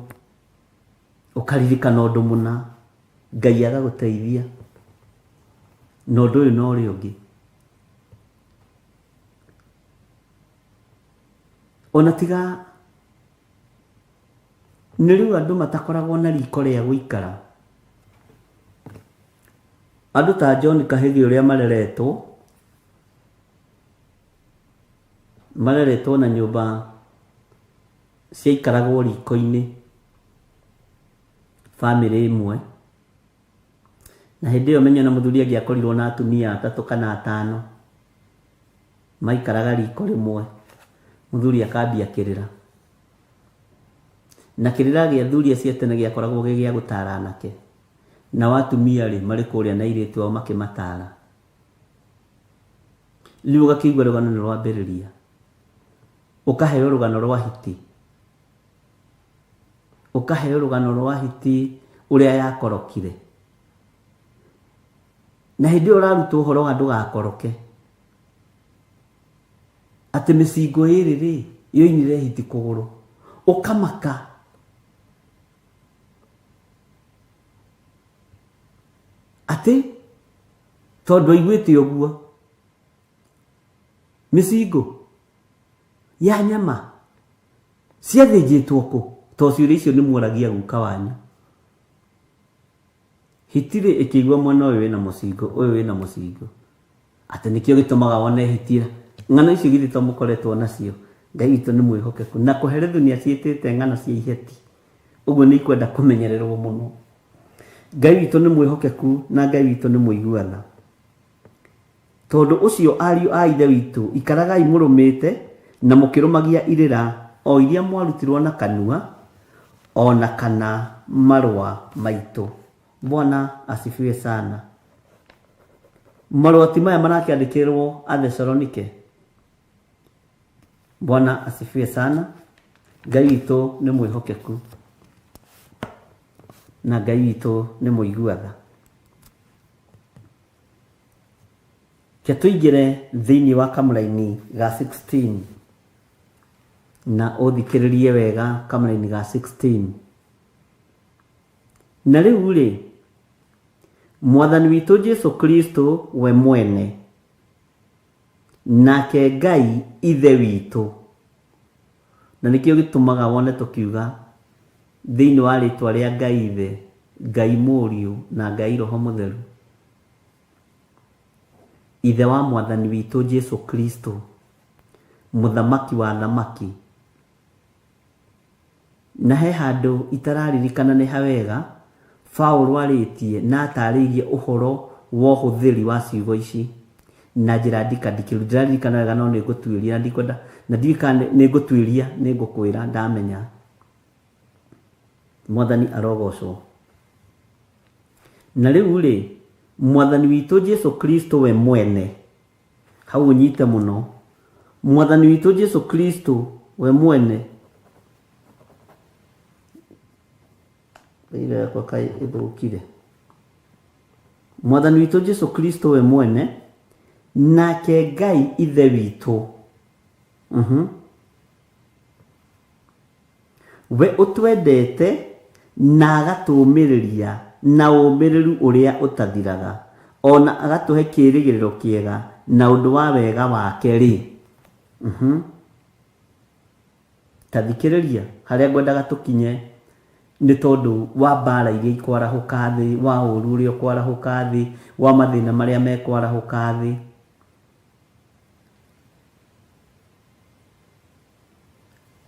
ũkaririkana ũndũ mũna, Ngai agagũteithia na ũndũ ũyũ na ũrĩa ũngĩ. Ona tiga nĩ rĩu andũ matakoragwo na riko rĩa gũikara. Andũ ta John Kahĩgi ũrĩa mareretwo, mareretwo na nyũmba ciaikaragwo riko-inĩ bamĩrĩ ĩmwe. Na hĩndĩ ĩyo menye ona mũthuri angĩakorirwo na atumia atatũ kana atano, maikaraga riko rĩmwe, mũthuri akambia kĩrĩra. Na kĩrĩra gĩa athuri acio a tene gĩakoragwo gĩ gĩa gũtara anake. Nao atumia-rĩ, marĩ kũrĩa na airĩtu ao makĩmatara. Rĩu ũgakĩigua rũgano nĩ rwambĩrĩria. Ũkaheo rũgano rwa hiti. Ũkaheo rũgano rwa hiti ũrĩa yakorokire. Na hĩndĩ ĩyo ũrarutwo ũhoro wa ndũgakoroke. Atĩ mĩcingo ĩrĩ rĩ, yoinire hiti kũgũrũ. Ũkamaka. Atĩ tondũ aiguĩte ũguo. Mĩcingo ya nyama ciathĩnjĩtwo kũ? To ciũria icio nĩ muoragia guka wanyu. Hiti-rĩ ĩkĩigua mwena ũyũ wĩna mũcingo, ũyũ wĩna mũcingo. Atĩ nĩkĩo gĩtũmaga wone hiti ĩra. Ng'ano icio githĩ to mũkoretwo nacio? Ngai witũ nĩ mwĩhokeku. Na Kohelethu nĩ aciĩtĩte ng'ano cia iheti. Ũguo nĩ ikwenda kũmenyererwo mũno. Ngai witũ nĩ mwĩhokeku na Ngai witũ nĩ mũigua tha. Tondũ ũcio, ariũ a Ithe witũ, ikaragai mũrũmĩte na mũkĩrũmagia irĩra o iria mwarutirũo na kanua, o na kana marũa maitũ. Bwana asifiwe sana. Marũa ti maya marakĩandĩkĩrũo Athesalonike? Bwana asifiwe sana. Ngai witũ nĩ mwĩhokeku na Ngai witũ nĩ mũigua tha. Ke tũingĩre thĩinĩ wa kamũraini ga 16 na ũthikĩrĩrie wega kamũraini ga 16. Na rĩu-rĩ, Mwathani witũ Jesu Kristo we mwene, nake Ngai Ithe witũ, na nĩkĩo gĩtũmaga wone tũkiuga thĩinĩ wa rĩtwa rĩa Ngai Ithe, Ngai Mũriũ na Ngai Roho Mũtheru, Ithe wa Mwathani witũ Jesu Kristo, Mũthamaki wa athamaki. Na he handũ itararirikana nĩ ha wega, Paũlũ arĩtie na atarĩirie ũhoro wa ũhũthĩri wa ciugo ici na njĩra ndikandikĩru. Ndiraririkana wega no nĩ ngũtuĩria na ndikwenda, na ndiũĩ kana nĩ ngũtuĩria nĩ ngũkwĩra ndamenya. Mwathani arogocwo. Na rĩu-rĩ, Mwathani witũ Jesu Kristo we mwene, hau ũnyite mũno, Mwathani witũ Jesu Kristo we mwene, Ĩira yakwa kaĩ ĩthũkire. Mwathani witũ Jesu Kristo we mwene, nake Ngai Ithe witũ, We ũtwendete na agatũũmĩrĩria na ũũmĩrĩru ũrĩa ũtathiraga, o na agatũhe kĩĩrĩgĩrĩro kĩega na ũndũ wa wega wake-rĩ, ta thikĩrĩria harĩa ngwendaga tũkinye nĩ tondũ wa mbaara iria ikwarahũka thĩ, wa ũũru ũrĩa ũkwarahũka thĩ, wa mathĩna marĩa mekwarahũka thĩ.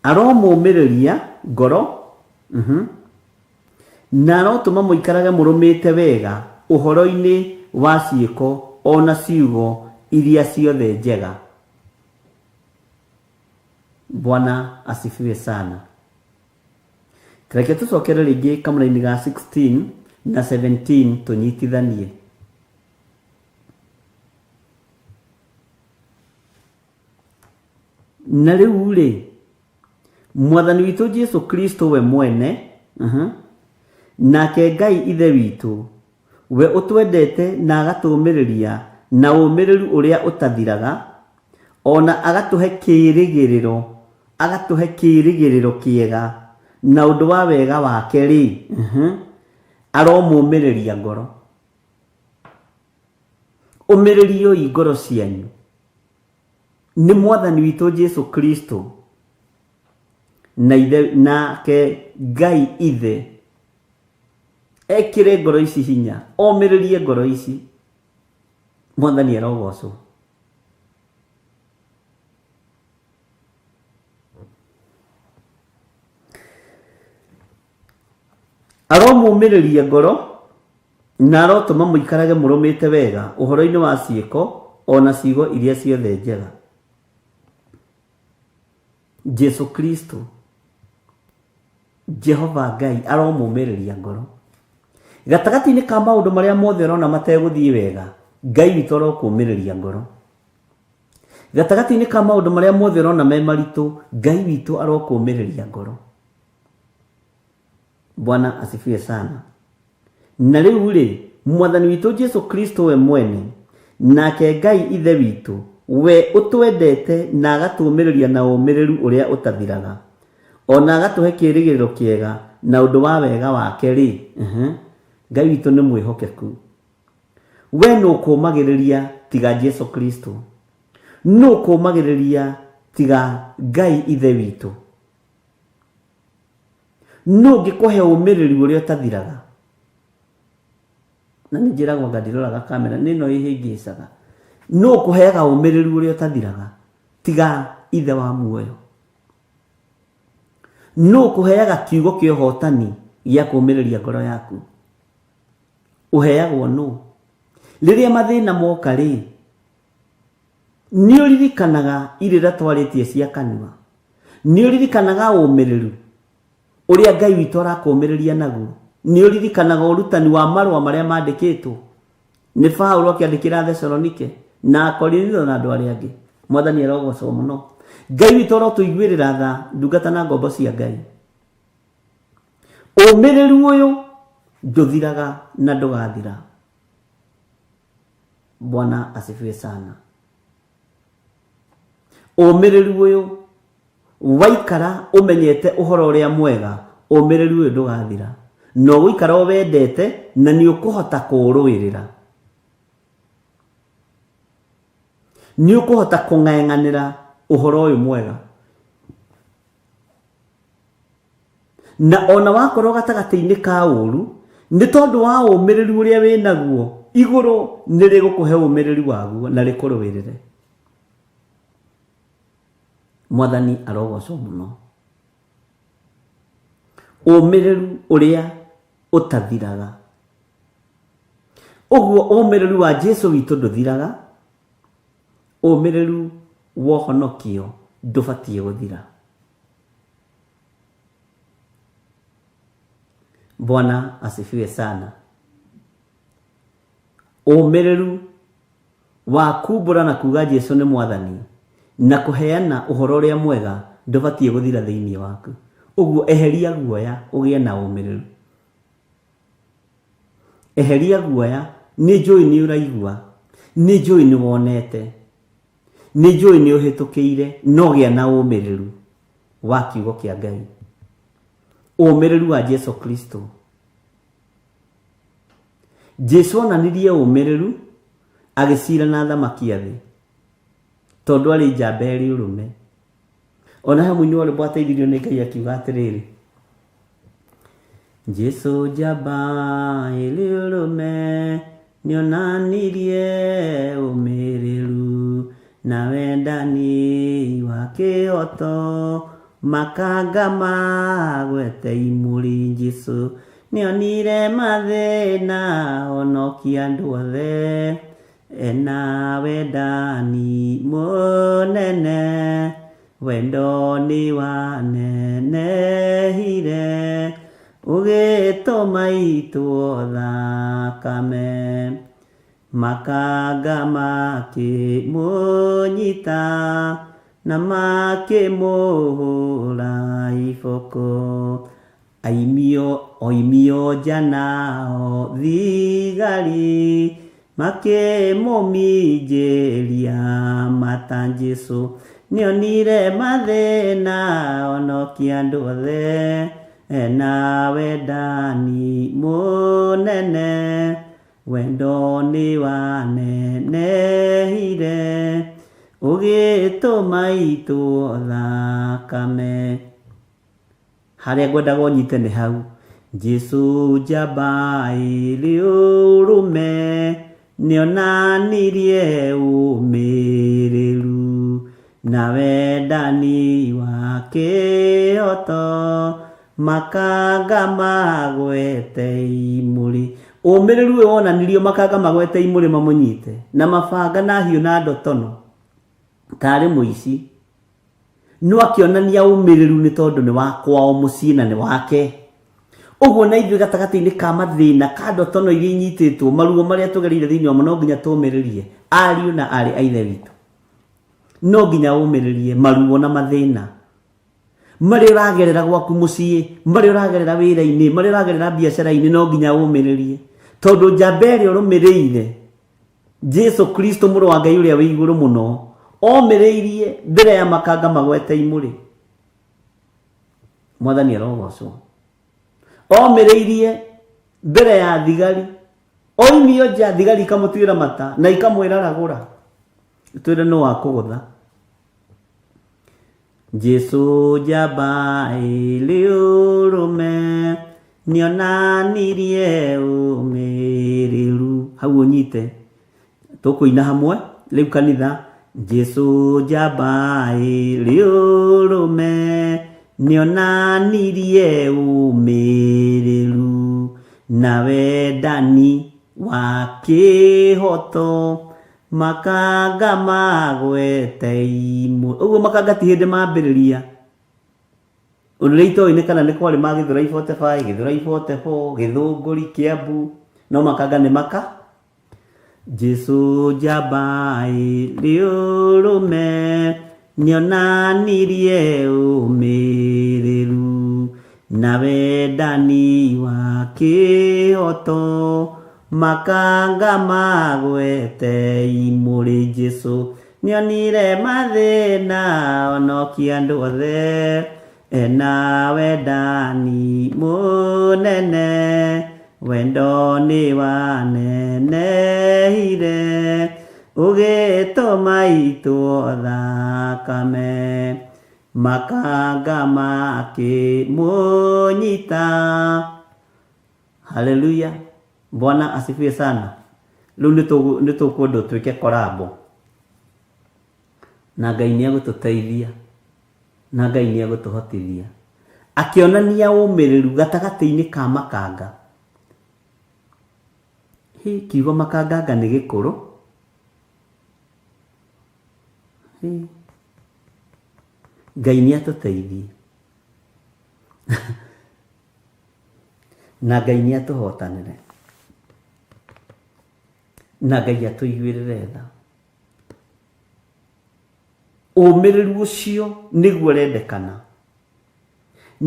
Aromũũmĩrĩria ngoro, na arotũma mũikarage mũrũmĩte wega ũhoro-inĩ wa ciĩko o na ciugo iria ciothe njega. Bwana asifiwe sana. Reke tũcokere rĩngĩ kamũraini ga 16 na 17 tũnyitithanie. Na rĩu-rĩ, Mwathani witũ Jesu Kristo we mwene, nake Ngai Ithe witũ, we ũtwendete na agatũũmĩrĩria na ũũmĩrĩru ũrĩa ũtathiraga, Ona agatũhe kĩĩrĩgĩrĩro, agatũhe kĩĩrĩgĩrĩro kĩega na ũndũ wa wega wake-rĩ, aromũmĩrĩria ngoro. Ũmĩrĩrioi ngoro cianyu nĩ Mwathani witũ Jesu Kristo na ithe nake Ngai Ithe ekĩre ngoro ici hinya, omĩrĩrie ngoro ici. Mwathani arogocwo. Aromũmĩrĩria ngoro na arotũma mũikarage mũrũmĩte wega ũhoro-inĩ wa ciĩko o na ciugo iria ciothe njega. Jesu Kristo, Jehova Ngai aromũmĩrĩria ngoro. Gatagatĩ-inĩ ka maũndũ marĩa mothe ũrona mategũthiĩ wega, Ngai witũ arokũmĩrĩria ngoro. Gatagatĩ-inĩ ka maũndũ marĩa mothe ũrona me maritũ, Ngai witũ arokũmĩrĩria ngoro. Bwana asifiwe sana. Na rĩu-rĩ, Mwathani witũ Jesu Kristo we mwene, nake Ngai Ithe witũ, we ũtwendete na agatũũmĩrĩria na ũũmĩrĩru ũrĩa ũtathiraga, o na agatũhe kĩĩrĩgĩrĩro kĩega na ũndũ wa wega wake-rĩ, Ngai witũ nĩ mwĩhokeku. We nũ ũkũũmagĩrĩria tiga Jesu Kristo? Nũ ũkũũmagĩrĩria tiga Ngai Ithe witũ? Nũ ũngĩkũhe ũmĩrĩru ũrĩa ũtathiraga? Na nĩ njĩragwo anga ndiroraga kamera, nĩ ĩno ĩhĩngĩcaga. Nũ ũkũheaga ũmĩrĩru ũrĩa ũtathiraga tiga Ithe wa muoyo? Nũ ũkũheaga kiugo kĩa ũhotani gĩa kũũmĩrĩria ngoro yaku? Ũheagwo nũ? Rĩrĩa mathĩna moka rĩ, nĩ ũririkanaga irĩra twarĩtie cia kanua? Nĩ ũririkanaga ũmĩrĩru ũrĩa Ngai witũ arakũũmĩrĩria naguo? Nĩ ũririkanaga ũrutani wa marũa marĩa mandĩkĩtwo nĩ Paulo akĩandĩkĩra Thesalonike na Akorinitho na andũ arĩa angĩ? Mwathani arogocwo mũno. Ngai witũ arotũiguĩrĩra tha, ndungata na ngombo cia Ngai. Ũmĩrĩru ũyũ ndũthiraga na ndũgathira. Bwana asifiwe sana. Ũmĩrĩru ũyũ waikara ũmenyete ũhoro ũrĩa mwega, ũmĩrĩru ũyũ ndũgathira. Na ũgũikara ũwendete na nĩ ũkũhota kũũrũĩrĩra. Nĩ ũkũhota kũng'eng'anĩra ũhoro ũyũ mwega. Na ona wakorwo gatagatĩ-inĩ ka ũru, nĩ tondũ wa ũmĩrĩru ũrĩa wĩ naguo, igũrũ nĩ rĩgũkũhe ũmĩrĩru waguo na rĩkũrũĩrĩre. Mwathani arogocwo mũno. Ũmĩrĩru ũrĩa ũtathiraga. Ũguo ũmĩrĩru wa Jesu witũ ndũthiraga, ũmĩrĩru wa ũhonokio ndũbatiĩ gũthira. Bwana asifiwe sana. Ũmĩrĩru wa kumbũra na kuga Jesu nĩ Mwathani na kũheana ũhoro ũrĩa mwega ndũbatiĩ gũthira thĩinĩ waku. Ũguo eheria guoya ũgĩe na ũmĩrĩru. Eheria guoya, nĩ njũĩ nĩ ũraigua, nĩ njũĩ nĩ wonete, nĩ njũĩ nĩ ũhĩtũkĩire, no gĩa na ũmĩrĩru wa kiugo kĩa Ngai. Ũmĩrĩru wa Jesu Kristo. Jesu onanirie ũmĩrĩru agĩcira na athamaki a thĩ, tondũ arĩ njamba ĩrĩ ũrũme. Ona he mũini wa rwĩmbo ateithirio nĩ Ngai akiuga atĩrĩrĩ, Jesu njamba ĩrĩ ũrũme nĩonanirie ũmĩrĩru na wendani wa kĩhoto makanga magwete imũrĩ. Jesu nĩonire mathĩna honokia andũ othe ena wendani mũnene wendo nĩ wanenehire ũgĩtũma itwo thakame makanga makĩmũnyita na makĩmũhũra iboko aimio oimio nja nao thigari. Makĩmũminjĩria mata Jesũ nĩonire mathĩna onokia andũ othe ena wendani mũnene wendo nĩ wanenehire ũgĩtũma itwo thakame harĩa ngwendaga ũnyite nĩ hau Jesũ njamba ĩrĩ ũrũme nĩonanirie ũmĩrĩru na wendani wa kĩhoto makanga magwete imũrĩ ũmĩrĩru ũyũ wonanirio makanga magwete imũrĩ mamũnyite na mabanga na hiũ na ndotono tarĩ mũici no akĩonania ũmĩrĩru nĩ tondũ nĩ wa kwao mũciĩ na nĩ wake ũguo na ithuĩ gatagatĩ-inĩ ka mathĩna ka ndotono iria inyitĩtwo maruo marĩa tũgereire thĩinĩ wamo no nginya tũmĩrĩrie ariũ na aarĩ a ithe witũ no nginya ũmĩrĩrie maruo na mathĩna marĩa ũragerera gwaku mũciĩ marĩa ũragerera wĩra-inĩ marĩa ũragerera biacara-inĩ no nginya ũmĩrĩrie tondũ njamba ĩrĩa ũrũmĩrĩire Jesu Kristo mũrũ wa Ngai ũrĩa wĩ igũrũ mũno omĩrĩirie mbere ya makanga magwete imũrĩ mwathani arogocwo omĩrĩirie mbere ya thigari oimio nja thigari ikamũtuĩra mata na ikamwĩra ragũra twĩre nũ wakũgũtha Jesu njamba ĩrĩ ũrũme nĩonanirie ũmĩrĩru hau ũnyite tũkũina hamwe rĩu kanitha Jesu njamba ĩrĩ ũrũme nĩonanirie ũmĩrĩru na wendani wa kĩhoto makanga magwete imũ ũguo makanga ti hĩndĩ mambĩrĩria ũndũ ũrĩa itoĩ nĩ kana nĩ kwarĩ ma Gĩthũrai 45 Gĩthũrai 44 Gĩthũngũri Kĩambu no makanga nĩ maka Jesu njamba ĩrĩ ũrũme nĩonanirie ũmĩrĩru na wendani wa kĩhoto makanga magwete imũrĩ Jesu nĩonire mathĩna onokia andũ othe ena wendani mũnene wendo nĩ wanenehire ũgĩtũma itwo thakame makanga makĩmũnyita haleluya bwana asifiwe sana rĩu nĩ tũkwenda ũtuĩke korambo na Ngai nĩ egũtũteithia na Ngai nĩ egũtũhotithia akĩonania ũmĩrĩru gatagatĩ-inĩ ka makanga hi kiugo makanganga nĩ gĩkũrũ hi Ngai nĩ atũteithie na Ngai nĩ atũhotanĩre na Ngai atũiguĩrĩre tha ũmĩrĩru ũcio nĩguo ũrendekana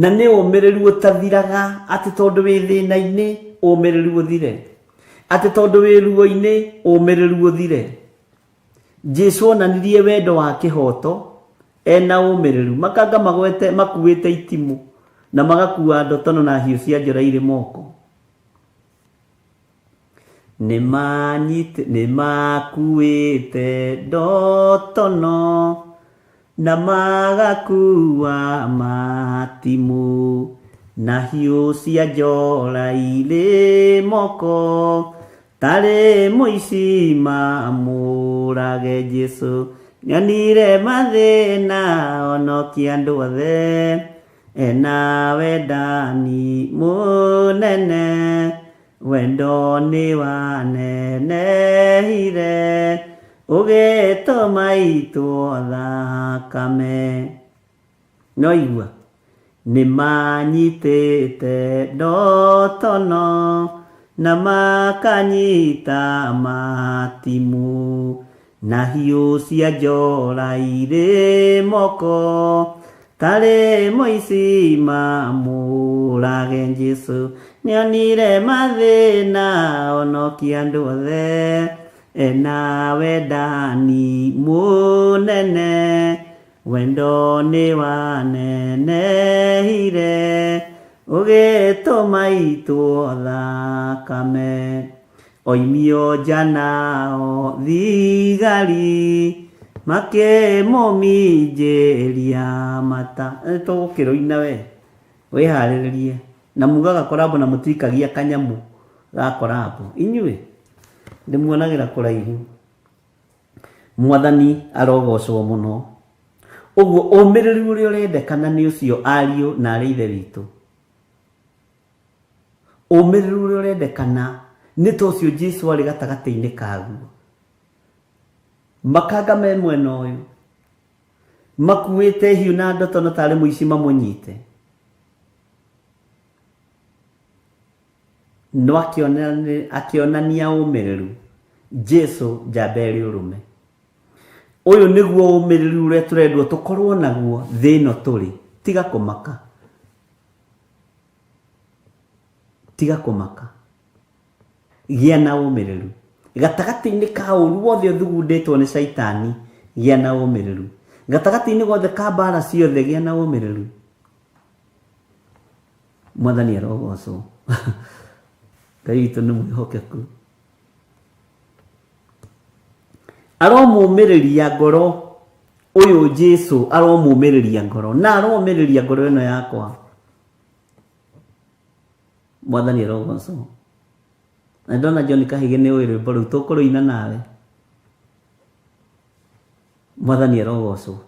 na nĩ ũmĩrĩru ũtathiraga atĩ tondũ wĩ thĩna-inĩ ũmĩrĩru ũthire atĩ tondũ wĩ ruo-inĩ ũmĩrĩru ũthire Jesu onanirie wendo wa kĩhoto ena ũmĩrĩru makanga magwete makuĩte itimũ na magakua ndotono na hiũ cia njora irĩ moko nĩmakuĩte ndotono na magakua matimũ na hiũ cia njora irĩ moko tarĩ mũici mamũrage Jesu nĩonire mathĩna onokia andũ othe ena wendani mũnene wendo nĩ wanenehire ũgĩtũma itwo thakame no igua nĩmanyitĩte ndotono na makanyita matimũ na hiũ cia njora irĩ moko tarĩ mũici mamũrage Jesu nĩonire mathĩna onokia andũ othe Ena wendani mũnene, wendo nĩ wanenehire, ũgĩtũma itwo thakame. Oimio nja nao thigari, makĩmũminjĩria mata. Tũgũkĩrũina we, wĩharĩrĩrie. Na mugaga korambo na mũtikagia kanyamũ ga korambo. Inyuĩ, ndĩmuonagĩra kũraihu. Mwathani arogocwo mũno. Ũguo ũmĩrĩru ũrĩa ũrendekana nĩ ũcio ariũ na arĩ ithe witũ. Ũmĩrĩru ũrĩa ũrendekana nĩ ta ũcio Jesu arĩ gatagatĩ-inĩ kaguo. Makanga me mwena ũyũ, makuĩte hiũ na ndotono tarĩ mũici mamũnyite. No akĩonania ũmĩrĩru. Jesu njamba ĩrĩ ũrũme. Ũyũ nĩguo ũmĩrĩru ũrĩa tũrendwo tũkorwo naguo thĩ ĩno tũrĩ. Tiga kũmaka. Tiga kũmaka. Gĩa na ũmĩrĩru. Gatagatĩ-inĩ ka ũru wothe ũthugundĩtwo nĩ caitani, gĩa na ũmĩrĩru. Gatagatĩ-inĩ gothe ka mbara ciothe, gĩa na ũmĩrĩru. Mwathani arogocwo. Ngai witũ nĩ mwĩhokeku. Aromũmĩrĩria ngoro ũyũ Jesu aromũmĩrĩria ngoro na aromĩrĩria ngoro ĩno yakwa. Mwathani arogocwo. Na ndona John Kahige nĩ ũĩ rwĩmbo rũu tũkũrũina nawe. Mwathani arogocwo.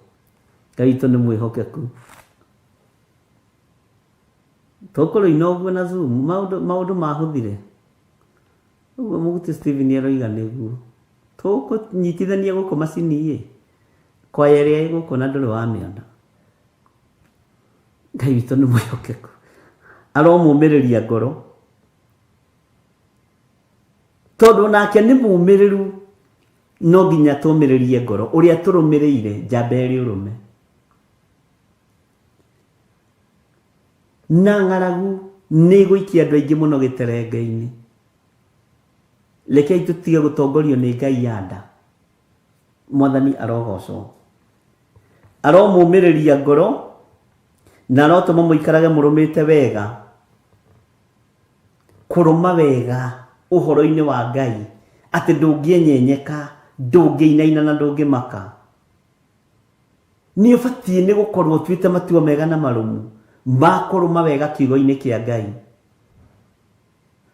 Ngai witũ nĩ mwĩhokeku. Tũkũrũina ũguo na Zoom maũndũ maũndũ mahũthire. Ũguo mũguti Steven aroiga nĩguo. Tũkũnyitithania gũkũ macini ĩ. Kwaya ĩrĩa ĩ gũkũ na ndũrĩ wamĩona. Ngai witũ nĩ mwĩhokeku. Aromũmĩrĩria ngoro. Tondũ nake nĩ mũmĩrĩru no nginya tũmĩrĩrie ngoro. Ũrĩa tũrũmĩrĩire njamba ĩrĩ ũrũme. Na ng'aragu nĩ ĩgũikia andũ aingĩ mũno gĩterenge-inĩ. Rekei tũtige gũtongorio nĩ ngai ya nda. Mwathani arogocwo. Aromũmĩrĩria ngoro na arotũma mũikarage mũrũmĩte wega. Kũrũma wega ũhoro-inĩ wa Ngai atĩ ndũngĩenyenyeka, ndũngĩinaina na ndũngĩmaka. Nĩ ũbatiĩ nĩ gũkorwo ũtuĩte matua mega na marũmu ma kũrũma wega kiugo-inĩ kĩa Ngai.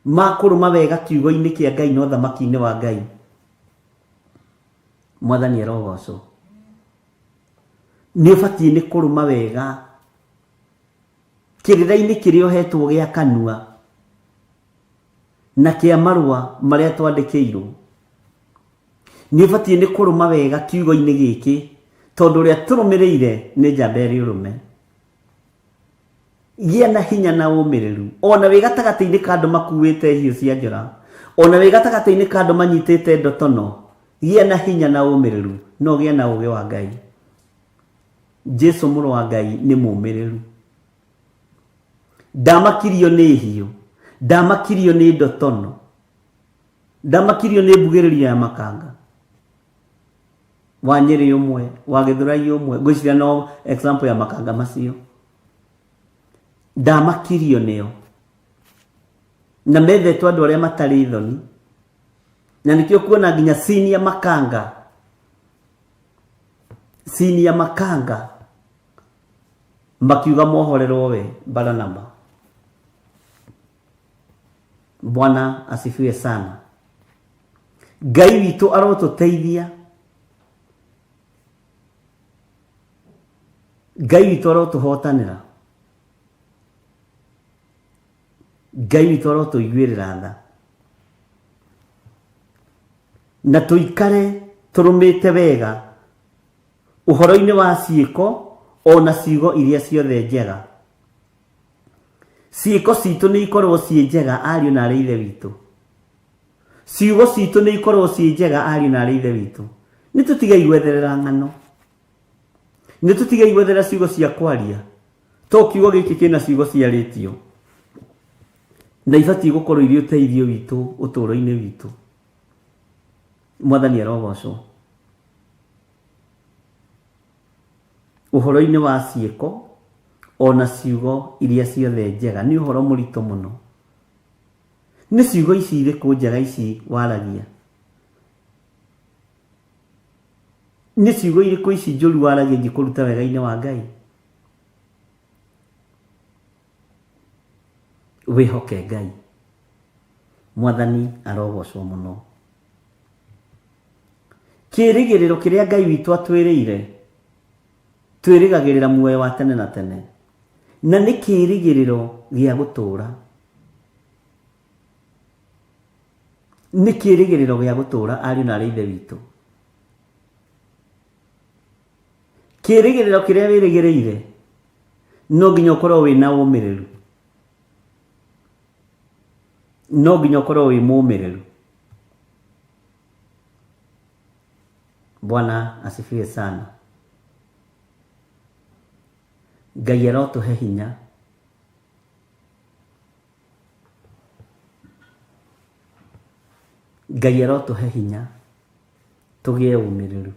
Ma kũrũma wega kiugo-inĩ kĩa Ngai na ũthamaki-inĩ wa Ngai. Mwathani arogocwo. Nĩ ũbatiĩ nĩ kũrũma wega kĩrĩra-inĩ kĩrĩa ũhetwo gĩa kanua na kĩa marũa marĩa twandĩkĩirwo. Nĩ ũbatiĩ nĩ kũrũma wega kiugo-inĩ gĩkĩ tondũ ũrĩa tũrũmĩrĩire nĩ njamba ĩrĩ ũrũme. Gĩa na hinya na ũmĩrĩru ona wĩ gatagatĩ-inĩ ka andũ makuĩte hiũ cia njora, ona wĩ gatagatĩ-inĩ ka andũ manyitĩte ndotono, gĩa na hinya na ũmĩrĩru na ũgĩe na ũgĩ wa Ngai. Jesu mũrũ wa Ngai nĩ mũmĩrĩru. Ndamakirio nĩ hiũ, ndamakirio nĩ ndotono, ndamakirio nĩ mbugĩrĩrio ya makanga. Wa Nyĩrĩ ũmwe, wa Gĩthũrai ũmwe, ngwĩciria no example ya makanga macio. Ndamakirio nĩo. Na methetwo andũ arĩa matarĩ thoni. Na nĩkĩo kuona nginya senior makanga. Senior makanga makiuga mohorerwo we Baranaba. Bwana asifiwe sana. Ngai witũ arotũteithia. Ngai witũ arotũhotanĩra. Ngai witũ arotũiguĩrĩra tha. Na tũikare tũrũmĩte wega ũhoro-inĩ wa ciĩko ona ciugo iria ciothe njega. Ciĩko citũ nĩ ikorwo ciĩ njega ariũ na arĩ ithe witũ. Ciugo citũ nĩ ikorwo ciĩ njega ariũ na arĩ ithe witũ. Nĩ tũtigei gwetherera ng'ano. Nĩ tũtigei gwetherera ciugo cia kwaria. To kiugo gĩkĩ kĩna ciugo ciarĩtio. Na ibatiĩ gũkorwo irĩ ũteithio witũ ũtũũro-inĩ witũ. Mwathani arogocwo. Ũhoro-inĩ wa ciĩko ona ciugo iria ciothe njega nĩ ũhoro mũritũ mũno. Nĩ ciugo ici irĩkũ njega ici waragia? Nĩ ciugo irĩkũ ici njũru waragia ingĩkũruta wega-inĩ wa Ngai? Wĩhoke Ngai. Mwathani arogocwo mũno. Kĩĩrĩgĩrĩro kĩrĩa Ngai witũ atwĩrĩire, twĩrĩgagĩrĩra muoyo wa tene na tene, na nĩ kĩĩrĩgĩrĩro gĩa gũtũũra. Nĩ kĩĩrĩgĩrĩro gĩa gũtũũra ariũ na aarĩ a Ithe witũ. Kĩĩrĩgĩrĩro kĩrĩa wĩrĩgĩrĩire, no nginya ũkorwo wĩna ũmĩrĩru. No nginya ũkorwo wĩ mũmĩrĩru. Bwana asifiwe sana. Ngai arotũhe hinya. Ngai arotũhe hinya tũgĩe ũmĩrĩru.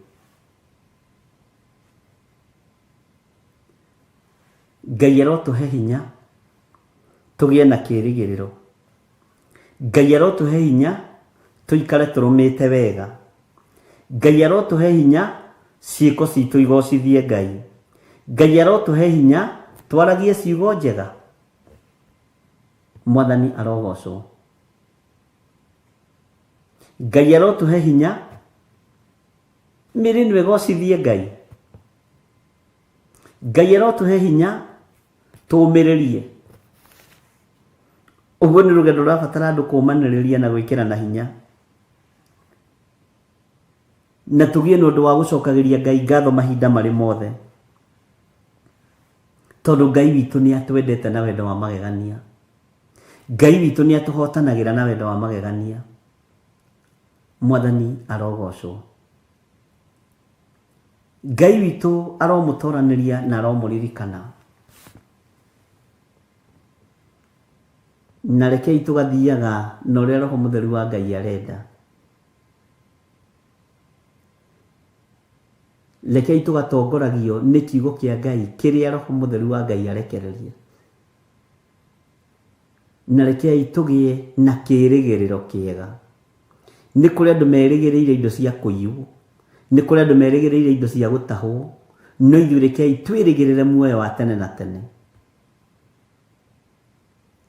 Ngai arotũhe hinya tũgĩe na kĩĩrĩgĩrĩro. Ngai arotũhe hinya tũikare tũrũmĩte wega. Ngai arotũhe hinya ciĩko citũ igocithie Ngai. Ngai arotũhe hinya twaragie ciugo njega. Mwathani arogocwo. Ngai arotũhe hinya mĩĩrĩ ĩno ĩgocithie Ngai. Ngai arotũhe hinya tũũmĩrĩrie. Ũguo nĩ rũgendo rũrabatara andũ kũũmanĩrĩria na gwĩkĩrana hinya. Na tũgĩe na ũndũ wa gũcokagĩria Ngai ngatho mahinda marĩ mothe. Tondũ Ngai witũ nĩ atwendete na wendo wa magegania. Ngai witũ nĩ atũhotanagĩra na wendo wa magegania. Mwathani arogocwo. Ngai witũ aromũtoranĩria na aromũririkana. Na rekei tũgathiaga na ũrĩa Roho Mũtheru wa Ngai arenda. Rekei tũgatongoragio nĩ kiugo kĩa Ngai kĩrĩa Roho Mũtheru wa Ngai arekereria. Na rekei tũgĩe na kĩĩrĩgĩrĩro kĩega. Nĩ kũrĩ andũ merĩgĩrĩire indo cia kũiywo, nĩ kũrĩ andũ merĩgĩrĩire indo cia gũtahwo, no ithuĩ rekei twĩrĩgĩrĩre muoyo wa tene na tene.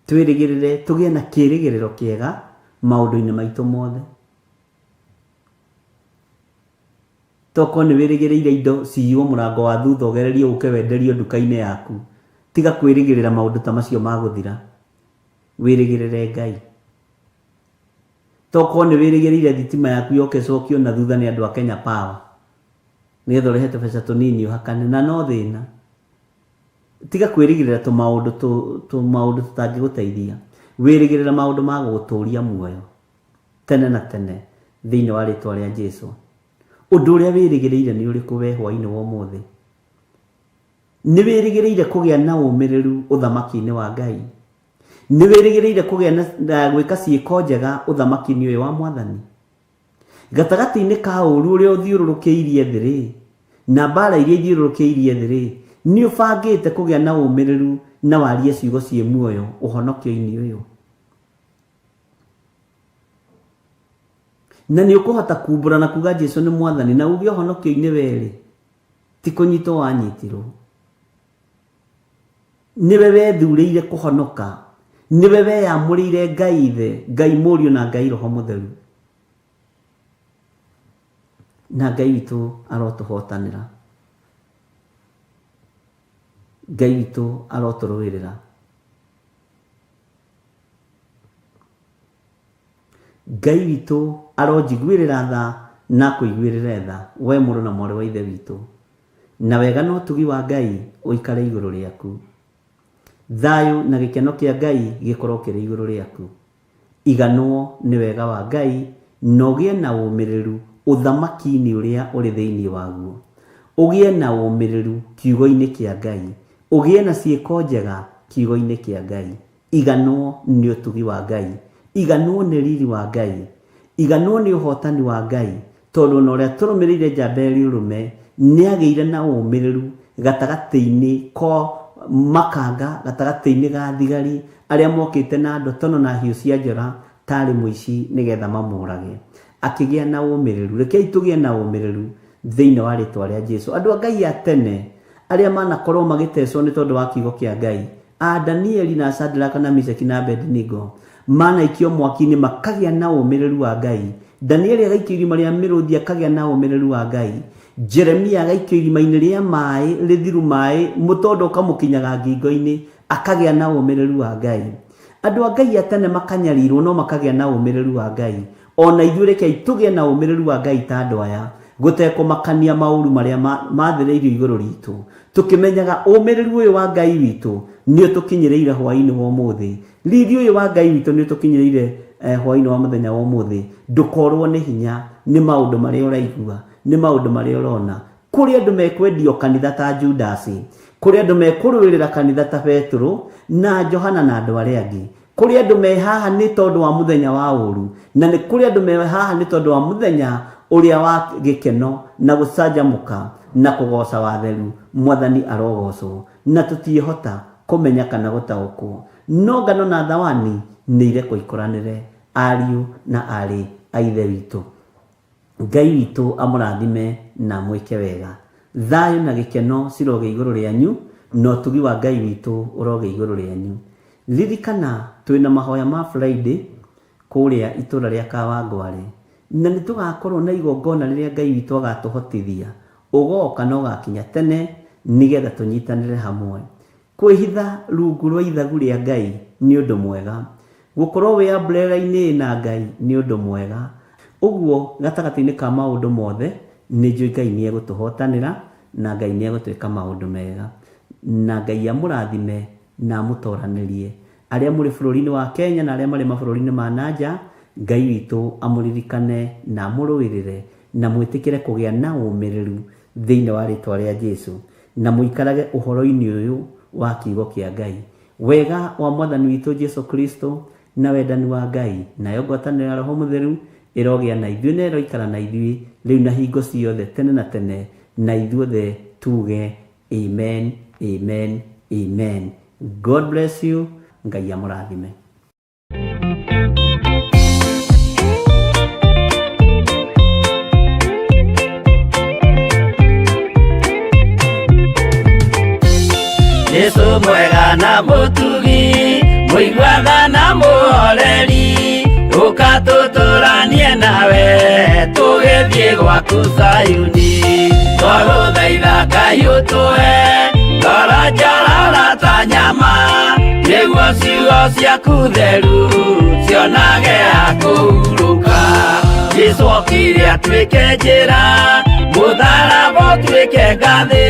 Twĩrĩgĩrĩre tũgĩe na kĩĩrĩgĩrĩro kĩega maũndũ-inĩ maitũ mothe. Tokorwo nĩ wĩrĩgĩrĩire indo ciywo mũrango wa thutha ũgererio ũke wenderio nduka-inĩ yaku, tiga kwĩrĩgĩrĩra maũndũ ta macio ma gũthira. Wĩrĩgĩrĩre Ngai. Tokorwo nĩ wĩrĩgĩrĩire thitima yaku yoke ĩcokio na thutha nĩ andũ a Kenya Power, nĩgetha ũrĩhe tũbeca tũnini ũhakane, na no thĩna. Tiga kwĩrĩgĩrĩra tũmaũndũ tũmaũndũ tũtangĩgũteithia. Wĩrĩgĩrĩre maũndũ ma gũgũtũria muoyo tene na tene thĩinĩ wa rĩtwa rĩa Jesu. Ũndũ ũrĩa wĩrĩgĩrĩire nĩ ũrĩkũ we hwainĩ wa ũmũthĩ? Nĩ wĩrĩgĩrĩire kũgĩa na ũmĩrĩru ũthamaki-inĩ wa Ngai? Nĩ wĩrĩgĩrĩire kũgĩa na gwĩka ciĩko njega ũthamaki-inĩ ũyũ wa Mwathani? Gatagatĩ-inĩ ka ũũru ũrĩa ũthiũrũrũkĩirie thĩ-rĩ, na mbaara iria ithiũrũrũkĩirie thĩ-rĩ, nĩ ũbangĩte kũgĩa na ũmĩrĩru na warie ciugo ciĩ muoyo ũhonokio-inĩ ũyũ? Na nĩ ũkũhota kumbũra na kuga Jesu nĩ Mwathani na uge ũhonokio-inĩ werĩ, ti kũnyitwo wanyitirwo. Nĩwe wethurĩire kũhonoka. Nĩwe weyamũrĩire Ngai Ithe, Ngai Mũriũ na Ngai Roho Mũtheru. Na Ngai witũ arotũhotanĩra. Ngai witũ arotũrũĩrĩra. Ngai witũ aronjiguĩrĩra tha na akũiguĩrĩre tha, we mũrũ na mwarĩ wa Ithe witũ. Na wega na ũtugi wa Ngai ũikare igũrũ rĩaku. Thayũ na gĩkeno kĩa Ngai gĩkorwo kĩrĩ igũrũ rĩaku. Iganwo nĩ wega wa Ngai na ũgĩe na ũmĩrĩru ũthamaki-inĩ ũrĩa ũrĩ thĩinĩ waguo. Ũgĩe na ũmĩrĩru kiugo-inĩ kĩa Ngai. Ũgĩe na ciĩko njega kiugo-inĩ kĩa Ngai. Iganwo nĩ ũtugi wa Ngai. Iganwo nĩ riri wa Ngai. Iganwo nĩ ũhotani wa Ngai, tondũ ona ũrĩa tũrũmĩrĩire njamba ĩrĩ ũrũme nĩ agĩire na ũmĩrĩru gatagatĩ-inĩ ko makanga, gatagatĩ-inĩ ga thigari arĩa mokĩte na ndotono na hiũ cia njora tarĩ mũici nĩgetha mamũrage. Akĩgĩa na ũmĩrĩru. Rekei tũgĩe na ũmĩrĩru thĩinĩ wa rĩtwa rĩa Jesu. Andũ a Ngai a tene arĩa manakorwo magĩtecwo nĩ tondũ wa kiugo kĩa Ngai, a Danieli na Shadraka na Meshaki na Abednego manaikio mwaki-inĩ makagĩa na ũmĩrĩru wa Ngai. Danieli agaikio irima rĩa mĩrũthi akagĩa na ũmĩrĩru wa Ngai. Jeremia agaikio irima-inĩ rĩa maĩ rĩthiru maĩ mũtondo ũkamũkinyaga ngingo-inĩ akagĩa na ũmĩrĩru wa Ngai. Andũ a Ngai a tene makanyarirwo no makagĩa na ũmĩrĩru wa Ngai. Ona ithuĩ rekei tũgĩe na ũmĩrĩru wa Ngai ta andũ aya, gũtekũmakania maũru marĩa mathĩrĩirio igũrũ ritũ, tũkĩmenyaga ũmĩrĩru ũyũ wa Ngai witũ nĩ ũtũkinyĩrĩire hwaĩ-inĩ wa ũmũthĩ. Riri ũyũ wa Ngai witũ nĩ ũtũkinyĩrĩire hwaĩ-inĩ wa mũthenya wa ũmũthĩ. Ndũkorwo nĩ hinya nĩ maũndũ marĩa ũraigua, nĩ maũndũ marĩa ũrona. Kũrĩ andũ mekwendio kanitha ta Judasi, kũrĩ andũ mekũrũĩrĩra kanitha ta Petero na Johana na andũ arĩa angĩ. Kũrĩ andũ me haha nĩ tondũ wa mũthenya wa ũru, na nĩ kũrĩ andũ me haha nĩ tondũ wa mũthenya ũrĩa wa gĩkeno na gũcanjamũka na kũgoca watheru. Mwathani arogocwo. Na tũtiĩhota kũmenya kana gũtaũkwo. No ngano na thawani nĩ irekwo ikũranĩre, ariũ na aarĩ a Ithe witũ. Ngai witũ amũrathime na amwĩke wega. Thayũ na gĩkeno cirogĩa igũrũ rĩanyu, na ũtugi wa Ngai witũ ũrogĩa igũrũ rĩanyu. Ririkana twĩna mahoya ma Friday kũrĩa itũra rĩa Kawangware, na nĩ tũgakorwo na igongona rĩrĩa Ngai witũ agatũhotithia. Ũgoka na ũgakinya tene nĩgetha tũnyitanĩre hamwe. Kwĩhitha rungu rwa ithagu rĩa Ngai nĩ ũndũ mwega. Gũkorwo wĩ umbrella-inĩ ĩna Ngai nĩ ũndũ mwega. Ũguo gatagatĩ-inĩ ka maũndũ mothe nĩ njũĩ Ngai nĩ egũtũhotanĩra na Ngai nĩ egũtwĩka maũndũ mega. Na Ngai amũrathime na amũtoranĩrie. Arĩa mũrĩ bũrũri-inĩ wa Kenya na arĩa marĩ mabũrũri-inĩ ma na nja, Ngai witũ amũririkane na amũrũĩrĩre na mwĩtĩkĩre kũgĩa na ũmĩrĩru thĩinĩ wa rĩtwa rĩa Jesu. Na mũikarage ũhoro-inĩ ũyũ wa kiugo kĩa Ngai. Wega wa Mwathani witũ Jesu Kristo, na wendani wa Ngai, nayo ngwatanĩro ya Roho Mũtheru ĩrogĩa na ithuĩ na ĩroikara na ithuĩ rĩu na hingo ciothe tene na tene, na ithuothe tuuge amen, amen, amen. God bless you. Ngai amũrathime. Jesu mwega na mũtugi, mũiguaga na mũhoreri, ũka tũtũranie nawe tũgĩthiĩ gwaku Zayuni. Twagũthaitha Ngai ũtũhe ngoro njororo ta nyama, nĩguo ciugo ciaku theru cionage ha kũhurũka. Jesu okire atuĩke njĩra, mũtharaba ũtuĩke ngathĩ,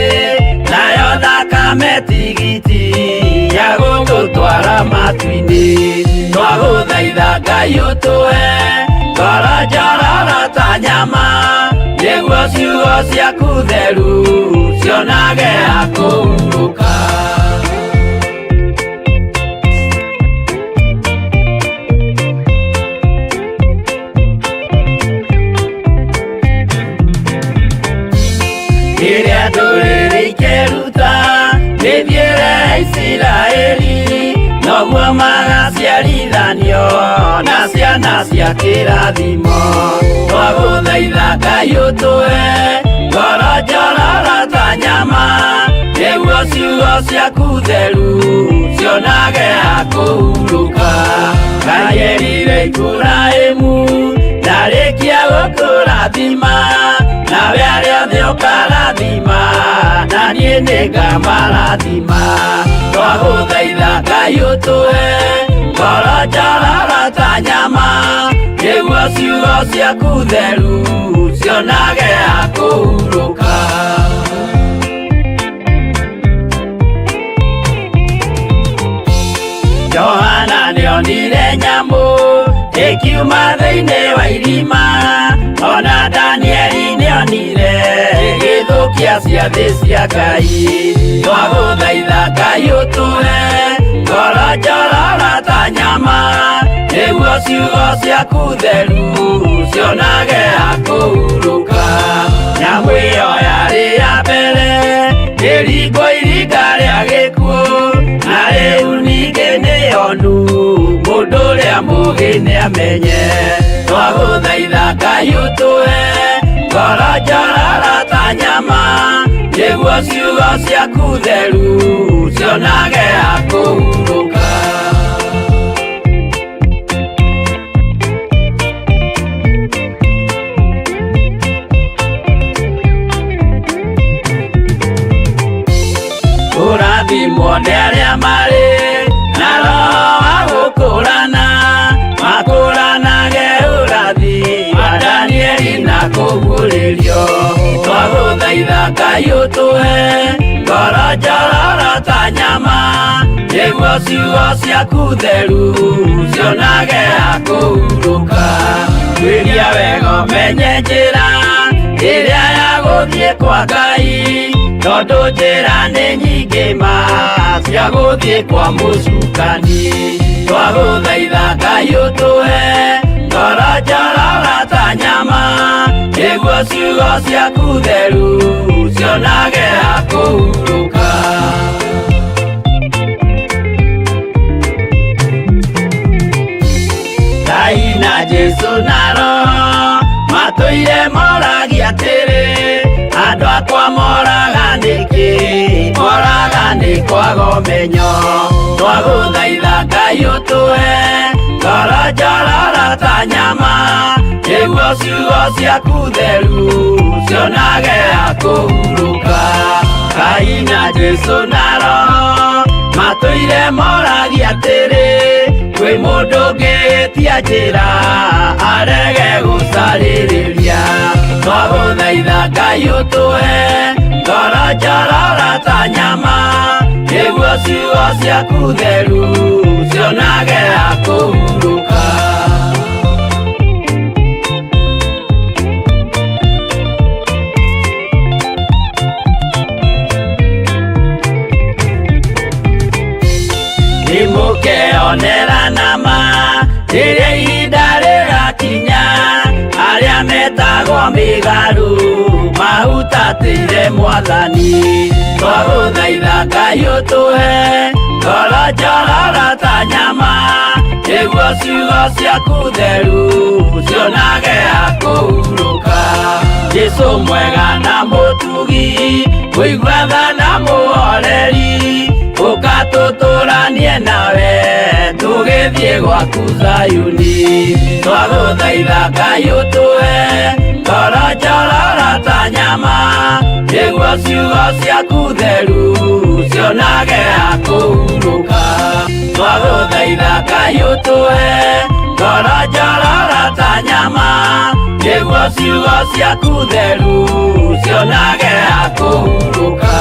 nayo thakame tigiti ya gũtũtwara matu-inĩ. Twagũthaitha Ngai ũtũhe ngoro njororo ta nyama, nĩguo ciugo ciaku theru cionage ha kũhurũka. Rĩrĩa ndũrĩrĩ ikeruta mĩthiĩre ya Isiraeli, noguo magaciarithanio na ciana cia kĩrathimo. Twagũthaitha Ngai ũtũhe ngoro njororo ta nyama, nĩguo ciugo ciaku theru cionage ha kũhurũka. Ngai erire Iburahĩmu ndarĩkia gũkũrathima, nawe arĩa othe ũkarathima, na niĩ nĩngamarathima. Twagũthaitha Ngai ũtũhe ngoro njororo ta nyama, nĩguo ciugo ciaku theru cionage ha kũhurũka. Johana nĩonire nyamũ ĩkiuma thĩinĩ wa irima, ona Danieli nĩonire ĩgĩthũkia ciathĩ cia Ngai. Twagũthaitha Ngai ũtũhe ngoro njororo ta nyama, nĩguo Ciugo ciaku theru cionage ha kũhurũka. Nyamũ ĩyo yarĩ ya mbere ĩringwo iringa rĩa gĩkuũ, na rĩu ningĩ nĩyonu mũndũ ũrĩa mũũgĩ nĩamenye. Twagũthaitha Ngai ũtũhe ngoro njororo ta nyama, nĩguo ciugo ciaku theru cionage ha kũhurũka. Kũrathimwo nĩ arĩa marĩ na roho wa gũkũrana, makũranage ũrathi wa Danieli na kũguũrĩrio. Twagũthaitha Ngai ũtũhe ngoro njororo ta nyama, nĩguo ciugo ciaku theru cionage ha kũhurũka. Tuĩria wega ũmenye njĩra ĩrĩa ya gũthiĩ kwa Ngai, tondũ njĩra nĩ nyingĩ ma cia gũthiĩ kwa mũcukani. Twagũthaitha Ngai ũtũhe ngoro njororo ta nyama, nĩguo ciugo ciaku theru cionage ha kũhurũka. Ngai na Jesũ na Roho matũire moragia atĩrĩ, andũ akwa moraga nĩkĩ? Moraga nĩ kwaga ũmenyo. Twagũthaitha Ngai ũtũhe ngoro njororo ta nyama, nĩguo ciugo ciaku theru cionage ha kũhurũka. Ngai na Jesũ na Roho matũire moragia atĩrĩ, kwĩ mũndũ ũngĩtia njĩra arege gũcarĩrĩria. Twagũthaitha Ngai ũtũhe ngoro njororo ta nyama, nĩguo ciugo ciaku theru cionage ha kũhurũka. Nĩmũkeonera nama rĩrĩa ihinda rĩgakinya, arĩa metagwo mĩgarũ mahutatĩire Mwathani. Twagũthaitha Ngai ũtũhe ngoro njororo ta nyama, nĩguo ciugo ciaku theru cionage ha kũhurũka. Jesũ mwega na mũtugi, mũigua tha na mũhoreri, ũka tũtũranie nawe tũgĩthiĩ gwaku Zayuni. Twagũthaitha Ngai ũtũhe ngoro njororo ta nyama, nĩguo ciugo ciaku theru cionage ha kũhurũka. Twagũthaitha Ngai ũtũhe ngoro njororo ta nyama, nĩguo ciugo ciaku theru cionage ha kũhurũka.